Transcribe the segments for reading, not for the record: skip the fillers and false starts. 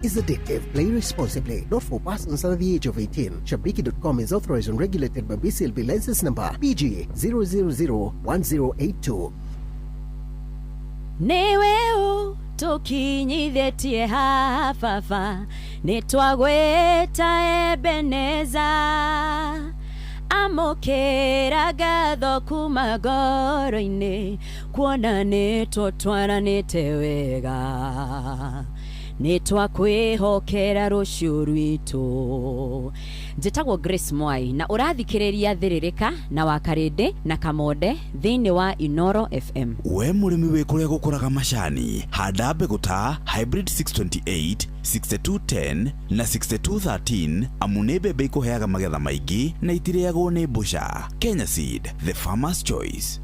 is addictive. Play responsibly. Not for persons under the age of 18. Shabiki.com is authorized and regulated by BCLB license number PG 0001082. Nĩwe ũ tũkinyithĩtie haha baba, nĩ twagwĩta Ebeneza. Amũkĩra ngatho kuma ngoro-inĩ, kuona nĩ tũtwaranĩte wega, nĩ twakwĩhokera rũciũ rwitũ. Njĩtagwo Grace Mwai na ũrathikĩrĩria Thĩrĩrĩka na Wakarĩndĩ na Kamonde thĩinĩ wa Inoro FM. We mũrĩmi wĩ kũrĩa gũkũraga macani, handa mbegũ ta Hybrid 628, 6210 na 6213, amu nĩ mbembe ikũheaga magetha maingĩ na itirĩagwo nĩ mbũca. Kenya Seed, the farmer's choice.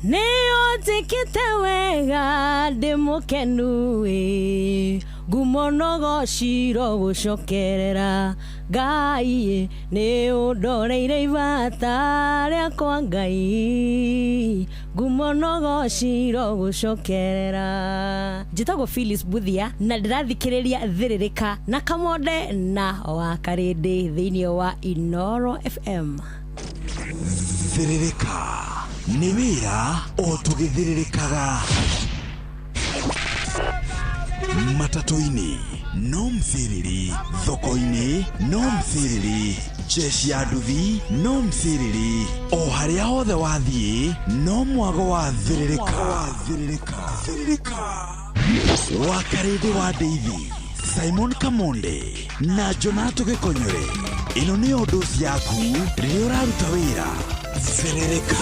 Nĩ ũnjĩkĩte wega, ndĩ mũkenu ĩ, ngumo nogociro gũcokerera Ngai, nĩ ũndoreire ibata rĩakwa Ngai, ngumo nogociro gũcokerera. Njĩtagwo Phyllis Buthia na ndĩrathikĩrĩria Thĩrĩrĩka na Kamonde na Wakarĩndĩ thĩinĩ wa Inoro FM. Thĩrĩrĩka nĩ wĩra o tũgĩthĩrĩrĩkaga matatũ-inĩ, no mcĩrĩri thoko-inĩ, no mcĩrĩri jeshi ya nduthi, no mcĩrĩri o harĩa hothe wathiĩ, no mwago wa thĩrĩrĩka. Wakarĩndĩ wa Ndeithi, Simon Kamonde na Jonato Gĩkonyore, ĩno nĩyo ndosi yaku rĩrĩa ũraruta wĩra. Thĩrĩrĩka.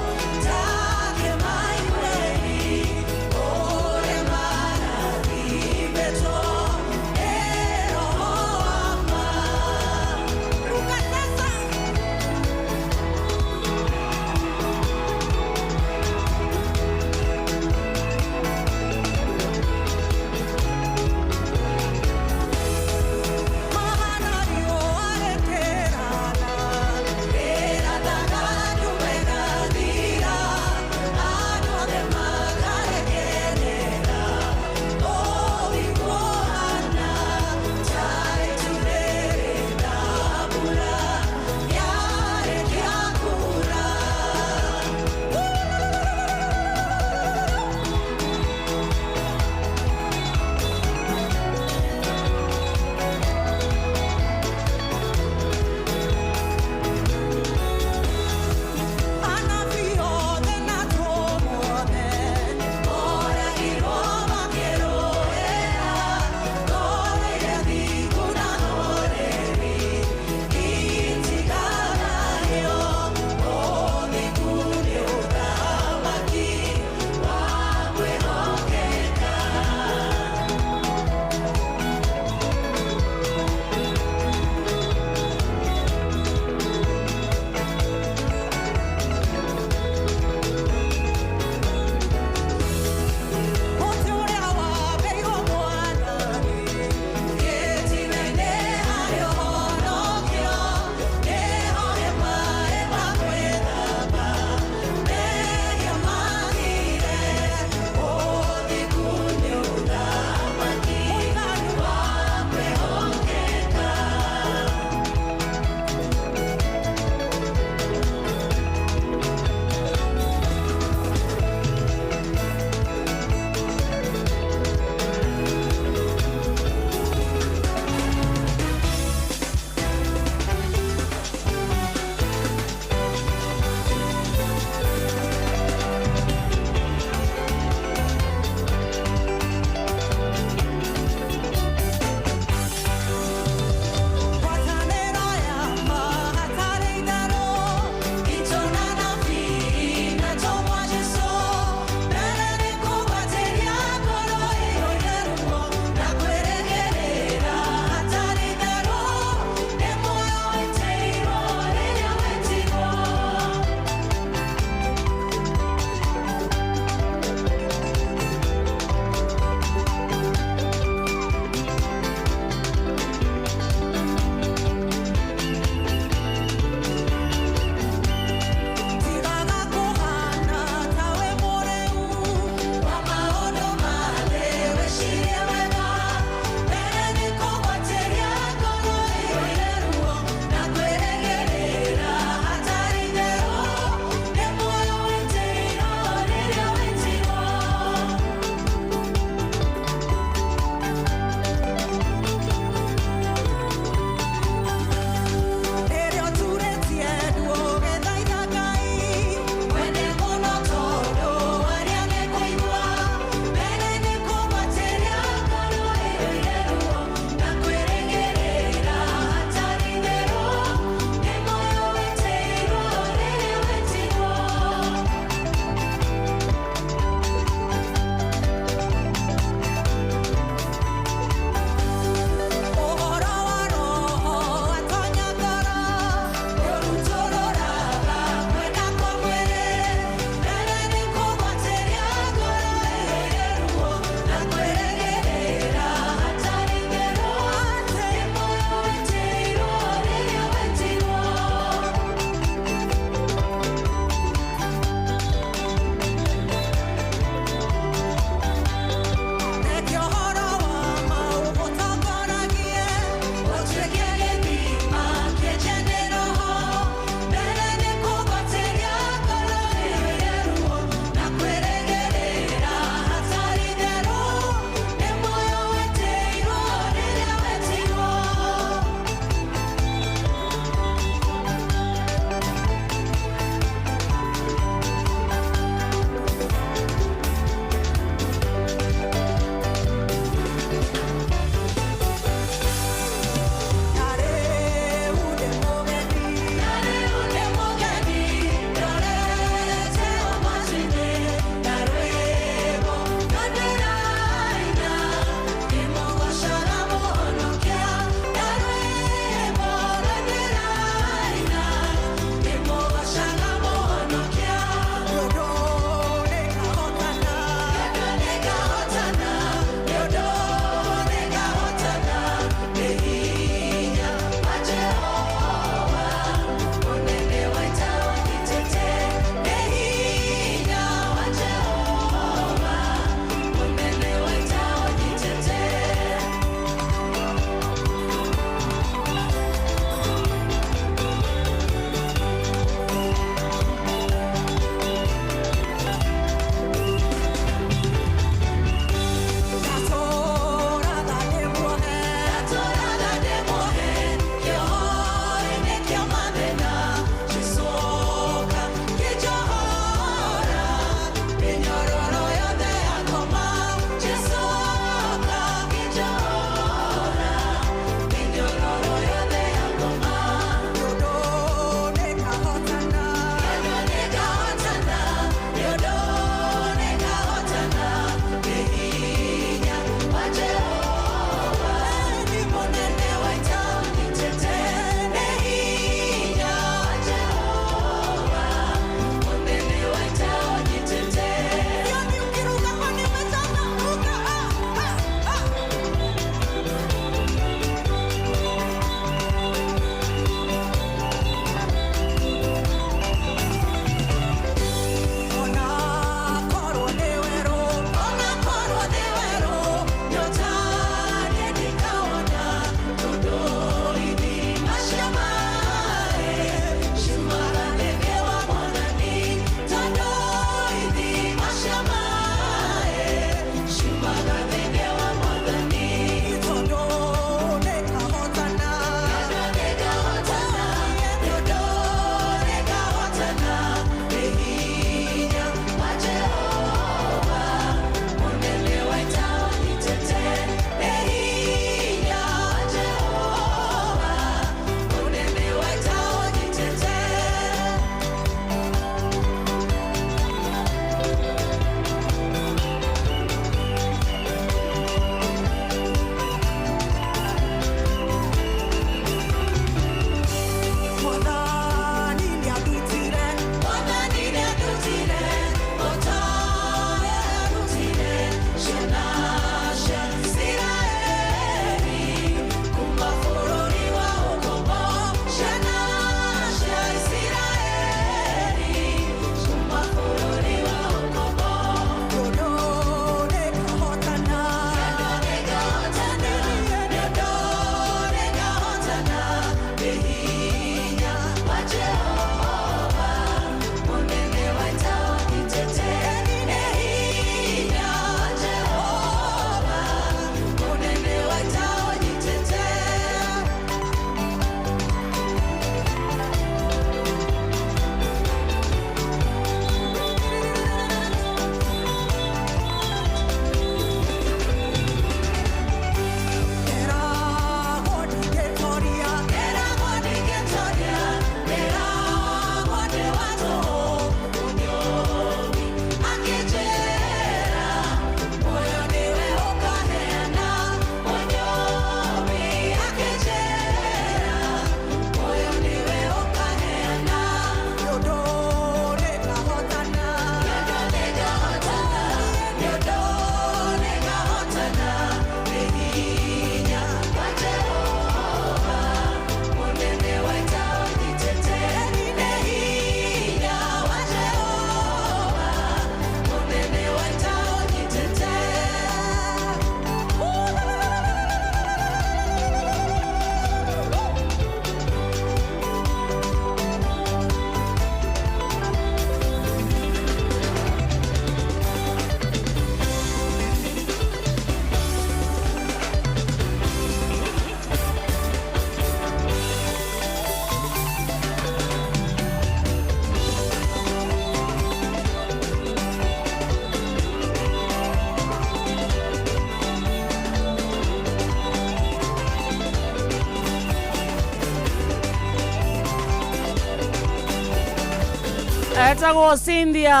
Etagwo Cynthia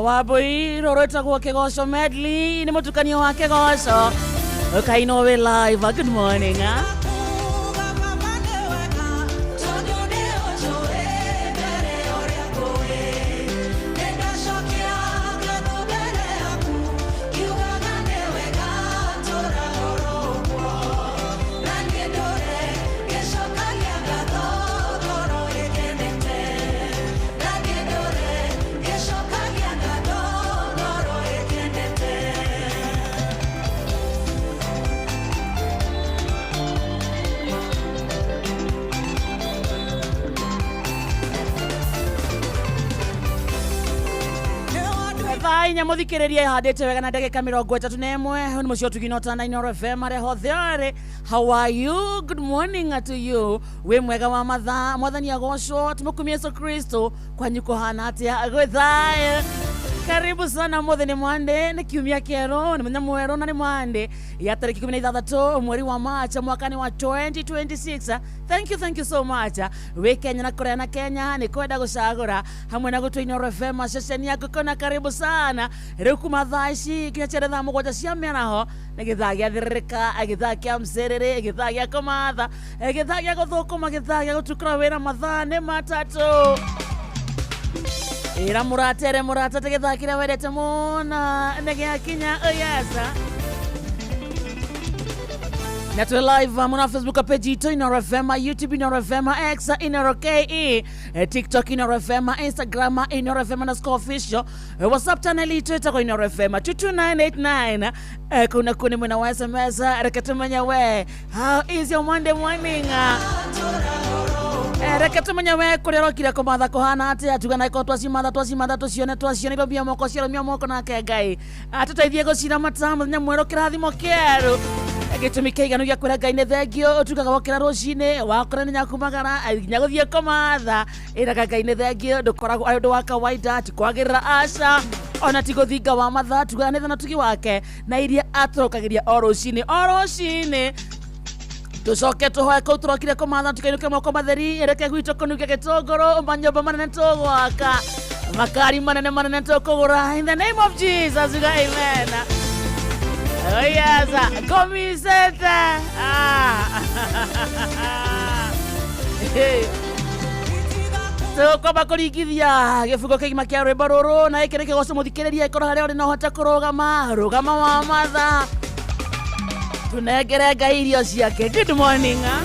Wambui, rũrũ rwĩtagwo Kĩgoco Medley, nĩ mũtukanio wa kĩgoco ũkainwo wĩ live. Good morning, ah. Thaa 4 mũthikĩrĩria ĩhandĩte wega na ndagĩka 31. Nĩ mũciĩ ũtugino tana Inooro FM harĩa hothe ũrĩ. How are you? Good morning to you. Wĩ mwega wa mathaa, mwathani agocwo, tũmũkumie Yesu Kristo. Kwanyu kũhana atĩa? Gwĩ thayũ. Karibu sana. Mũthĩ nĩ Monday, nĩ kiumia kĩerũ, nĩ mũthenya mwerũ, na nĩ Monday ya tarĩki 16 mweri wa March mwaka-inĩ wa 2026. Thank you, thank you so much. Wĩ Kenya na kũrĩa na Kenya nĩ kwenda gũcagũra hamwe na gũtũ Inooro FM ceceni yaku kona. Karibu sana. Rĩu kuma thaa ici nginya cere thaa 7 cia mĩaraho nĩ gĩthaa gĩa thĩrĩrĩka, gĩthaa kĩa mcerere, gĩthaa gĩa kũmatha, gĩthaa gĩa gũthũkũma, gĩthaa gĩa gũtukũra wĩra. Mathaa nĩ 3. Ĩra mũratere mũratate gĩthaa kĩrĩa wendete mũno nĩ gĩakinya. Oh yes, na twĩ live muna Facebook page itũ Inooro FM, YouTube Inooro FM, X Inooro KE, TikTok Inooro FM, Instagram Inooro FM _official, WhatsApp channel itũ ĩtagwo Inooro FM 22989. Kũu nakuo nĩ mwena wa SMS. Reke tũmenye we, how is your Monday morning? Reke tumenye we kũrĩa ũrokire kũmatha kũhana atĩa. Tuga na ĩkorwo twacimatha, twacimatha, tũcione, twacione irũmia moko, ciarũmia moko, nake Ngai atũteithie gũciramata. Mũthenya mwerũ, kĩrathimo kĩerũ, gĩtũmi kĩiganu gĩa kwĩra Ngai nĩ thengio. Tugaga wokĩra rũcinĩ wakora nĩ nyakumagara nginya gũthiĩ kũmatha, ĩraga Ngai nĩ thengio. Ndũkoragwo arĩ ũndũ wa kawaida, ti kwagĩrĩra, aca, ona ti gũthinga wa mathaa. Tugaga nĩ thana tugi wake na iria atũrokagĩria o rũcinĩ o rũcinĩ. Tũcoke tũhoe kũu tũrokire kũmatha, tũkainũke moko matheri. Reke gwitũ kũnungia gĩtũngũrũ, manyũmba manene tũgwaka, makari manene manene tũkũgũra. In the name of Jesus, uga amen. Oh yes, komisete, ah. Hey. Tũkwamba kũringithia gĩbungo kĩgima kĩa rwĩmbo rũrũ, na gĩkĩ nĩ kĩgoco. Mũthikĩrĩria, ĩkorwo harĩa ũrĩ na ũhote kũrũgama, rũgama wa matha, tunengere Ngai irio ciake. Good morning, ah.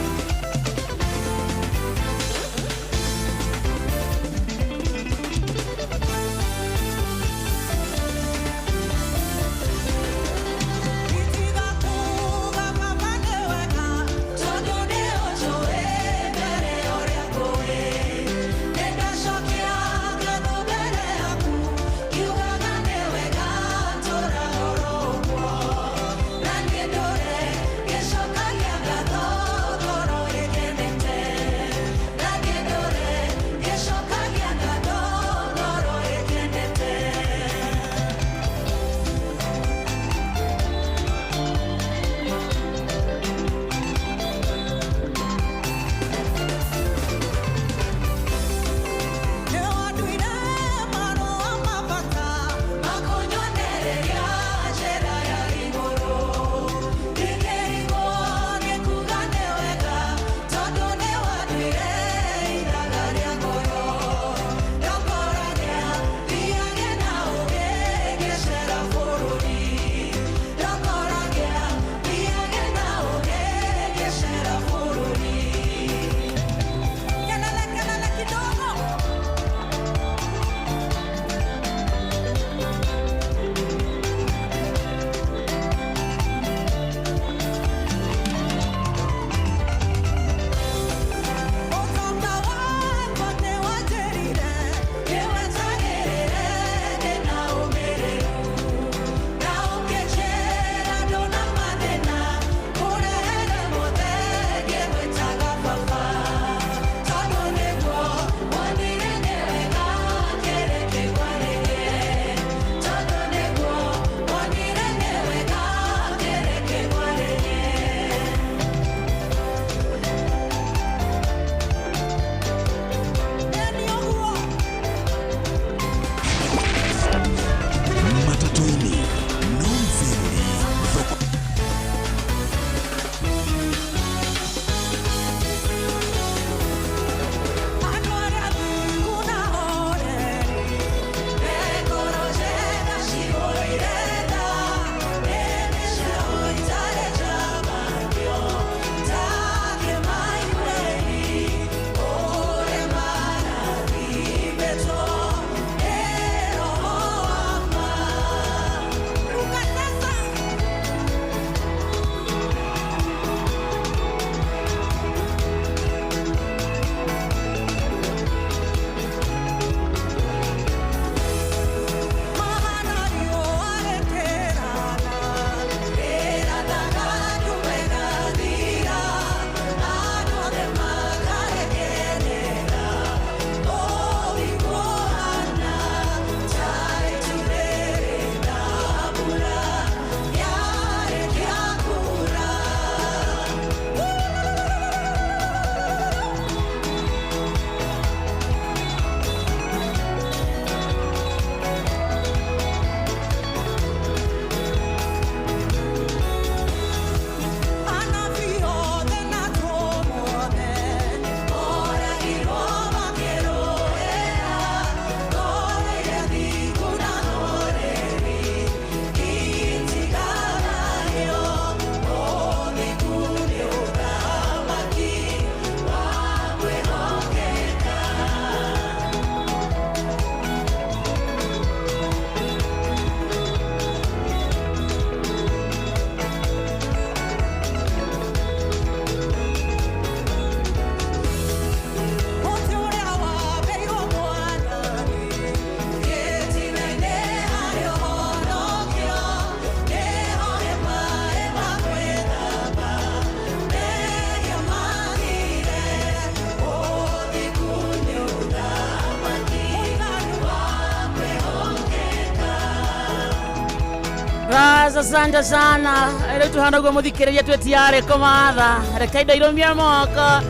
Yes, asante sana. Rĩu tuhana ũguo mũthikĩrĩria twĩ tiarĩ kũmatha. Reke indo irũmie moko.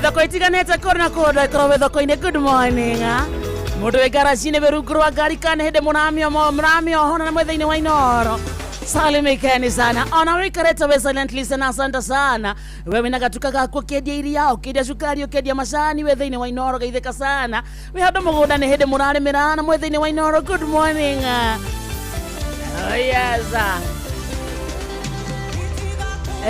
Thoko itiganĩte kũndũ na kũndũ ĩkorwo wĩ thoko-inĩ. Good morning. Ah. Mũndũ wĩ ngaraci-inĩ wĩ rungu rwa ngari kana hĩndĩ mũramĩohona na mwĩ thĩinĩ wa Inoro. Salimikeni sana. Ona wĩikarĩte wĩ silent listener, asante sana. We wĩna gatuka gaku ũkĩendia iria, ũkĩendia cukari, ũkĩendia macani, wĩ thĩinĩ wa Inoro geithĩka sana. Wĩ handũ mũgũnda nĩ hĩndĩ mũrarĩmĩra na mwĩ thĩinĩ wa Inoro. Good morning. Oh yes.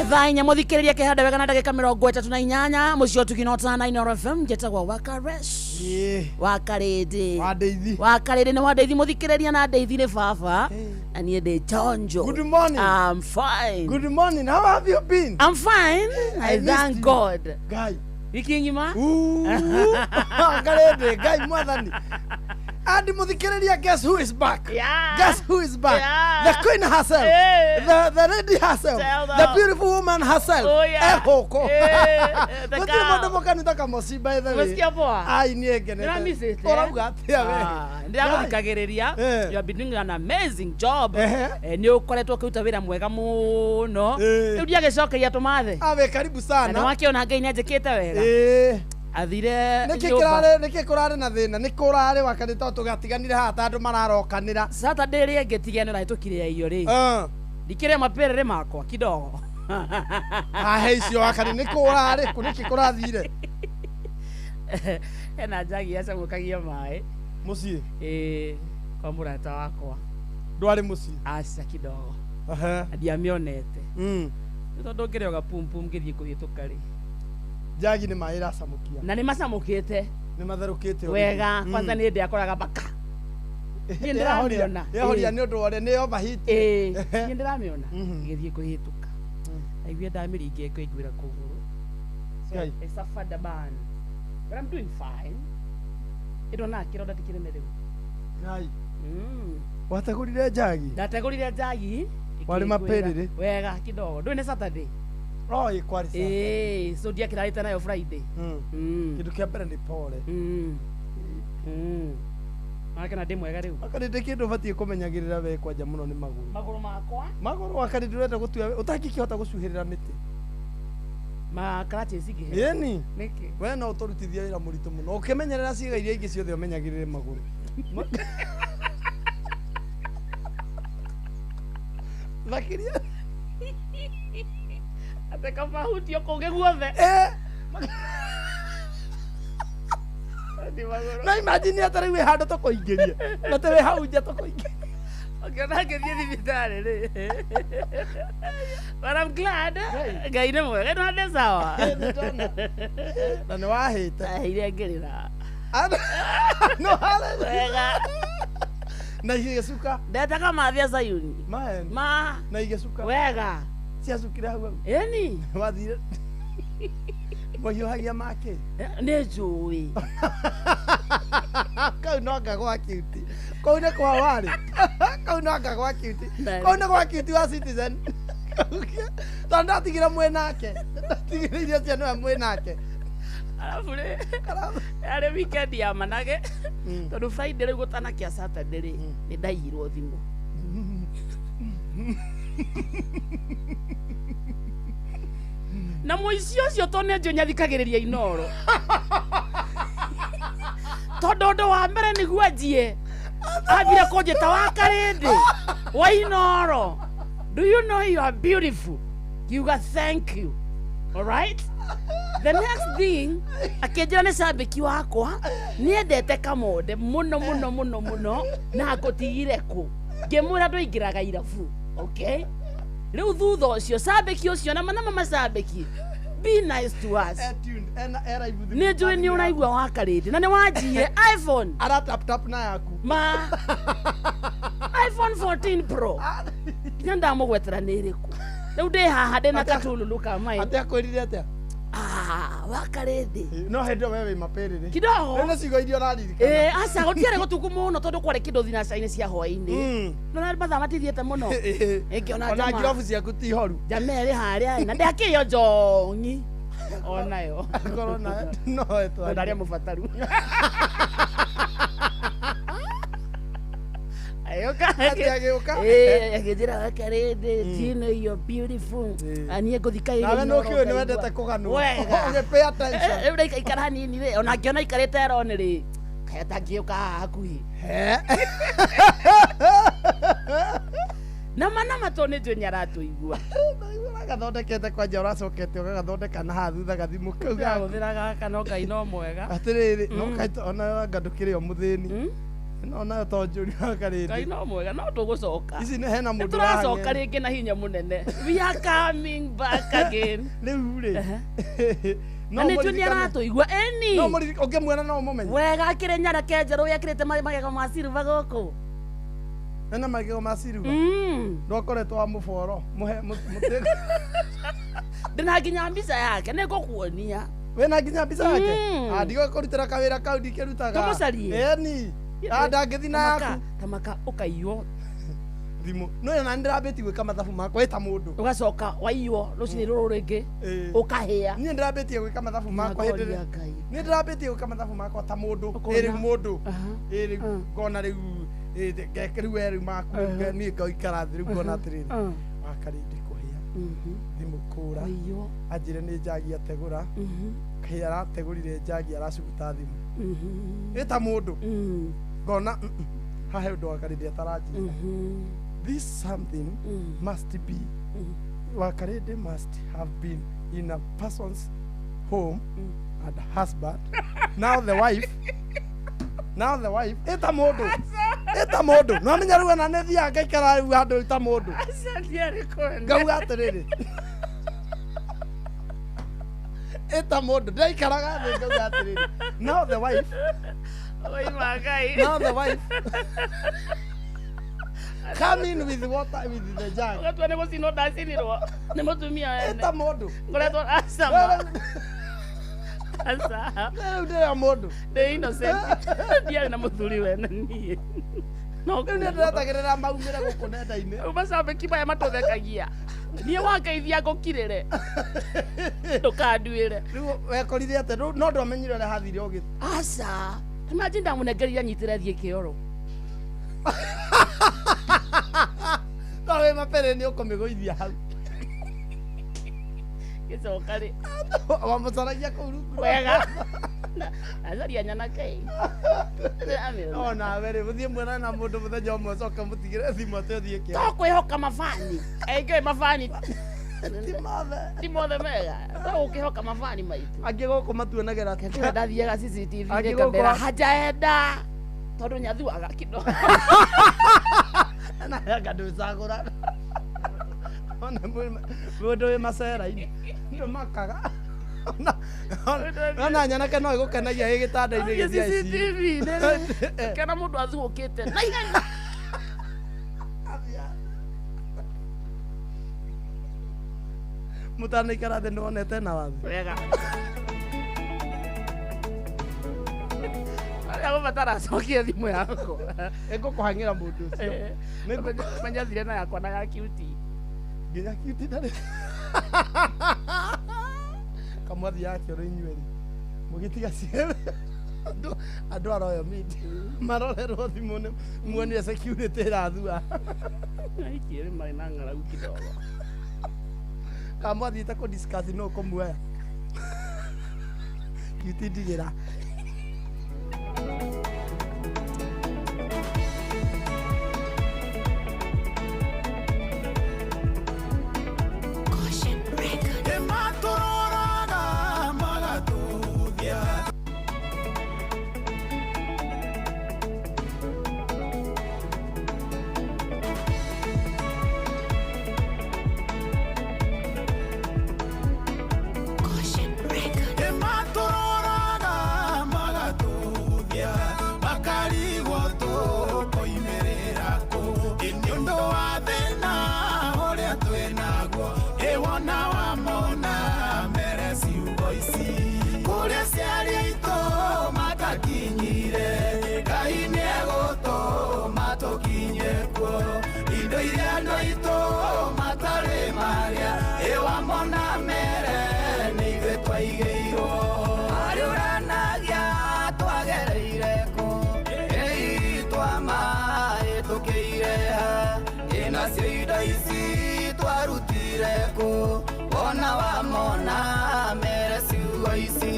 Thaa inya mũthikĩrĩria kĩhanda wega na ndagĩka 38 mũciĩ ũtugi na ũtana Inoro FM njĩtagwo Wakaresh. Ĩĩ. Wakarĩndĩ. Wandeithi. Wakarĩndĩ nĩ wandeithi mũthikĩrĩria na ndeithi nĩ baba na niĩ ndĩ chonjo. Good morning. I'm fine. Good morning. How have you been? I'm fine. I I missed thank you. God. Ngai. Wiki ng'ima? Ooh. Ngarende, Ngai mwathani. And muthikiriria, guess who is back? Yeah. Guess who is back? Yeah. The queen herself. Eh. The lady herself. Tell The them. beautiful woman herself. Oh, yeah. Ehoko. Eh, the Gũtirĩ girl. mũndũ mũkanu ta Kamosi by the way. Umesikia poa? Ai niĩ ngenete. Ndĩramicĩte. Ũrauga atĩa we? Ndĩragũthikagĩrĩria. Eh. You have been doing an amazing job. Ehe. Nĩ ũkoretwo ũkĩruta wĩra mwega mũno. Eh. Rĩu ndiagĩcokeria tũmathe. Awe karibu Na nĩ sana. wakĩona Ngai nĩ anjĩkĩte wega. Eh. Athire Nĩkĩ nyũmba. kĩrarĩ nĩkĩ kũrarĩ na thĩna? Nĩ kũrarĩ wakati tondũ tũgatiganire haha ta andũ mararokanĩra. Saturday ĩrĩa ĩngĩ tiga nĩ ũrahĩtũkire irio rĩ. Eh. Ndikĩrĩa mapĩrĩrĩ makwa kidogo. Ahe icio wakati nĩ kũrarĩ kũ nĩkĩ kũrathire? Hena njagi yacamũkagia maĩ. Mũciĩ Ĩĩ, kwa mũrata wakwa. ndwarĩ mũciĩ. Aca kidogo. Ehe. Na ndiamĩonete. Mm. Nĩ tondũ ngĩrĩa gapumpum ngĩthiĩ kũhĩtũka rĩ. Njagi nĩ maĩ ĩracamũkia. Na nĩ macamũkĩte. Nĩ matherũkĩte already. Wega. Kwanza nĩ hĩndĩ akoraga baka. Niĩ ndĩramĩona. Ĩhoria nĩ ũndũ wa ũrĩa nĩ overheat. Ĩĩ, niĩ ndĩramĩona. Mhm. Ngĩthiĩ kũhĩtũka. Ndaiguire ndamĩringia ĩkĩnguĩra kũgũrũ. So Ngai. I suffered a burn. But I'm doing fine. Ĩndona kĩronda ti kĩnene rĩu. Ngai. Mm. Wategũrire njagi? Ndategũrire njagi. Warĩ ĩkĩngwĩra. mapĩrĩrĩ? Wega kidogo. Ndũĩ nĩ Saturday. Oh, ĩ kwarĩ sawa. Ĩĩ, so ndiakĩrarĩte nayo Friday. Mm. Mm. Kĩndũ kĩa mbere nĩ pole. Mm. Mm. Wakena ndĩ mwega rĩu. Wakarĩndĩ kĩndũ ũbatiĩ kũmenyagĩrĩra we kwanja mũno nĩ magũrũ. Magũrũ makwa Magũrũ wakarĩndĩ ũrenda gũtua ũtangĩkĩhota gũcuhĩrĩra mĩtĩ. ma crutches ingĩheo. Ĩni. Nĩkĩ? We no ũtũrutithie wĩra mũritũ mũno. Ũkĩmenyerera ciĩga iria ingĩ ciothe ũmenyagĩrĩre magũrũ. Makĩria. Atĩ kamahutio kũngĩ guothe. Eh. Ti magũrũ. No imagine atĩ rĩu wĩ handũ tũkũingĩrie. Na tĩ wĩ hau nja tũkũingĩrie. Ũkĩona ngĩthiĩ thibitarĩ rĩ. But I'm glad. Ngai nĩ mwega. Ĩno ndĩ sawa. Na nĩ wahĩte. Ndaheire ngĩrĩra. No harĩ. Wega. Na igĩcuka. Ndetaga mathia Zayuni. Maeni. Ma. Na igĩcuka. Wega. Ciacukire hau hau. Ĩni. Wathire. Mwahiũhagia make. Nĩ njũĩ. Kau no anga gwa cutie. Kau nĩ kwa warĩ. Kau no anga gwa cutie. Kau nĩ gwa cutie wa Citizen. Tondũ ndatigire mwĩ nake. Ndatigire irio cia nĩwe mwĩ nake. Arabu rĩ, yarĩ weekend ya manage. Tondũ Friday rĩu gũtanakĩa Saturday rĩ, nĩ ndaiyirwo thimũ. Na mũici ũcio tondũ nĩ njũĩ nĩathikagĩrĩria Inoro. Tondũ ũndũ wa mbere nĩguo anjie, ambire kũnjĩta Wakarĩndĩ wa Inoro. Do you know you are beautiful? Ngiuga thank you. All right? The next thing, akĩnjĩra nĩ cambĩki wakwa, nĩendete Kamonde mũno mũno mũno mũno na ngũtigire kũ. Ngĩmwĩra ndũingĩraga irabu. Okay? Rĩu thutha ũcio cambĩki ũcio na mana mama cambĩki, be nice to us. Nĩ njũĩ nĩ ũraigua Wakarĩndĩ na nĩ wanjiire iPhone. Ara tap tap na yaku. Ma iPhone 14 Pro. Nginya ndamũgwetera nĩ ĩrĩkũ. Rĩu ndĩ haha ndĩ na katululu ka mai. Atĩa kwĩrire atĩa? Ah, Wakarĩndĩ. No hĩndĩ ĩyo we wĩ mapĩrĩrĩ. Kidogo. Rĩu nĩ ciugo iria ũraririkana. Ĩĩ, aca gũtiarĩ gũtuku mũno tondũ kwarĩ kĩndũ thinaca-inĩ cia hwaĩ-inĩ. No na mathaa matithiĩte mũno. Ĩngĩona Ona njama. ngirobu ciaku ti horu. Njama ĩrĩ harĩa na ndĩakĩrĩo njongi. Onayo. Akorwo na no ĩtwarire. Tondũ arĩa mũbataru. Agĩũka. Atĩ agĩũka? Ĩĩ, akĩnjĩra wakarĩndĩ, do you know you're beautiful? Ĩĩ. Niĩ ngũthika Nawe nĩ ũkĩũĩ nĩ wendete kũganwo. Wega. Ũgĩ pay attention. Rĩu ndaikara hanini rĩ, ona ngĩona aikarĩte eroni rĩ, kaĩ atangĩũka haha hakuhĩ. He. Nama nama tondũ nĩ njũĩ nĩ aratũigua. Ũragathondekete kwanja ũracokete ũgagathondeka na haha thutha gathimũ kau gaku. Ndahũthĩra gaka no Ngai no mwega. Atĩrĩrĩ, no kaĩ ona anga ndũkĩrĩ o mũthĩni. No nayo to njũri Ngai wakarĩndĩ. no mwega no tũgũcoka. Ici nĩ hena Nĩ mũndũ tũracoka ũrang'e. rĩngĩ na hinya mũnene. We are coming back again. Rĩu rĩ. Na nĩ njũĩ nĩ aratũigua. Ĩni. No mũririkane ũngĩmuona no ũmũmenye. Wega akĩrĩ nyanake njerũ ekĩrĩte magego ma silver gũkũ. Ena magego ma silver. Ndwakoretwo wa mũboro. Mũhe mũtĩ. Ndĩna nginya mbica yake nĩ ngũkuonia. Wĩna nginya mbica yake? Mm. Ah, ndigũkũrutĩra kawĩra kau ndikĩrutaga. Tũmũcarie? Ĩni. Ah, ndangĩthiĩ na yaku. Tamaka ũkaiywo Thimũ. No ona nĩndĩrambĩtie gwĩka mathabu makwa ĩta mũndũ. ũgacoka waiywo rũcinĩ rũrũ rĩngĩ Ĩĩ. ũkahĩa. Niĩ nĩndĩrambĩtie gwĩka mathabu makwa hĩndĩ Ngoria ĩrĩa Ngai. niĩ ndĩrambĩtie gwĩka mathabu makwa ta mũndũ. Ũkona? Ĩ rĩu mũndũ. Aha. Ĩ rĩu Mm. ngona rĩu ĩ, rĩu we rĩu maku niĩ ngaikara thĩ rĩu ngona atĩrĩrĩ Mm. wakarĩndĩ kũhĩa Mhm. thimũ kũra Waiywo. anjĩre nĩ njagi ategũra Mhm. kahĩa arategũrire njagi aracuguta thimũ Mhm. ĩ ta mũndũ Mm. ngona haha he ũndũ wakarĩndĩ ataranjĩra. Mhm. This something Mm. must be Mm. Wakarĩndĩ must have been in a person's home and husband. Now the wife, now the wife ĩta mũndũ, ĩta mũndũ no amenya rĩu ona nĩ thiaga ngaikara rĩu handũ ĩta mũndũ Aca ndiarĩ kwene. ngauga atĩrĩrĩ ĩta mũndũ ndaikaraga thĩ ngauga atĩrĩrĩ now the wife, Oima Ngai. now the wife come in with water with the jug. Ũgatua nĩ gũcinwo ndacinirwo nĩ mũtumia wene. Ĩta mũndũ. Ngoretwo acama. Aca. Rĩu ndĩra mũndũ. Ndĩ innocent. Ndiarĩ na mũthuri wene niĩ. No Rĩu nĩ ndĩretagĩrĩra maumĩre gũkũ nenda-inĩ. Rĩu macambĩki maya matũthekagia. Niĩ wangeithia ngũkirĩre. Ndũkanduĩre. Rĩu wekorire atĩa? Rĩu no ndwamenyire ũrĩa hathire ũgĩ. Aca. Imagine ndamũnengerire anyitĩre thiĩ kĩoro. No wĩ mapere nĩ ũkũmĩgũithia hau. Gĩcoka rĩ. Wamũcaragia kũu rungu. Wega. Acaria nyanake. Onawe rĩ mũthiĩ mwonane na mũndũ mũthenya ũmwe ũcoke mũtigĩre thimũ atĩ ũthiĩ kĩoro. To kwĩhoka mabani. Aingĩ mabani. Ti mothe. Ti mothe mega. To gũkĩhoka mabani maitũ. Angĩ gũkũ matuonagĩra Kĩrĩa ndathiaga CCTV Angĩ ngamera gũkũ- hajaenda tondũ nyathuaga kidogo. Na anga ndũcagũra. Ona mũndũ wĩ macera-inĩ ndũmakaga. Ona nyanake no ĩgũkenagia ĩ gĩtanda-inĩ Athiĩ gĩthiĩ ICU. CCTV nĩ kena mũndũ athuũkĩte na ihenya. Mũtanaikara thĩ nĩwonete na watho. Wega. Arĩa gũbatara acokie thimũ yakwa. Ĩngũkũhang'ĩra mũndũ ũcio. Menya thire na yakwa na ya cutie. Nginya cutie ndarĩ. Kamwathiaga kĩoro inyuerĩ. Mũgĩtiga ciene. Andũ a Royal Mead marorerwo thimũ nĩ muonire security ĩrathua. Aikiĩ marĩ na ng'aragu kidogo. Kamwathiĩte kũ discuss nũ ũkũmuoya. Cutie ndigĩra. Ĩmatũroraga magatũthia. Ĩmatũroraga Indo ici twarutire kũ wona wamona mere ciugo ici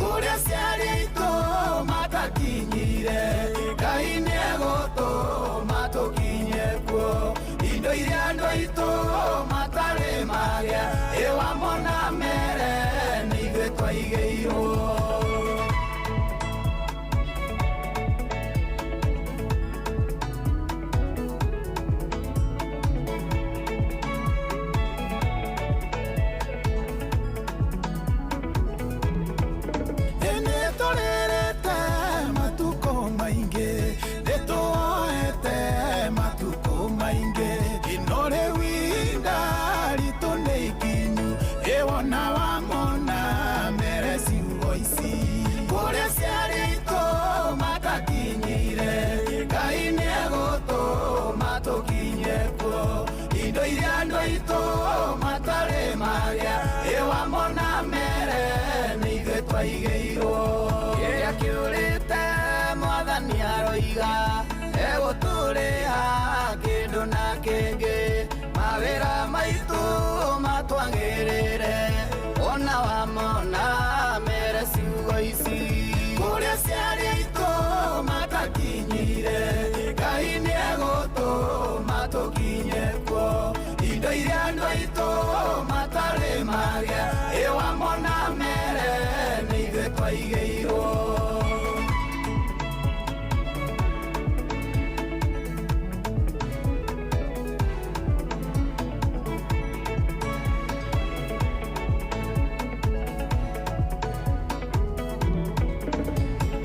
kũrĩa ciarĩ aitũ matakinyire Ngai nĩegũtũma tũkinye kuo indo iria andũ aitũ matarĩ magĩa ĩ wamona mere nĩ ithuĩ twaigĩirwo. Kĩrĩa kĩũrĩte mwathani aroiga egũtũrĩha kĩndũ na kĩngĩ mawĩra maitũ matwagĩrĩre ona wamona mere ciugo ici kũrĩa ciarĩ aitũ matakinyire Ngai nĩegũtũma tũkinye kuo indo iria andũ aitũ matarĩ magĩa ĩ wamona mere nĩ ithuĩ twaigĩirwo.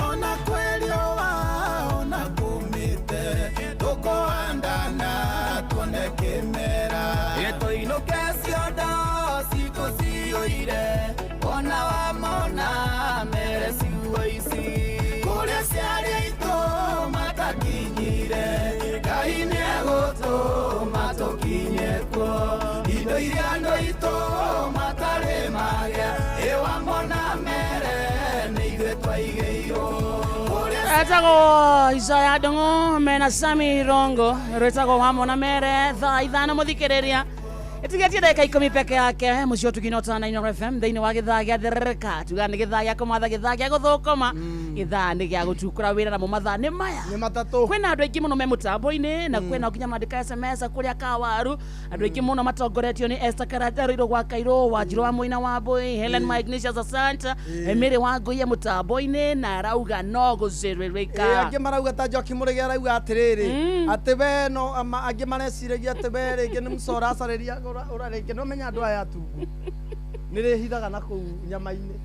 Ona kweliwa ona kumite tukoandana tuone kimera tũinũke ciondo citũ ciyũire ona wamona mere ciugo ici kũrĩa ciarĩ aitũ matakinyire Ngai nĩegũtũma tũkinye kuo indo iria andũ aitũ matarĩ magĩa ĩ wamona mere nĩ ithuĩ twaigĩirwo. Etagwo Isaya Ndung'u mena Sami Rongo rwĩtagwo wamona mere thaa 5 mũthikĩrĩria ĩtigĩtie ndagĩka 10 peke yake mũciĩ ũtugina Inooro FM thĩinĩ wa gĩthaa gĩa therereka tuga nĩ gĩthaa gĩa kũmatha gĩthaa gĩa gũthũkũma gĩthaa nĩ gĩa gũtukũra wĩra namo mathaa nĩ maya nĩ matatũ. Kwĩna andũ aingĩ mũno me mũtambo-inĩ na kwĩna nginya mandĩka SMS kũrĩa kawaru andũ aingĩ mũno matongoretio nĩ Esther Karanja Rũirũ gwa Kairũ Wanjirũ wa Mũina wa Mbũi Helen Ma Ignatius Asanta Mary wa Ngũiya mũtambo-inĩ na arauga no gũcĩrĩrĩka. Angĩ marauga ta Njoki Mũrĩge arauga atĩrĩrĩ atĩ we no angĩ mareciragia atĩ we rĩngĩ nĩ mũcora acarĩria ũra rĩngĩ no menya andũ aya atungu nĩ rĩhithaga na kũu nyama-inĩ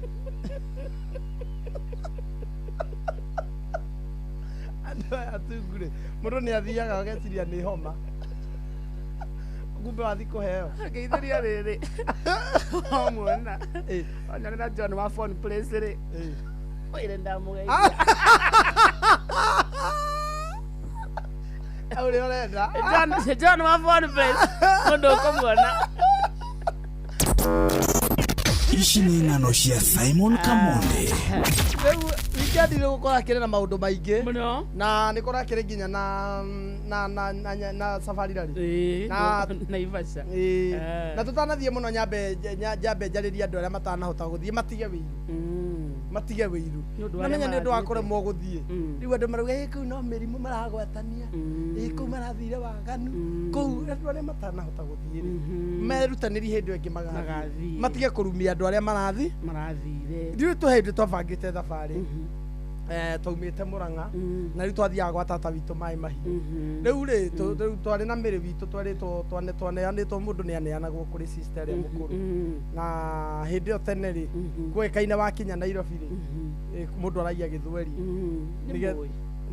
andũ aya atungu rĩ mũndũ nĩ athiaga ageciria nĩ homa kumbe wathi kũheo ngeithĩria rĩrĩ omuona onyorera John wa phone place rĩ oire ndamũgeithia ũrĩa ũrenda John wa phone place mũndũ ũkũmuona. Ici nĩ ng'ano cia Simon Kamonde. Rĩu weekend nĩ gũkorwo akĩrĩ na maũndũ maingĩ mũno na nĩ kũrakĩrĩ nginya na na na na safari rally na Naivasha na tũtanathiĩ mũno nyambe njarĩrie andũ arĩa matanahota gũthiĩ matige wĩiru matige wĩiru namenya nĩ ũndũ wa kũremwo gũthiĩ rĩu andũ marauga ĩ kũu no mĩrimũ maragwatania ĩ kũu marathire waganu kũu andũ arĩa matanahota gũthiĩ rĩ merutanĩrie hĩndĩ ĩngĩ magathiĩ matige kũrumia andũ arĩa marathire rĩu tũ hĩndĩ twabangĩte thabarĩ twaumĩte Murang'a na rĩu twathiaga gwa tata witũ maĩ mahiũ rĩu rĩ rĩu twarĩ na mĩrĩ witũ twarĩtwo twaneanĩtwo mũndũ nĩ aneanagwo kũrĩ sister ĩrĩa mũkũrũ na hĩndĩ ĩyo tene rĩ kũĩkaine wakinya Nairobi rĩ mũndũ aragia gĩthweri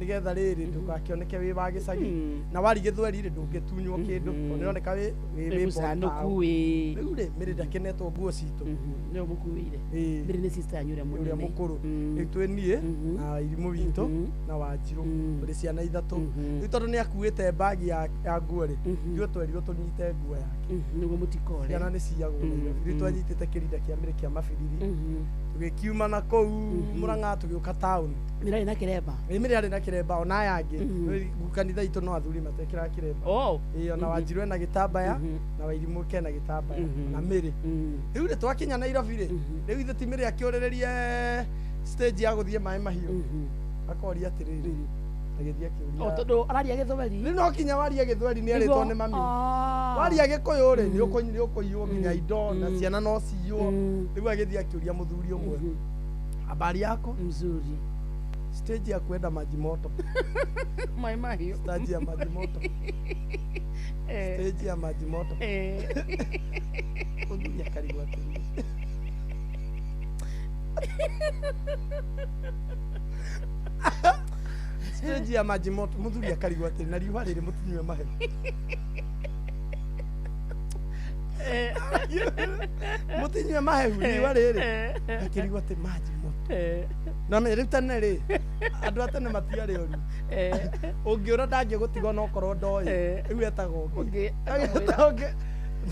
nĩgetha rĩrĩ ndũgakĩoneke wĩ wa gĩcagi na wari gĩthweri rĩ ndũngĩtunywo kĩndũ tondũ nĩroneka wĩ mũcanũku rĩu rĩ mĩrĩ ndakĩnetwo nguo citũ nĩwe mũkuĩire mĩrĩ nĩ sister yanyu ũrĩa mũnene ũrĩa mũkũrũ rĩu twĩ niĩ na irimũ witũ na Wanjirũ tũrĩ ciana ithatũ rĩu tondũ nĩ akuĩte mbagi ya nguo rĩ ithuĩ twerirwo tũnyite nguo yake nĩguo mũtikore ciana nĩ ciyagwo Nairobi rĩu twanyitĩte kĩrinda kĩa mĩrĩ kĩa mabiriri Tũgĩkiuma na kũu Mũrang'a tũgĩũka town. Mĩrarĩ na kĩremba. Ĩ Mĩrĩ arĩ na kĩremba ona aya angĩ. Kanitha itũ no athuri matekĩraga kĩremba. Oh. Ĩ ona Wanjiru ena gĩtambaya na Wairimũ kena gĩtambaya na Mĩrĩ. Rĩu rĩ twakinya Nairobi rĩ, rĩu ithe ti Mĩrĩ akĩũrĩrĩrie stage ya gũthiĩ maĩ mahiũ. Akoria atĩrĩrĩ, agĩthiĩ O akĩũria. tondũ araria gĩthweri. Rĩu no kinya waria gĩthweri nĩ arĩtwo nĩ mami. Ah. Waria gĩkũyũ rĩ, nĩ ũkũiywo nginya indo na ciana no ciywo. Rĩu agĩthiĩ akĩũria mũthuri ũmwe, habari yako? Mzuri. Stage ya kwenda maji moto. Maĩ mahiũ. Stage ya maji moto. Stage ya maji moto. Mũthuri akarigwo atĩrĩrĩ. Stage ya maji moto. Mũthuri akarigwo atĩrĩ, na riũa rĩrĩ mũtinyue mahehu. Mũtinyue mahehu riũa rĩrĩ. Akĩrigwo atĩ maji moto. Na me rĩu tene rĩ, andũ a tene matiarĩ oru. Ũngĩũra ndangĩgũtiga ona okorwo ndoĩ. Rĩu etagwo ũngĩ. Ũngĩ, Agĩta ũngĩ.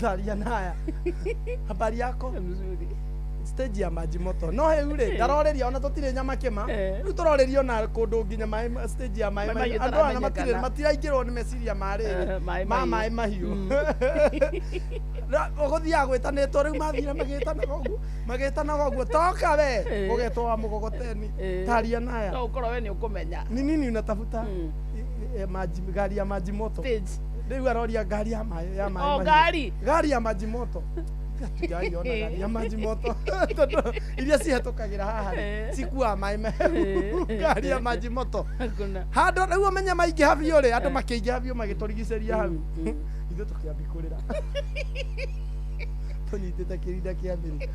Tharia naya. Habari yako? Mzuri. Stage ya maji moto. No rĩu rĩ, ndarorĩria ona tũtirĩ nyama kĩma. Rĩu tũrorĩria ona kũndũ nginya maĩ stage ya maĩ Maĩ mahiũ. mahiũ Andũ aya matirĩ ĩtaramenyekana. matiraingĩrwo nĩ meciria ma rĩrĩ. Maĩ Ma mahiũ. maĩ mahiũ. Ũgũthiaga gwĩtanĩtwo rĩu mathire magĩtanaga ũguo. Magĩtanaga ũguo toka we. Ũgetwo wa mũgogoteni. Taria naya. No ũkorwo we nĩ ũkũmenya. Ni nini unatafuta? Maji, gari ya maji moto. Stage. Rĩu aroria ngari ya maĩ ya maĩ Oh, mahiũ. ngari. Ngari ya maji moto. Tungariona ngari ya maji moto. Tondũ iria cihetũkagĩra haha rĩ, cikuaga maĩ mahehu. Ngari ya maji moto. Hakuna. Handũ rĩu ũmenye maingĩha biũ rĩ, andũ makĩingĩha biũ magĩtũrigicĩria hau. Ithuĩ tũkĩambia kũrĩra. Tũnyitĩte kĩrinda kĩa mbere.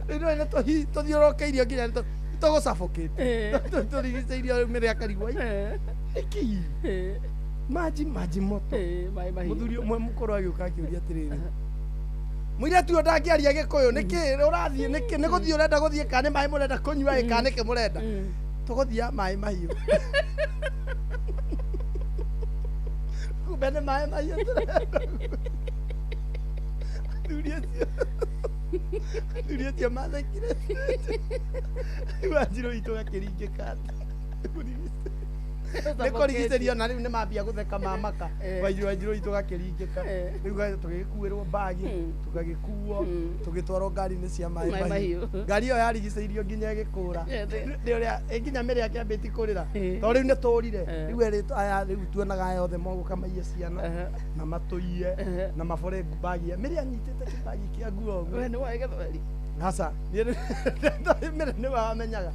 Rĩu nĩ tũthiũrũrũkĩirio nginya tũgũcabũkĩte. Tũrigicĩirio rĩu mĩrĩ akarigwo. Nĩkĩ? Maji maji moto. Maĩ mahiũ. Mũthuri ũmwe mũkũrũ agĩũka akĩũria atĩrĩrĩ, mũirĩtu ũyũ ndangĩaria gĩkũyũ nĩkĩ ũrathiĩ nĩkĩ nĩ gũthiĩ ũrenda gũthiĩ kana nĩ maĩ mũrenda kũnyua ĩ kana nĩkĩ mũrenda? Tũgũthiĩ maĩ mahiũ. Kumbe nĩ maĩ mahiũ tũrenda. Athuri acio athuri acio mathekire. Rĩu Wanjirũ witũ gakĩringĩka. Nĩ kũrigicĩrio na rĩu nĩ mambia gũtheka mamaka. Wanjirũ witũ gakĩringĩka. Rĩu tũgĩkuĩrwo mbagi, tũgagĩkuo, tũgĩtwarwo ngari-inĩ cia maĩ Maĩ mahiũ. mahiũ. Ngari ĩyo yarigicĩirio nginya ĩgĩkũra. Nĩ ũrĩa ĩ nginya mĩrĩ akĩambĩtie kũrĩra. Tondũ rĩu nĩ tũrire. Rĩu erĩtwo aya rĩu tuonaga aya othe mogũka maiye ciana na matũiye na mabore mbagi. Mĩrĩ anyitĩte kĩbagi kĩa nguo ũguo. We nĩ woĩ gĩthweri. Aca, niĩ Mĩrĩ nĩwe wamenyaga.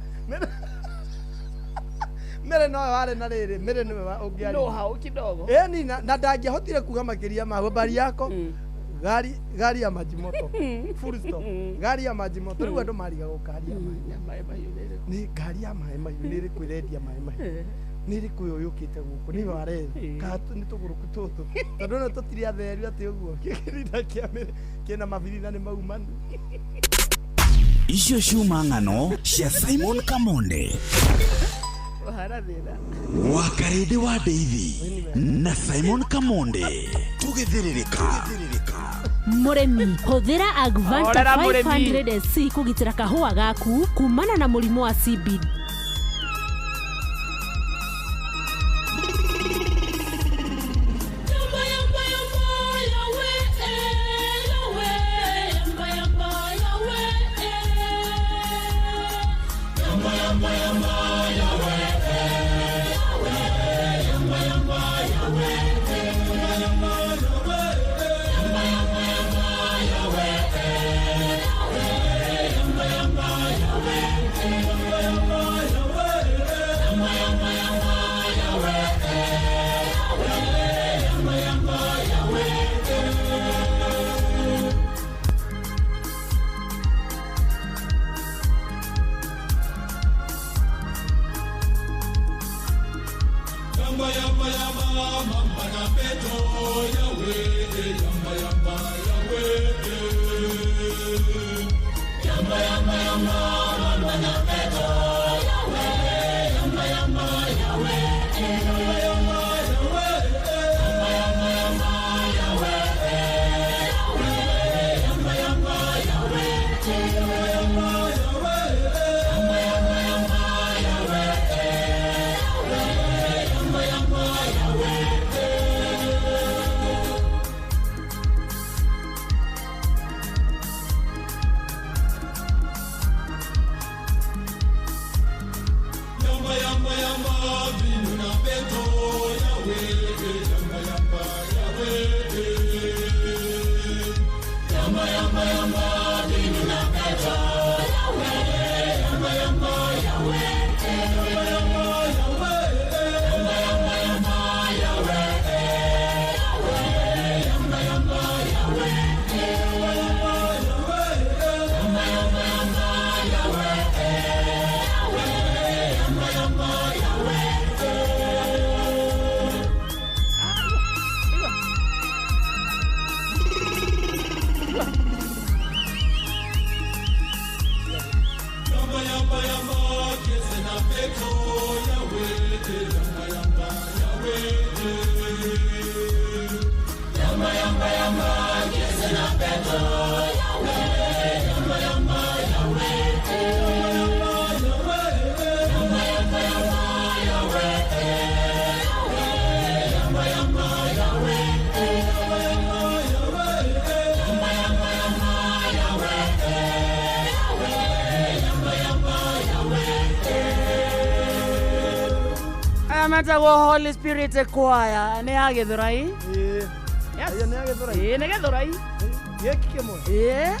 Mĩrĩ nowe warĩ na rĩrĩ, Mĩrĩ nĩwe ũngĩaria. Know how kidogo. Ĩni na ndangĩahotire kuga makĩria ma habari yako. Gari gari ya maji moto. Full stop. Gari ya maji moto. Rĩu andũ marigagwo ngari ya maĩ. Ya maĩ mahiũ nĩ ĩrĩkũ? Nĩ ngari ya maĩ mahiũ nĩ ĩrĩkũ ĩrendia maĩ mahiũ? Nĩ ĩrĩkũ ĩyo yũkĩte gũkũ? Nĩ ĩyo aretha. Kana nĩ tũgũrũku tũtũ. Tondũ no tũtirĩ atheru atĩ ũguo. Kĩrinda kĩa Mĩrĩ kĩna mabiri na nĩ maumanu. Icio ciuma ng'ano cia Simon Kamonde. Ũhana thĩna. Wa Karĩndĩ wa Ndeithi na Simon Kamonde. Tũgĩthĩrĩrĩka. Mũrĩmi, hũthĩra Agvanta Horera mũrĩmi. 500 SC kũgitĩra kahũa gaku kumana na mũrimũ wa CBD. Ametagwo Holy Spirit Choir nĩ ya Gĩthũrai. Yes. Ĩyo nĩ ya Gĩthũrai. Ĩĩ nĩ Gĩthũrai. Gĩkĩ kĩmwe. Ĩĩ.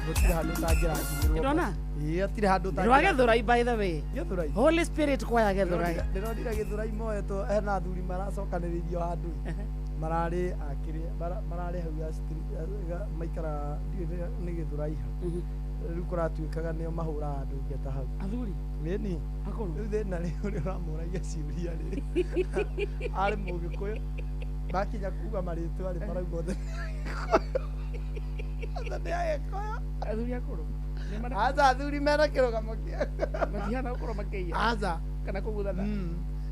Gũtirĩ handũ ũtangĩrathimĩrwo. Ndona? Ĩĩ hatirĩ handũ Rwa Gĩthũrai by the way. Gĩthũrai. Holy Spirit Choir Gĩthũrai. Ndĩronire Gĩthũrai moetwo hena athuri maracokanĩrĩirio handũ. Mararĩ akĩrĩ mararĩ hau ya street maikara nĩ Gĩthũrai ha. Rĩu kũratuĩkaga nĩo mahũraga andũ ngeta hau. Athuri? Ĩni. Akũrũ? Rĩu thĩna rĩ ũrĩa ũramũragia ciũria rĩ. Arĩ Mũgĩkũyũ. Makinya kuga marĩtwa rĩ marauga othe. Othe nĩ Agĩkũyũ. Athuri akũrũ? Aca athuri mena kĩrũgamo kĩa. Matihana gũkorwo makĩiya. Aca. Kana kũguthana.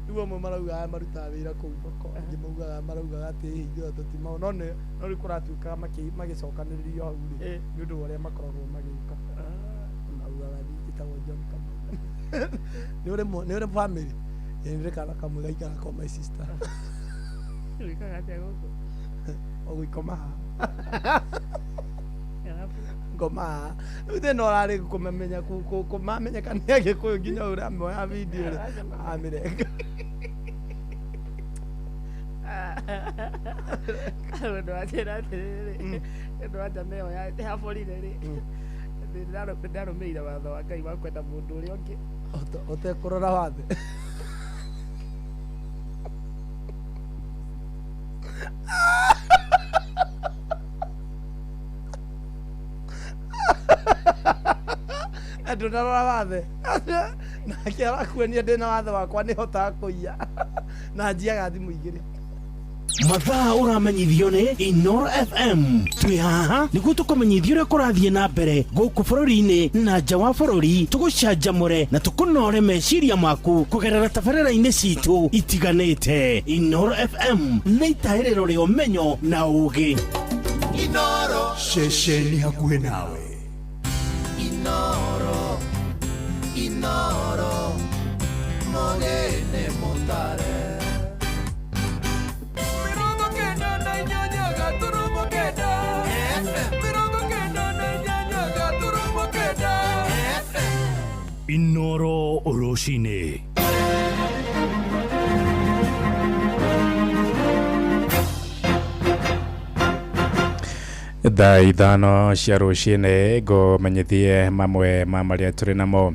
Rĩu amwe maraugaga marutaga wĩra kũu thoko, angĩ maugaga maraugaga atĩ hihi ithuĩ tũtimao, no nĩ no rĩu kũratuĩkaga magĩcokanĩrĩrio hau rĩ nĩ ũndũ wa ũrĩa makoragwo magĩka. Maugaga niĩ njĩtagwo John Kamau. Nĩ ũrĩ family? Ĩĩ nĩ kana kamwe gaikaraga kwa my sister. Wĩkaga atĩa gũkũ? O gũikoma haha. Ngoma haha. Rĩu thĩna ũrarĩ kũmamenya kũmamenyeka nĩ Agĩkũyũ nginya ũramĩoya video rĩ amĩrenga. Ũndũ wa njĩra atĩrĩrĩ, ũndũ wa njama ĩyo ya borire rĩ, ndarũmĩrĩire watho wa Ngai wa kwenda mũndũ ũrĩa ũngĩ. Ũtekũrora wathe. Ndũnarora wathe. Nake arakuonia ndĩna wathe wakwa nĩhotaga kũiya. Na njiaga thimũ igĩrĩ. Mathaa ũramenyithio nĩ Inoro FM. Twĩ haha nĩguo tũkũmenyithie ũrĩa kũrathiĩ na mbere gũkũ bũrũri-inĩ na nja wa bũrũri, tũgũcanjamũre na tũkũnore meciria maku kũgerera tabarĩra-inĩ citũ itiganĩte. Inoro FM nĩ itahĩrĩro rĩa ũmenyo na ũũgĩ. Inoro ceceni hakuhĩ nawe. Inoro Inoro Mogene Mutare. Inoro Rũcinĩ. Thaa 5 cia rũcinĩ ngũmenyithie mamwe ma marĩa tũrĩ namo.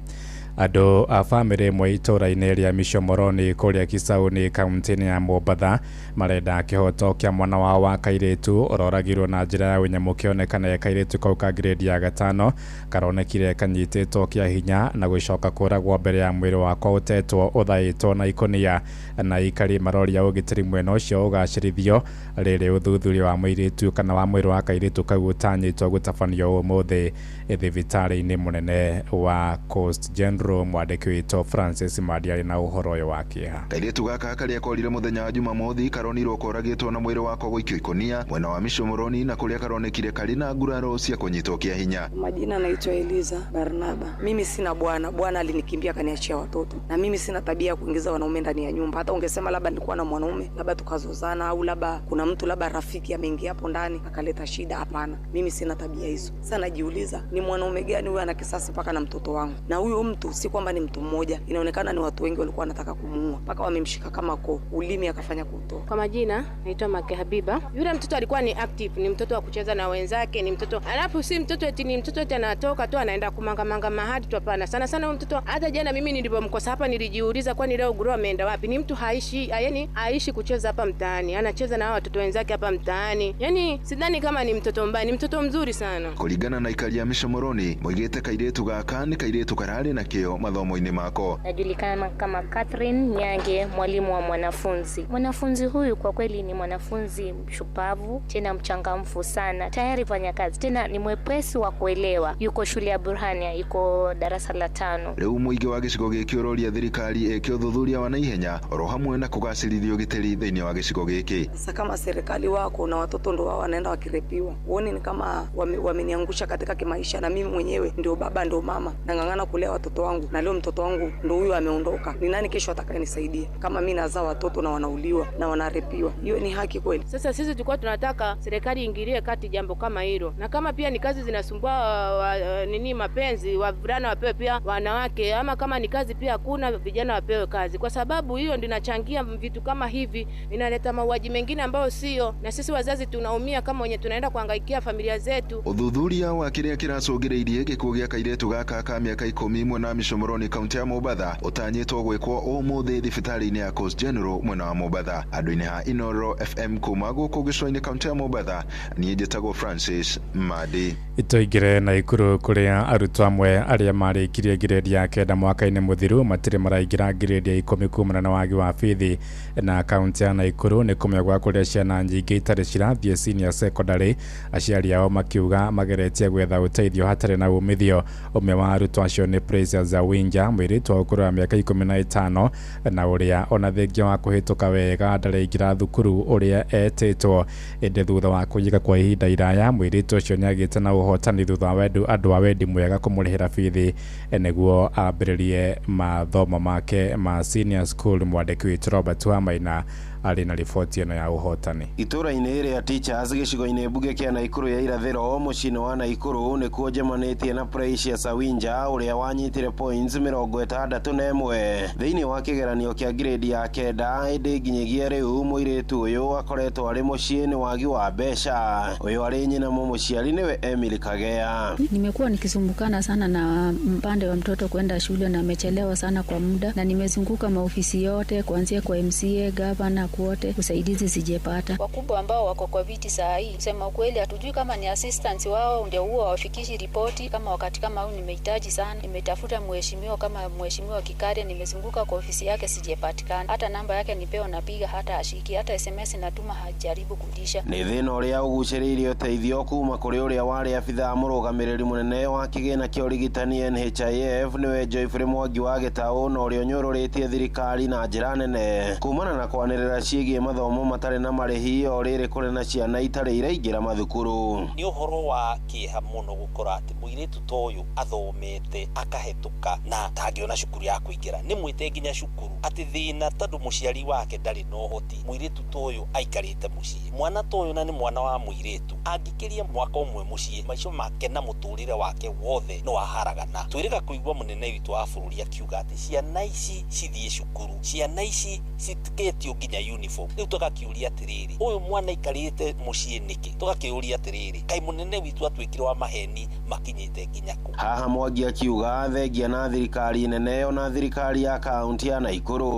Andũ a bamĩrĩ ĩmwe itũũra-inĩ rĩa Mishomoroni kũrĩa Kisauni kaunti-inĩ ya Mombatha marenda kĩhoto kĩa mwana wao wa kairĩtu ũroragirwo na njĩra ya ũnyamũ kĩonekane kairĩtu kau ka grade ya 5 karonekire kanyitĩtwo kĩa hinya na gũcoka kũragwo mbere ya mwĩrĩ wakwa ũtetwo ũthaĩtwo na ikũnia na aikari maroria ũgitĩri mwena ũcio ũgacĩrithio rĩrĩ ũthuthuria wa mũirĩtu kana wa mwĩrĩ wa kairĩtu kau ũtanyĩtwo gũtabanio ũmũthĩ thibitarĩ-inĩ mũnene wa Coast General. Mwandĩki witũ Francis Madiarĩ na ũhoro ũyũ wa kĩeha. Kairĩtu gaka karĩa korire mũthenya wa Jumamothi karonirwo koragĩtwo na mwĩrĩ wako gũikio ikũnia mwena wa Mishomoroni na kũrĩa karonekire karĩ na nguraro cia kũnyitwo kĩa hinya. Majina naitwa Eliza Barnaba. Mimi sina bwana, bwana alinikimbia akaniachia watoto, na mimi sina tabia ya kuingiza wanaume ndani ya nyumba. Hata ungesema labda nilikuwa na mwanaume labda tukazozana, au labda kuna mtu labda rafiki ameingia hapo ndani akaleta shida, hapana, mimi sina tabia hizo. Sasa najiuliza ni mwanaume gani huyu ana kisasi mpaka na mtoto wangu? Na huyo mtu si kwamba ni mtu mmoja, inaonekana ni watu wengi walikuwa wanataka kumuua mpaka wamemshika kama ko ulimi akafanya kutoa. Kwa Kwa majina naitwa Make Habiba. Yule mtoto alikuwa ni active, ni mtoto wa kucheza na wenzake, ni mtoto alafu si mtoto eti ni mtoto eti anatoka tu anaenda kumangamanga mahali tu, hapana. Sana sana huyu mtoto, hata jana mimi nilipomkosa hapa nilijiuliza, kwani leo Guro ameenda wapi? Ni mtu haishi, yani aishi kucheza hapa mtaani, anacheza na watoto wenzake hapa mtaani. Yani sidhani kama ni mtoto mbaya, ni mtoto mzuri sana. Kũringana na aikari a Mĩcomoroni moigĩte kairĩtu gaka nĩ kairĩtu kararĩ na kĩyo mathomo-inĩ mako. Najulikana kama Catherine Nyange, mwalimu wa mwanafunzi. Mwanafunzi huyu kwa kweli ni mwanafunzi mshupavu, tena mchangamfu sana, tayari fanya kazi, tena ni mwepesi wa kuelewa. Yuko shule ya Burhania, yuko darasa la 5. Rĩu mũingĩ wa gĩcigo gĩkĩ ũroria thirikari ĩke ũthuthuria wa naihenya oro hamwe na kũgacĩrithia ũgitĩri thĩinĩ wa gĩcigo gĩkĩ. Sasa kama serikali wako na watoto ndo wao wanaenda wakirepiwa, uone ni kama wameniangusha katika kimaisha, na mimi mwenyewe ndio baba ndio mama, nang'ang'ana kulea watoto wangu, na leo mtoto wangu ndo huyu ameondoka. Ni nani kesho atakayenisaidia kama mimi nazaa watoto na wanauliwa na wanarepiwa? Hiyo ni haki kweli? Sasa sisi tulikuwa tunataka serikali ingilie kati jambo kama hilo, na kama pia ni kazi zinasumbua nini mapenzi, wavulana wapewe pia wanawake, ama kama ni kazi pia hakuna, vijana wapewe kazi, kwa sababu hiyo ndio inachangia vitu kama hivi, inaleta mauaji mengine ambayo sio, na sisi wazazi tunaumia kama wenye tunaenda kuhangaikia familia zetu. Ũthuthuria wa kĩrĩa kĩracũngĩrĩirie gĩkuũ gĩa kairĩtu gaka ka mĩaka 11 na Mĩcomoroni kaunti ya Mombatha ũtanyĩtwo gwĩkwo ũmũthĩ thibitarĩ-inĩ ya Coast General mwena wa Mombatha. Andũ-inĩ ha Inoro FM kuma gũkũ gĩcũa-inĩ kaunti ya Mombatha, niĩ njĩtagwo Francis Madi. Tũingĩre Naikuru kũrĩa arutwo amwe arĩa marĩkirie grade ya 9 mwaka-inĩ mũthiru matirĩ maraingĩra grade ya 10 kumana na wagi wa bithi. Na kaunti ya Naikuru nĩ kũmwe gwa kũrĩa ciana nyingĩ itarĩ cirathiĩ senior secondary, aciari ao makiuga mageretie gwetha ũteithio hatarĩ na umithio. Ũmwe wa arutwo acio nĩ Precious Zawinja, mũirĩtu wa ũkũrũ wa mĩaka 15 na ũrĩa ona thengia wa kũhĩtũka wega ndaraingĩra thukuru ũrĩa etĩtwo. Ĩndĩ thutha wa kũnyika kwa ihinda iraya, mũirĩtu ũcio nĩagĩte na ũhotani thutha wa andũ a wendi mwega kũmũrĩhĩra bithi nĩguo ambĩrĩrie mathomo make ma senior school. Mwandĩki witũ Robert Wamaina arĩ na riboti ĩno ya ũhotani. Itũra-inĩ rĩa Teachers gĩcigo-inĩ mbunge kĩa Naikuru ya irathĩro mũciĩ-inĩ wa Naikuru nĩkuo njemanĩtie na Precious Awinja ũrĩa wanyitire points 61 thĩinĩ wa kĩgeranio kĩa grade ya 9. Ĩndĩ nginyagia rĩu mũirĩtu ũyũ akoretwo arĩ mũciĩ nĩ wagi wa mbeca. Ũyũ arĩ nyina mũmũciari nĩwe Emily Kagea. Nimekuwa nikisumbukana sana na mpande wa mtoto kwenda shule na amechelewa sana kwa muda, na nimezunguka maofisi yote kuanzia kwa MCA, governor, wote usaidizi sijepata. Wakubwa ambao wako kwa viti saa hii, kusema ukweli hatujui kama ni assistants wao ndio huo wafikishi ripoti. Kama wakati kama huu nimehitaji sana, nimetafuta mheshimiwa kama mheshimiwa Kikare, nimezunguka kwa ofisi yake sijepatikana, hata namba yake nipewa napiga hata ashiki, hata SMS natuma hajaribu kudisha. Nĩ thĩna ũrĩa ũgucĩrĩirie ũteithio kuma kũrĩ ũrĩa warĩ abithaa mũrũgamĩrĩri mũnene wa kĩgĩna kĩa ũrigitani NHIF nĩwe Geoffrey Mwangi wa Gĩtaũ, na ũrĩa ũnyũrũrĩtie thirikari na njĩra nene kumana na kwanĩrĩra ciĩgiĩ mathomo matarĩ na marĩhi o rĩrĩ kũrĩ na ciana itarĩ iraingĩra mathukuru. Nĩ ũhoro wa kĩeha mũno gũkora atĩ mũirĩtu ta ũyũ athomete akahĩtũka na ndangĩona cukuru ya kũingĩra, nĩ mwĩte nginya cukuru atĩ thĩna tondũ mũciari wake ndarĩ na ũhoti. Mũirĩtu ta ũyũ aikarĩte mũciĩ, mwana ta ũyũ na nĩ mwana wa mũirĩtu angĩkĩria mwaka ũmwe mũciĩ, maica make na mũtũrĩre wake wothe no aharagana. Twĩrĩga kũigua mũnene witũ wa bũrũri akiuga atĩ ciana ici cithiĩ cukuru, ciana ici citiketio nginya uniform. Rĩu tũgakĩũria atĩrĩrĩ, ũyũ mwana aikarĩte mũciĩ nĩkĩ? Tũgakĩũria atĩrĩrĩ, kaĩ mũnene witũ atuĩkire wa maheni makinyĩte nginya kũ? Haha Mwangi akiuga thengia na thirikari nene ona thirikari ya kaunti ya Naikuru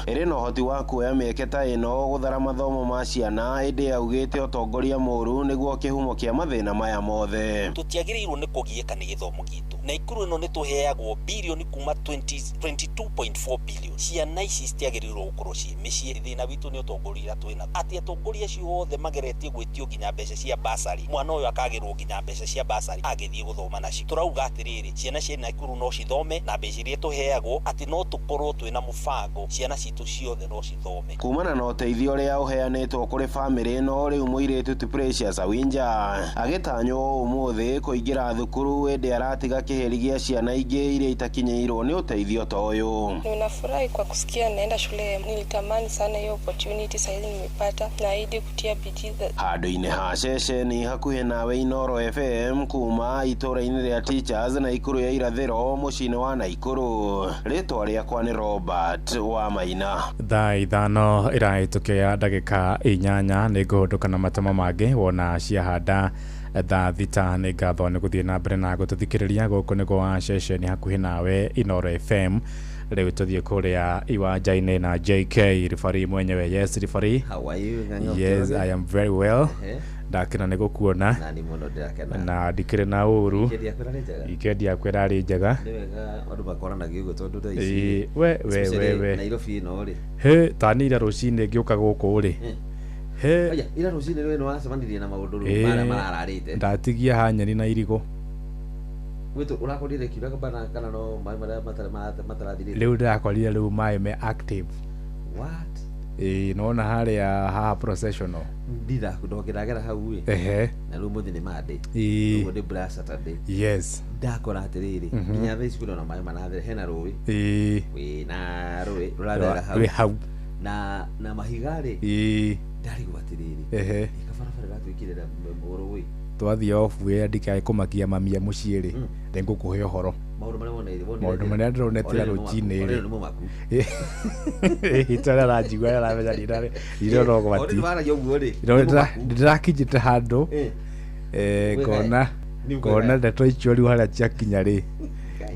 ĩrĩ na ũhoti wa kuoya mĩeke ta ĩno gũthara mathomo ma ciana, ĩndĩ augĩte ũtongoria mũũru nĩguo kĩhumo kĩa mathĩna maya mothe. Tũtiagĩrĩirwo nĩ kũgiĩka nĩ gĩthomo gitũ. Naikuru ĩno nĩ tũheagwo bilioni kuma 22.4 billion. Ciana ici citiagĩrĩirwo gũkorwo ciĩ mĩciĩ. Thĩna witũ nĩ ũtongoria twĩna atĩ atongoria acio othe mageretie gwĩtio nginya mbeca cia basari, mwana ũyũ akagĩrwo nginya mbeca cia basari agĩthiĩ gũthoma nacio. Tũrauga atĩrĩrĩ, ciana cia Naikuru no cithome na mbeca iria tũheagwo, atĩ no tũkorwo twĩna mũbango ciana citũ ciothe no cithome. Kumana na ũteithio ũrĩa ũheanĩtwo kũrĩ bamĩrĩ ĩno, rĩu mũirĩtu ti Precious Awinja agĩtanywo ũmũthĩ kũingĩra thukuru, ĩndĩ aratiga kĩheri gĩa ciana ingĩ iria itakinyĩirwo nĩ ũteithio ta ũyũ. Ninafurahi kwa kusikia naenda shule, nilitamani sana hiyo opportunity, sasa nimepata, naahidi kutia bidii. Handũ-inĩ ha ceceni hakuhĩ nawe Inoro FM kuma itũũra-inĩ rĩa Teachers Naikuru ya irathĩro mũciĩ-inĩ wa Naikuru. Rĩtwa rĩakwa nĩ Robert wa Maina. Thaa 5 ĩrahĩtũkia ndagĩka 8 nĩ ngũhũndũka na matemo mangĩ wona ciahanda thaa 6. Nĩ ngatho nĩ gũthiĩ na mbere na gũtũthikĩrĩria. Gũkũ nĩ gwa ceceni hakuhĩ nawe Inooro FM. Rĩu tũthiĩ kũrĩa iwanja-inĩ na JK ribari mwenyewe. Yes, ribari. How are you, Ng'ang'a? Yes, I am very well. Ndakena nĩ gũkuona. Na nĩ mũno ndĩrakena. Na ndikĩrĩ na ũru. Weekend yaku ĩrarĩ njega? Weekend yakwa ĩrarĩ njega. Nĩ wega andũ makoranagia ũguo tondũ thaa ici Ĩĩ, we we we especially we Nairobi ĩno rĩ. He tani ira rũcinĩ ngĩũka gũkũ rĩ, he Aya, ira rũcinĩ rĩ, nĩ wacemanirie na maũndũ rĩu marĩa marararĩte. Ndatigia ha nyeni na irigũ. Gwĩtũ ũrakorire kiuga bana kana no maĩ marĩa matarathirĩte? Rĩu ndĩrakorire rĩu maĩ me active. What? Ĩĩ, nona harĩa haha processional. Ndira ndokĩragera hau ĩ. Na rĩu mũthĩ nĩ Monday. Ũguo nĩ Black Saturday. Ndakora atĩrĩrĩ, nginya thaa ici kwĩna ona maĩ marathera, hena rũĩ. Wĩna rũĩ rũratherera hau. Rwĩ hau. Na mahiga rĩ, ndarigwo atĩrĩrĩ, ĩ kabarabara ĩratuĩkire rũĩ. Twathiĩ off ĩ ndikae kũmakia mamia mũciĩ rĩ, nĩ ngũkũhe ũhoro. Maũndũ marĩa woneire wonire Maũndũ marĩa ndĩronete ira rũcinĩ Already rĩ. nĩ mũmaku. Ĩto arĩa aranjigua aramenya ndirona ũgwati. Already waragia ũguo rĩ, nĩ mũmaku. Ndĩrakinyĩte handũ Wĩgae. ngona Nĩ ũkwĩgaya. ngona ndeto icio rĩu harĩa ciakinya rĩ.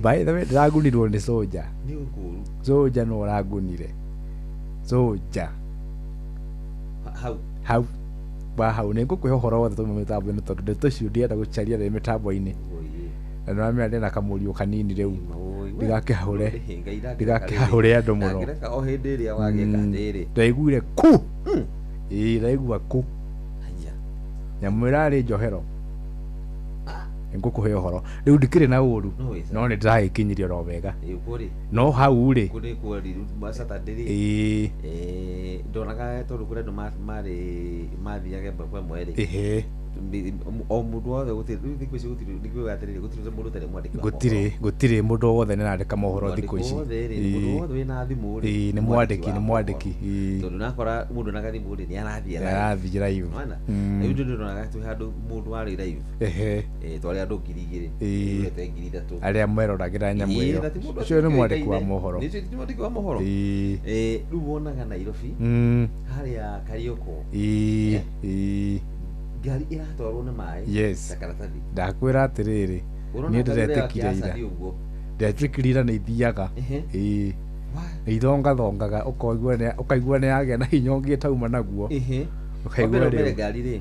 By the way, ndĩragunirwo nĩ soja. Nĩ ũkũũru. Soja no ũrangunire. Soja. Hau. Hau. Ba hau nĩ ngũkũhe ũhoro wothe tũme mĩtambo-inĩ tondũ ndeto icio ndienda gũcaria rĩ mĩtambo-inĩ. Na nĩwamenya ndĩna kamũriũ kanini rĩu. Ndigakĩhahũre. Ndigakĩhahũre andũ mũno. Ndangĩreka o hĩndĩ ĩrĩa wagĩka atĩrĩ. Ndaiguire ku. Ĩĩ, ndaigua ku. Nyamũ ĩrarĩ njohero. Nĩngũkũhe ũhoro. Rĩu ndikĩrĩ na ũru. No nĩ ndĩragĩkinyirie oro wega. Ĩ ũguo rĩ. No hau rĩ. Kũ nĩ kuo rĩ, Saturday rĩ. Ndonaga tondũ kũrĩ andũ marĩ mathiaga ĩmwe kwa ĩmwe rĩ. O mũndũ wothe gũtirĩ rĩu thikũ ici gũtirĩ nĩkuga atĩrĩrĩ, gũtirĩ mũndũ ũtarĩ mwandĩki wa Gũtirĩ gũtirĩ mũndũ wothe nĩ arandĩka mohoro thikũ ici. Mwandĩki wothe rĩ, mũndũ wothe wĩna thimũ rĩ, Ĩĩ, nĩ mwandĩki, nĩ mwandĩki. Ĩĩ. Tondũ nakora mũndũ na gathimũ rĩ, nĩ arathiĩ Nĩ arathiĩ live. Nĩwona? Rĩu ndĩ ndonaga twĩ handũ mũndũ warĩ live. Twarĩ andũ 2000. Tũrete 3000. Arĩa meroragĩra nyamũ Ĩĩ, ĩyo. na ti mũndũ Ũcio nĩ mwandĩki wa ũtaũĩkaine. mohoro. Nĩ ũcio ti mwandĩki wa mohoro. Rĩu wonaga Nairobi harĩa Karioko. Ĩĩ. Ĩĩ. Ngari ĩratwarwo nĩ maĩ ta karatathi. Ndakwĩra atĩrĩrĩ, Ũrona niĩ ngari ĩrĩa ndĩretĩkire ira. Asadi ũguo. Ndetĩkire ira nĩ ithiaga. Ĩĩ. Nĩ ithongathongaga ũkaigua nĩ yagĩa na hinya ũngĩ ĩtauma naguo. Ũkaigua Wambere rĩu. ngari rĩ,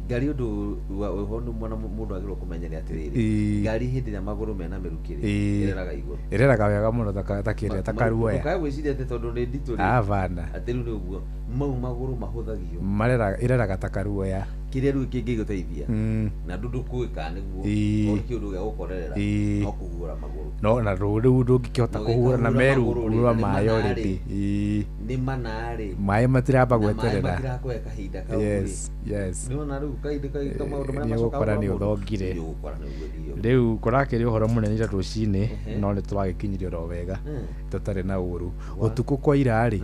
ngari ũndũ wa ũho nĩ mwana mũndũ agĩrĩirwo kũmenya nĩ atĩrĩrĩ, ngari hĩndĩ ĩrĩa magũrũ mena mĩrukĩ rĩ, ĩreraga igũrũ. Ĩreraga wega mũno ta kĩrĩa ta karuoya. Ndũkae gwĩciria atĩ tondũ nĩ nditũ rĩ, Abana. atĩ rĩu nĩ ũguo mau magũrũ mahũthagio. Mareraga ĩreraga ta karuoya. Kĩrĩa rĩu kĩngĩgũteithia na ndũ ndũkũĩ kana nĩguo tondũ kĩũndũ gĩa gũkorerera no kũhuhũra magũrũ. No na rĩu ndũngĩkĩhota Na kũhura na ũgĩkahura meru magũrũ rĩ, rwa na nĩ maĩ mana already. rĩ. Nĩ mana rĩ. Maĩ matiramba Na maĩ gweterera. matirakoya kahinda kau rĩ. Yes, yes. Nĩwona rĩu kahinda ka maũndũ marĩa Nĩ macokaga ũgũkora nĩ mũndũ. ũthongire. Nĩ ũgũkora nĩ ũgũthio. Rĩu kũrakĩrĩ ũhoro mũnene ira rũcinĩ no nĩ tũragĩkinyirie oro wega tũtarĩ na ũru. Ũtukũ kwa ira rĩ,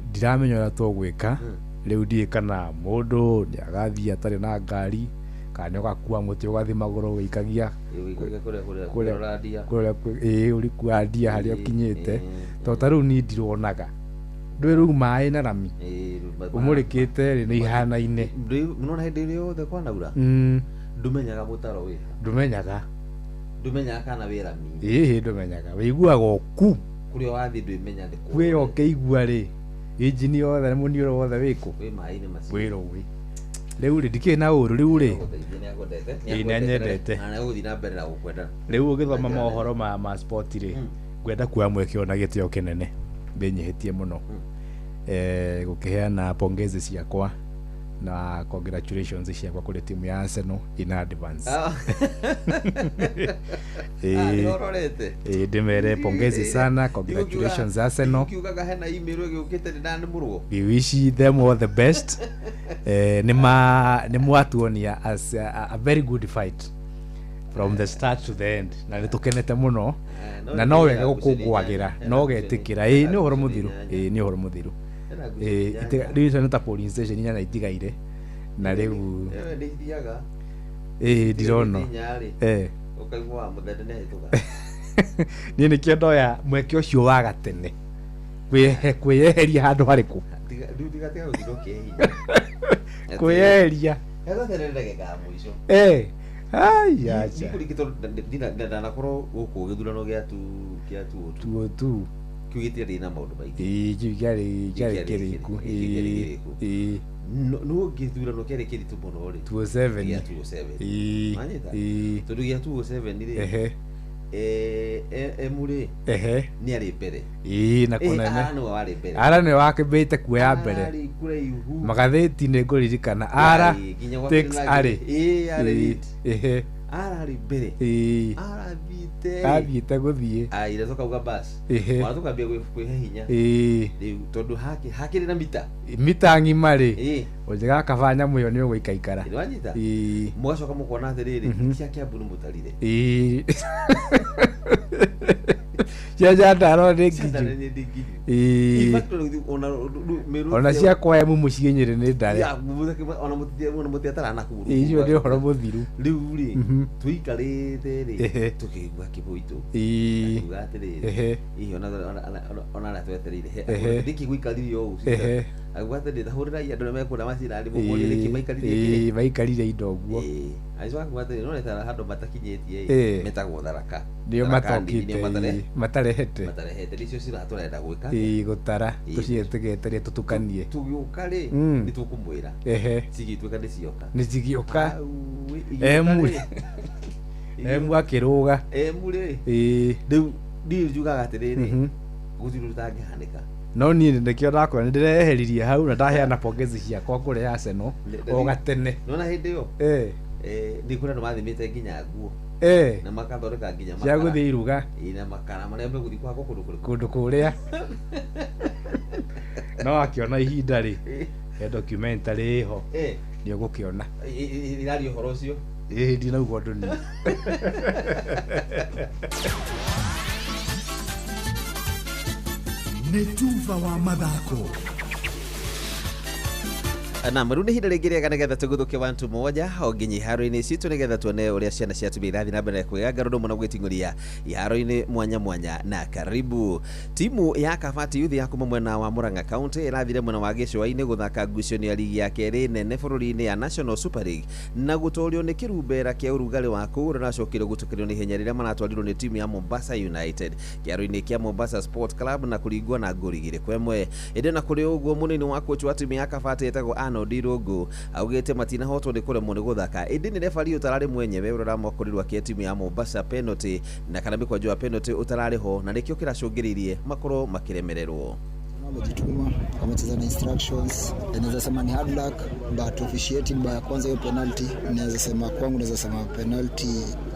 ndiramenya ũrĩa tũgwĩka. Rĩu ndiũĩ kana mũndũ nĩ agathiĩ atarĩ na ngari kana nĩ ũgakua mũtĩ ũgathiĩ magũrũ ũgĩikagia kũrĩa kũrĩa ĩĩ ũrĩkua ndia harĩa ũkinyĩte. Tondũ ta rĩu niĩ ndironaga. Ndũĩ rĩu maĩ na rami ũmũrĩkĩte rĩ nĩ ihanaine. Nĩwona hĩndĩ ĩrĩa yothe kwanaura ndũmenyaga mũtaro wĩ ha. Ndũmenyaga. Ndũmenyaga kana wĩ rami. Ĩĩ ndũmenyaga. Wĩiguaga o ku. Kũrĩa wathiĩ ndwĩmenya nĩ kũ. Kwĩ ũkĩigua rĩ, injini yothe na mũniũrũ wothe wĩkũ? Wĩ maĩ-inĩ macio. Wĩ rũĩ. Rĩu rĩ ndikĩrĩ na ũru rĩu rĩ. Ĩĩ Ĩĩ nĩanyendete. Na nĩegũthiĩ na mbere na gũkwenda. Rĩu ũgĩthoma mohoro ma sport rĩ, ngwenda kuoya mweke ũyũ na gĩtĩo kĩnene ndĩnyihĩtie mũno gũkĩheana pongezi ciakwa na congratulations ciakwa kũrĩ timu ya Arsenal in advance. Nĩũrorete? Ĩĩ ndĩmere pongezi sana, congratulations Arsenal. Kiugaga hena email ĩgĩũkĩte nĩ ndanĩmũrwo. We wish them all the best. Nĩ mwatuonia as a very good fight from the start to the end na nĩ tũkenete mũno na no wega gũkũngũagĩra no getĩkĩra ĩĩ nĩ ũhoro mũthiru, ĩĩ nĩ ũhoro mũthiru. Ĩĩ rĩu icio nĩ ta polling station inya na itigaire na rĩu Nĩ ithiaga. Ĩĩ, ndirona. Inya-rĩ, Eh. ũkaigua wa mũthende nĩahĩtũka. Niĩ nĩkĩo ndoya mweke ũcio wa gatene kwĩyeheria handũ harĩkũ. Rĩu tiga gũtinda ũkĩhihinya. Kwĩyeheria. Gatene nĩ ndagĩka ya mũico. Eh, ai acha. Nikũringĩ tondũ ndanakorwo gũkũ gĩthurano gĩa tu kĩa tu Tuo tu. Kĩu gĩtiarĩ na maũndũ maingĩ. Ĩĩ, kĩu kĩarĩ Kĩarĩ kĩrĩku. kĩarĩ kĩrĩku. Ĩĩ. No gĩthurano kĩarĩ kĩritũ mũno rĩ. 207. Gĩa 207. Ĩĩ. Wanyita? Ĩĩ. Tondũ gĩa 207 rĩ. Ehe. Emu rĩ. Ehe. Nĩ arĩ mbere. Ĩĩ, na kũnene. Ara nĩwe warĩ mbere. Ara nĩwe wakĩmbĩte kuoya mbere. Ararĩ kũraihu. Magathĩti nĩ ngũririkana. Ara Yarĩ, nginya gwa takes Kĩrĩma arĩ. Ĩĩ, yarĩ Ĩĩ, lead. Ehe. Ararĩ mbere. Ĩĩ. Arathiĩte. Athiĩte gũthiĩ. Aira tukauga bas. Ehe. Ona tukambia kwĩhe hinya. Ĩĩ. Rĩu tondũ hakĩrĩ na mita. Mita ng'ima rĩ. Ĩĩ. Ũnjĩgaga kaba nyamũ ĩyo nĩ ũgũikaikara. Nĩwanyita? Ĩĩ. Mũgacoka mũkona atĩrĩrĩ, Mhm. cia Kiambu nĩ mũtarire. Ĩĩ. Cia Nyandarua nĩ Cia nginyu. Nyandarua nĩ nginyu. Ĩĩ. In fact, ona Meru Ona cia kwa Embu mũciĩ Nyĩrĩ nĩ ndare. Ya, ona mũtiatara na kũu. Ĩĩ, icio nĩ ũhoro mũthiru. Rĩu rĩ, Mhm. tũikarĩte rĩ, Ehe. tũkĩigua Kĩbũitũ. Ĩĩ. Akiuga atĩrĩrĩ, Ehe. hihi ona arĩa twetereire, Ehe. nĩkĩ gũikarire ũũ? Ehe. Akiuga atĩrĩrĩ, ta hũrĩrai andũ arĩa mekuona macinani mũmorie nĩkĩ Ĩĩ, maikarire kĩrĩ. ĩĩ, maikarire indo ũguo. Ĩĩ. Agĩcoka akiuga atĩrĩrĩ, no nĩ handũ matakinyĩtie Ĩĩ. ĩ, metagwo Tharaka. Nĩo Tharaka Nini, matokĩte, nĩo ĩĩ, matarehete. matarehete nĩcio cira tũrenda gwĩka. Ĩĩ, gũtara Ĩĩ. tũcihe tũgeterie tũtukanie. Tũgĩũka rĩ, Mm. nĩ tũkũmwĩra. Ehe. Cigĩtuĩka nĩ cioka. Nĩ cigĩũka. Igĩũka Emu. rĩ. Emu akĩrũga. Emu rĩ. Ĩĩ. Rĩu niĩ njugaga atĩrĩrĩ, Mhm. gũtirĩ ũndũ ũtangĩhanĩka. No niĩ nĩkĩo ndakora nĩ ndĩreheririe hau na ndaheana pongezi ciakwa kũrĩ Arsenal o gatene. Nĩwona hĩndĩ ĩyo? Eh. Nĩ kũrĩ andũ mathimĩte nginya nguo. Eh. Na makathondeka nginya Cia makara. gũthiĩ iruga. Ĩĩ, na makara marĩa megũthiĩ kũhakwo kũndũ kũrĩkũ? Kũndũ kũrĩa. No akĩona ihinda rĩ, he documentary ĩho. Eh. Nĩ ũgũkĩona. Ĩraria ũhoro ũcio. Ĩĩ, ndinauga ũndũ niĩ. Nĩ tuba wa mathako. Naam, rĩu nĩ ihinda rĩngĩ rĩega nĩgetha tũgũthũke wantu moja o nginya iharo-inĩ citũ nĩgetha tuone ũrĩa ciana cia atumia irathiĩ na mbere na kwĩganga rũndũ mũno gwĩting'ũria iharo-inĩ mwanya mwanya. Na karibu timu ya Kabati Youth ya kuma mwena wa Murang'a County ĩrathire mwena wa gĩcũa-inĩ gũthaka ngucanio ya ligi ya kerĩ nene bũrũri-inĩ ya National Super League na gũtorio nĩ kĩrumbera kĩa ũrugarĩ wa kũu ũrĩa ũracokire gũtũkĩrio nĩ ihenya rĩrĩa maratwarirwo nĩ timu ya Mombasa United kĩaro-inĩ kĩa Mombasa Sport Club na kũringwo na ngũri 2-1. Ĩndĩ na kũrĩ ũguo mũnini wa coach wa timu ya Kabati etagwo Arnold Irũngũ augĩte matinahotwo nĩ kũremwo nĩ gũthaka ĩndĩ nĩ refari ũtararĩ mwenyewe ũrĩa ũramakorirwo akĩhe timu ya Mombasa penalty na kana mĩkwanjo ya penalty ũtararĩ ho na nĩkĩo kĩracũngĩrĩirie makorwo makĩremererwo. Wamejituma, wamecheza na instructions. Naweza sema ni hard luck, but officiating bao ya kwanza hiyo penalty, naweza sema kwangu, naweza sema penalty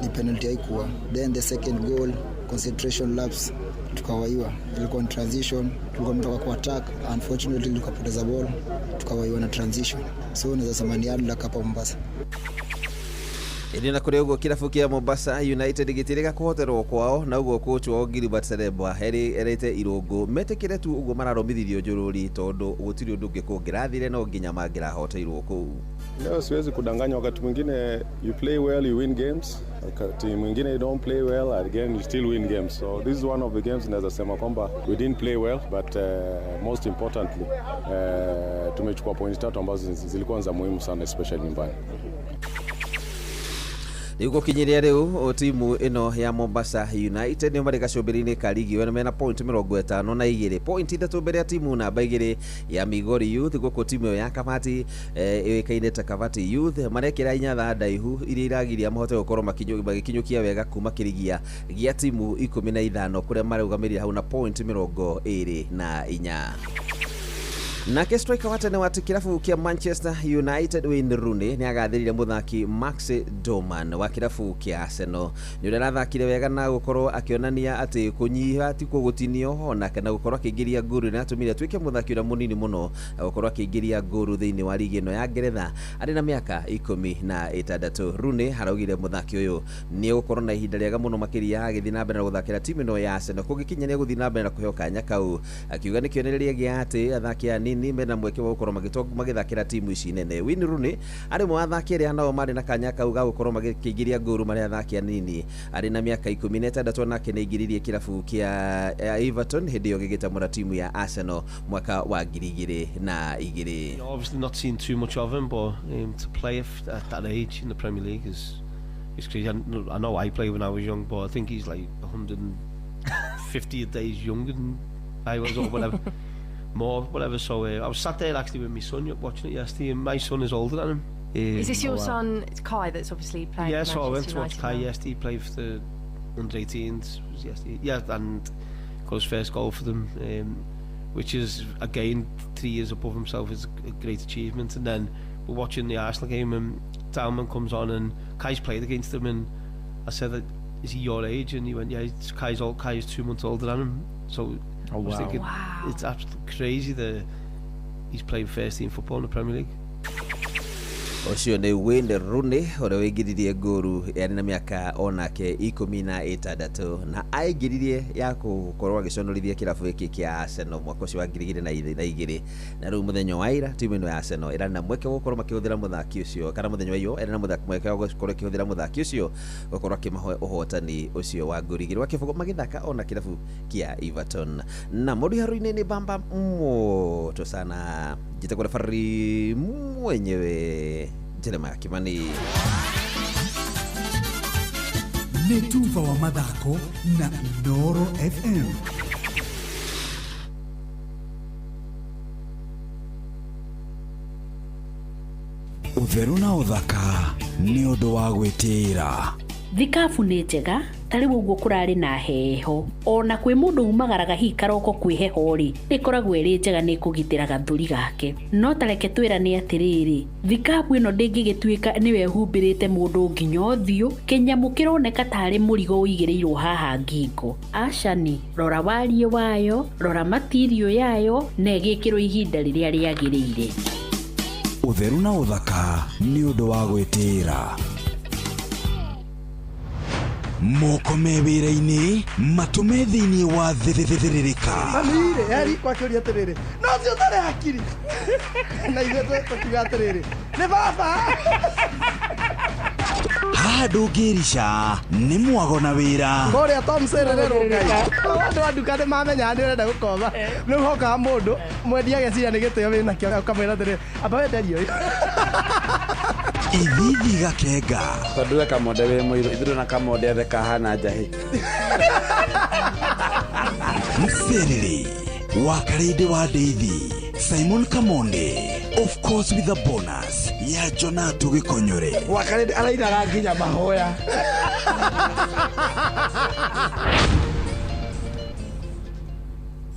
ni penalty haikuwa. Then the second goal concentration lapse, tukawaiwa. Ilikuwa ni transition, tulikuwa tumetoka kwa attack, unfortunately tukapoteza ball, tukawaiwa na transition. So naweza sema ni hard luck hapa Mombasa. Ĩndĩ na kũrĩ ũguo kĩrabu kĩa Mombasa United gĩtirĩga kũhoterwo kwao na ũguo coach wao Gilbert Serebwa erĩte Irũngũ metĩkĩre tu ũguo mararomithirio njũrũri tondũ gũtirĩ ũndũ ũngĩ kũngĩrathire no nginya mangĩrahoteirwo kũu. Leo siwezi kudanganya, wakati mwingine you play well you win games, wakati mwingine you don't play well again you still win games. So this is one of the games naweza sema kwamba we didn't play well but most importantly tumechukua pointi tatu ambazo zilikuwa za muhimu sana especially nyumbani. Rĩu gũkinyĩria rĩu timu ĩno ya Mombasa United nĩo marĩ gacũmbĩrĩ-inĩ ka ligi ĩyo mena point 52, point 3 mbere ya timu namba 2 ya Migori Youth. Gũkũ timu ĩyo ya Kabati ĩũĩkaine ta Kabati Youth marekĩra inyatha ndaihu iria iragiria mahote gũkorwo magĩkinyũkia wega kuma kĩrigia gĩa timu 15 kũrĩa marũgamĩrĩire hau na point 24. Nake striker wa tene wa kĩrabu kĩa Manchester United Wayne Rooney nĩ agathĩrĩire mũthaki Max Dowman wa kĩrabu kĩa Arsenal nĩ ũrĩa arathakire wega na gũkorwo akĩonania atĩ kũnyiha ti gũtinio onake na gũkorwo akĩingĩria ngũru nĩ atũmire atuĩke mũthaki ũrĩa mũnini mũno gũkorwo akĩingĩria ngũru thĩinĩ wa ligi ĩno ya Ngeretha arĩ na mĩaka 16. Rooney araugire mũthaki ũyũ nĩ egũkorwo na ihinda rĩega mũno makĩria agĩthiĩ na mbere na gũthakĩra timu ĩno ya Arsenal kũngĩkinya nĩ egũthiĩ na mbere na kũheo kanya kau, akiuga nĩ kĩonereria gĩa atĩ athaki aya anini mena mweke wa gũkorwo magĩthakĩra timu ici nene. Wayne Rooney arĩ ũmwe wa athaki arĩa nao marĩ na kanya kau ga gũkorwo magĩkĩingĩria ngũru marĩ athaki anini. Arĩ na mĩaka 16 nake nĩaingĩririe kĩrabu kĩa Everton hĩndĩ ĩyo gĩgĩtamũra timu ya Arsenal mwaka wa 2002. Obviously not seen too much of him, but to play at that age in the Premier League is crazy. I know I played when I was young, but I think he's like 150 days younger than I was, or whatever, more, whatever. So I was sat there actually with my son watching it yesterday, and my son is older than him. Is this your son, Kai, that's obviously playing? Yeah, so I went to watch Kai yesterday. He played for the under-18s, was yesterday. Yeah, and got his first goal for them, which is again 3 years above himself, is a great achievement. And then we're watching the Arsenal game, and Downman comes on, and Kai's played against him, and I said, "Is he your age?" And he went, "Yeah, Kai's old. Kai's 2 months older than him." So I was thinking, wow. It's absolutely crazy that he's playing first team football in the Premier League. Ũcio nĩ Wayne Rooney ũrĩa waingĩririe ngũru yarĩ na mĩaka onake 16 na aingĩririe ya gũkorwo agĩconorithia kĩrabu gĩkĩ kĩa Arsenal mwaka ũcio wa 2002 na rĩu mũthenya wa ira timu ĩno ya Arsenal ĩrarĩ na mweke wa gũkorwo makĩhũthĩra mũthaki ũcio kana mũthenya wa iyo ĩrarĩ na mweke wa gũkorwo ĩkĩhũthĩra mũthaki ũcio gũkorwo akĩmahe ũhotani ũcio wa ngũru 2-0 magĩthaka ona kĩrabu kĩa Everton. Na mũndũ haru-inĩ nĩ bamba moto sana njĩtagwo referee mwenyewe Jeremiah Kimani. Nĩ tuba wa mathako na Inooro FM. Ũtheru na ũthaka nĩ ũndũ wa gwĩtĩĩra. Thikabu nĩ njega ta rĩu ũguo kũrarĩ na heho ona kwĩ mũndũ umagaraga hihi karoko kwĩ heho rĩ nĩkoragwo ĩrĩ njega nĩ kũgitĩra gathũri gake. No tareke twĩrane atĩrĩrĩ, thikabu ĩno ndĩngĩgĩtuĩka nĩwe ĩhumbĩrĩte mũndũ nginya ũthiũ, kĩnyamũ kĩroneka tarĩ mũrigo ũigĩrĩirwo haha ngingo. Acani, rora wariĩ wayo, rora matirio yayo na ĩgĩkĩrwo ihinda rĩrĩa rĩagĩrĩire. Ũtheru na ũthaka nĩ ũndũ wa gwĩtĩĩra. Moko me wĩra-inĩ matũme thĩinĩ wa thĩrĩrĩka. Mami-rĩ eri kwakĩũria atĩrĩrĩ, no ũcio ũtarĩ hakiri na ithuĩ tũkiuga atĩrĩrĩ nĩ baba. Haha ndũngĩrica nĩ mwago na wĩra. Kũrĩa Tom Serererwo Ngai. Andũ a nduka nĩ mamenyaga nĩ ũrenda gũkomba. Rĩu hokaga mũndũ mwendia ageciria nĩ gĩtĩo wĩnakĩo ũkamwĩra atĩrĩrĩ amba wenderie ũyũ. Ithithi gakenga. Tondũ we Kamonde wĩ mũirũ, ithuĩ na Kamonde othe kahana njahĩ. Mserere wa Karĩndĩ wa Ndeithi, Simon Kamonde, of course with a bonus ya Jonatu Gĩkonyore. Wa Karĩndĩ arainaga nginya mahoya.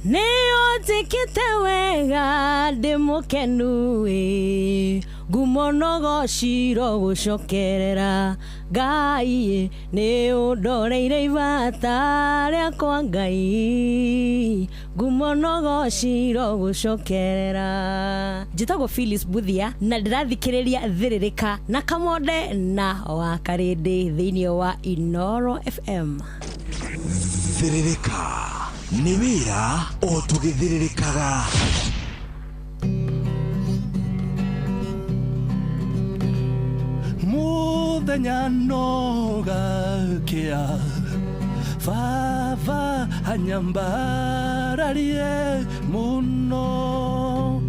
Nĩ ũnjĩkĩte wega ndĩ mũkenu ĩ ngumo no gociro gũcokerera Ngai nĩ ũndoreire ibata rĩakwa Ngai ngumo no gociro gũcokerera. Njĩtagwo Phyllis Buthia na ndĩrathikĩrĩria Thĩrĩrĩka na Kamonde na wa Karĩndĩ thĩinĩ wa Inooro FM. Thĩrĩrĩka nĩ wĩra o tũgĩthĩrĩrĩkaga. Muthenya no gakĩa baba anyambararie mũno.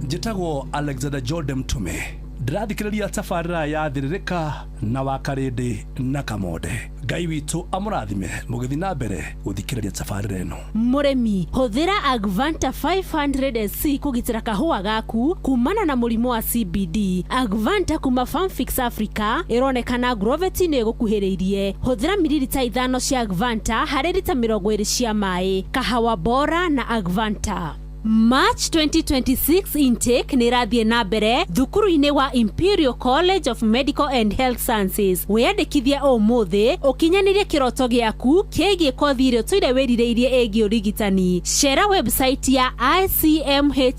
Njĩtagwo Alexander Jordan Mtume, ndĩrathikĩrĩria tabarĩra ya Thĩrĩrĩka na wa Karĩndĩ na Kamonde. Ngai witũ amũrathime mũgĩthiĩ na mbere gũthikĩrĩria tabarĩra ĩno. Mũrĩmi, hũthĩra Agvanta 500SC kũgitĩra kahũa gaku kumana na mũrimũ wa CBD. Agvanta kuma Farmfix Africa ĩronekana Agrovet-inĩ ĩgũkuhĩrĩirie. Hũthĩra mililita 5 cia Agvanta harĩ rita 20 cia maĩ. Kahawa bora na Agvanta. March 2026 intake nĩ ĩrathiĩ na mbere thukuru-inĩ wa Imperial College of Medical and Health Sciences. Wĩyandĩkithie ũmũthĩ ũkinyanĩrie kĩroto gĩaku kĩgiĩ kothi ĩrĩa ũtũire wĩrirĩirie ĩgiĩ ũrigitani. Cera website ya icmhs.co.ke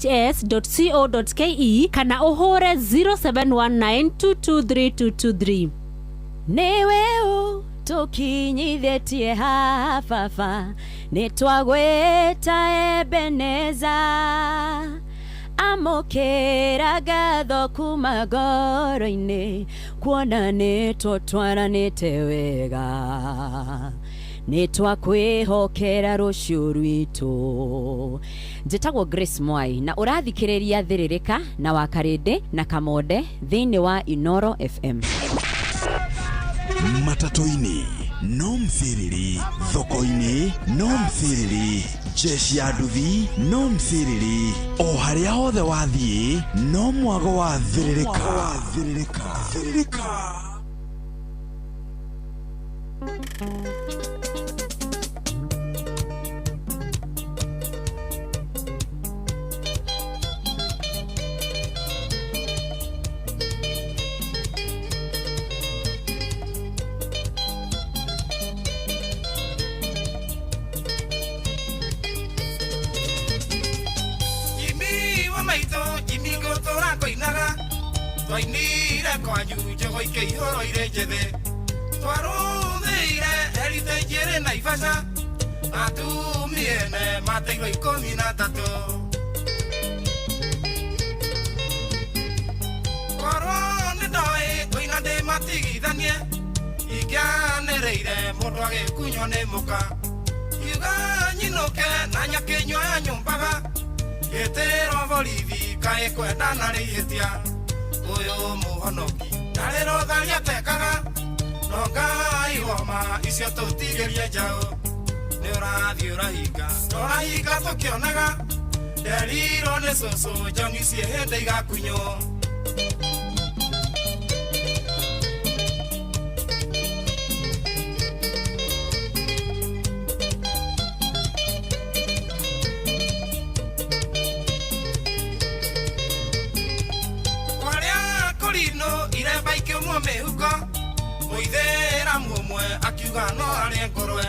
kana ũhũre 0719223223. Nĩwe ũtũkinyithĩtie haha baba, nĩ twagwĩta Ebeneza. Amũkĩra ngatho kuma ngoro-inĩ, kuona nĩ tũtwaranĩte wega, nĩ twakwĩhokera rũciũ rwitũ. Njĩtagwo Grace Mwai na ũrathikĩrĩria Thĩrĩrĩka na Wakarĩndĩ na Kamonde thĩinĩ wa Inoro FM. Matatũ-inĩ no msiriri, thoko-inĩ no msiriri, jeshi ya nduthi no msiriri, o harĩa hothe wathiĩ no mwago wa thĩrĩrĩka. Thĩrĩrĩka, thĩrĩrĩka. Jimmy wa maitũ, Jimmy ngũtũra ngũinaga, twainire kwanyu njogo ikĩihũrwo irĩ njĩthĩ, twarũthĩire heritage ĩrĩ Naivasha, atumia ene mateirwo 13. Korwo nĩ ndoĩ ngũina ndĩmatigithanie, ingĩanĩrĩire mũndũ agĩkunywo nĩ mũka, kiuga nyinũke na nyakĩnyua ya nyũmbaga, gĩtĩrwo borithi kaĩ kwendana rĩ ihĩtia, ũyũ mũhonoki ndarĩ rũtharia atekaga, no Ngai woma icio tũtigĩrie njaũ, nĩ ũrathiĩ ũrahinga, ũrahinga tũkĩonaga, nderirwo nĩ cũcũ njong'i ciĩ hĩndĩ igakunywo. Kwarĩa kũrinũ iremba ikĩũmwo mĩhuko, mũithĩramu ũmwe akiuga no arĩe ngũrwe,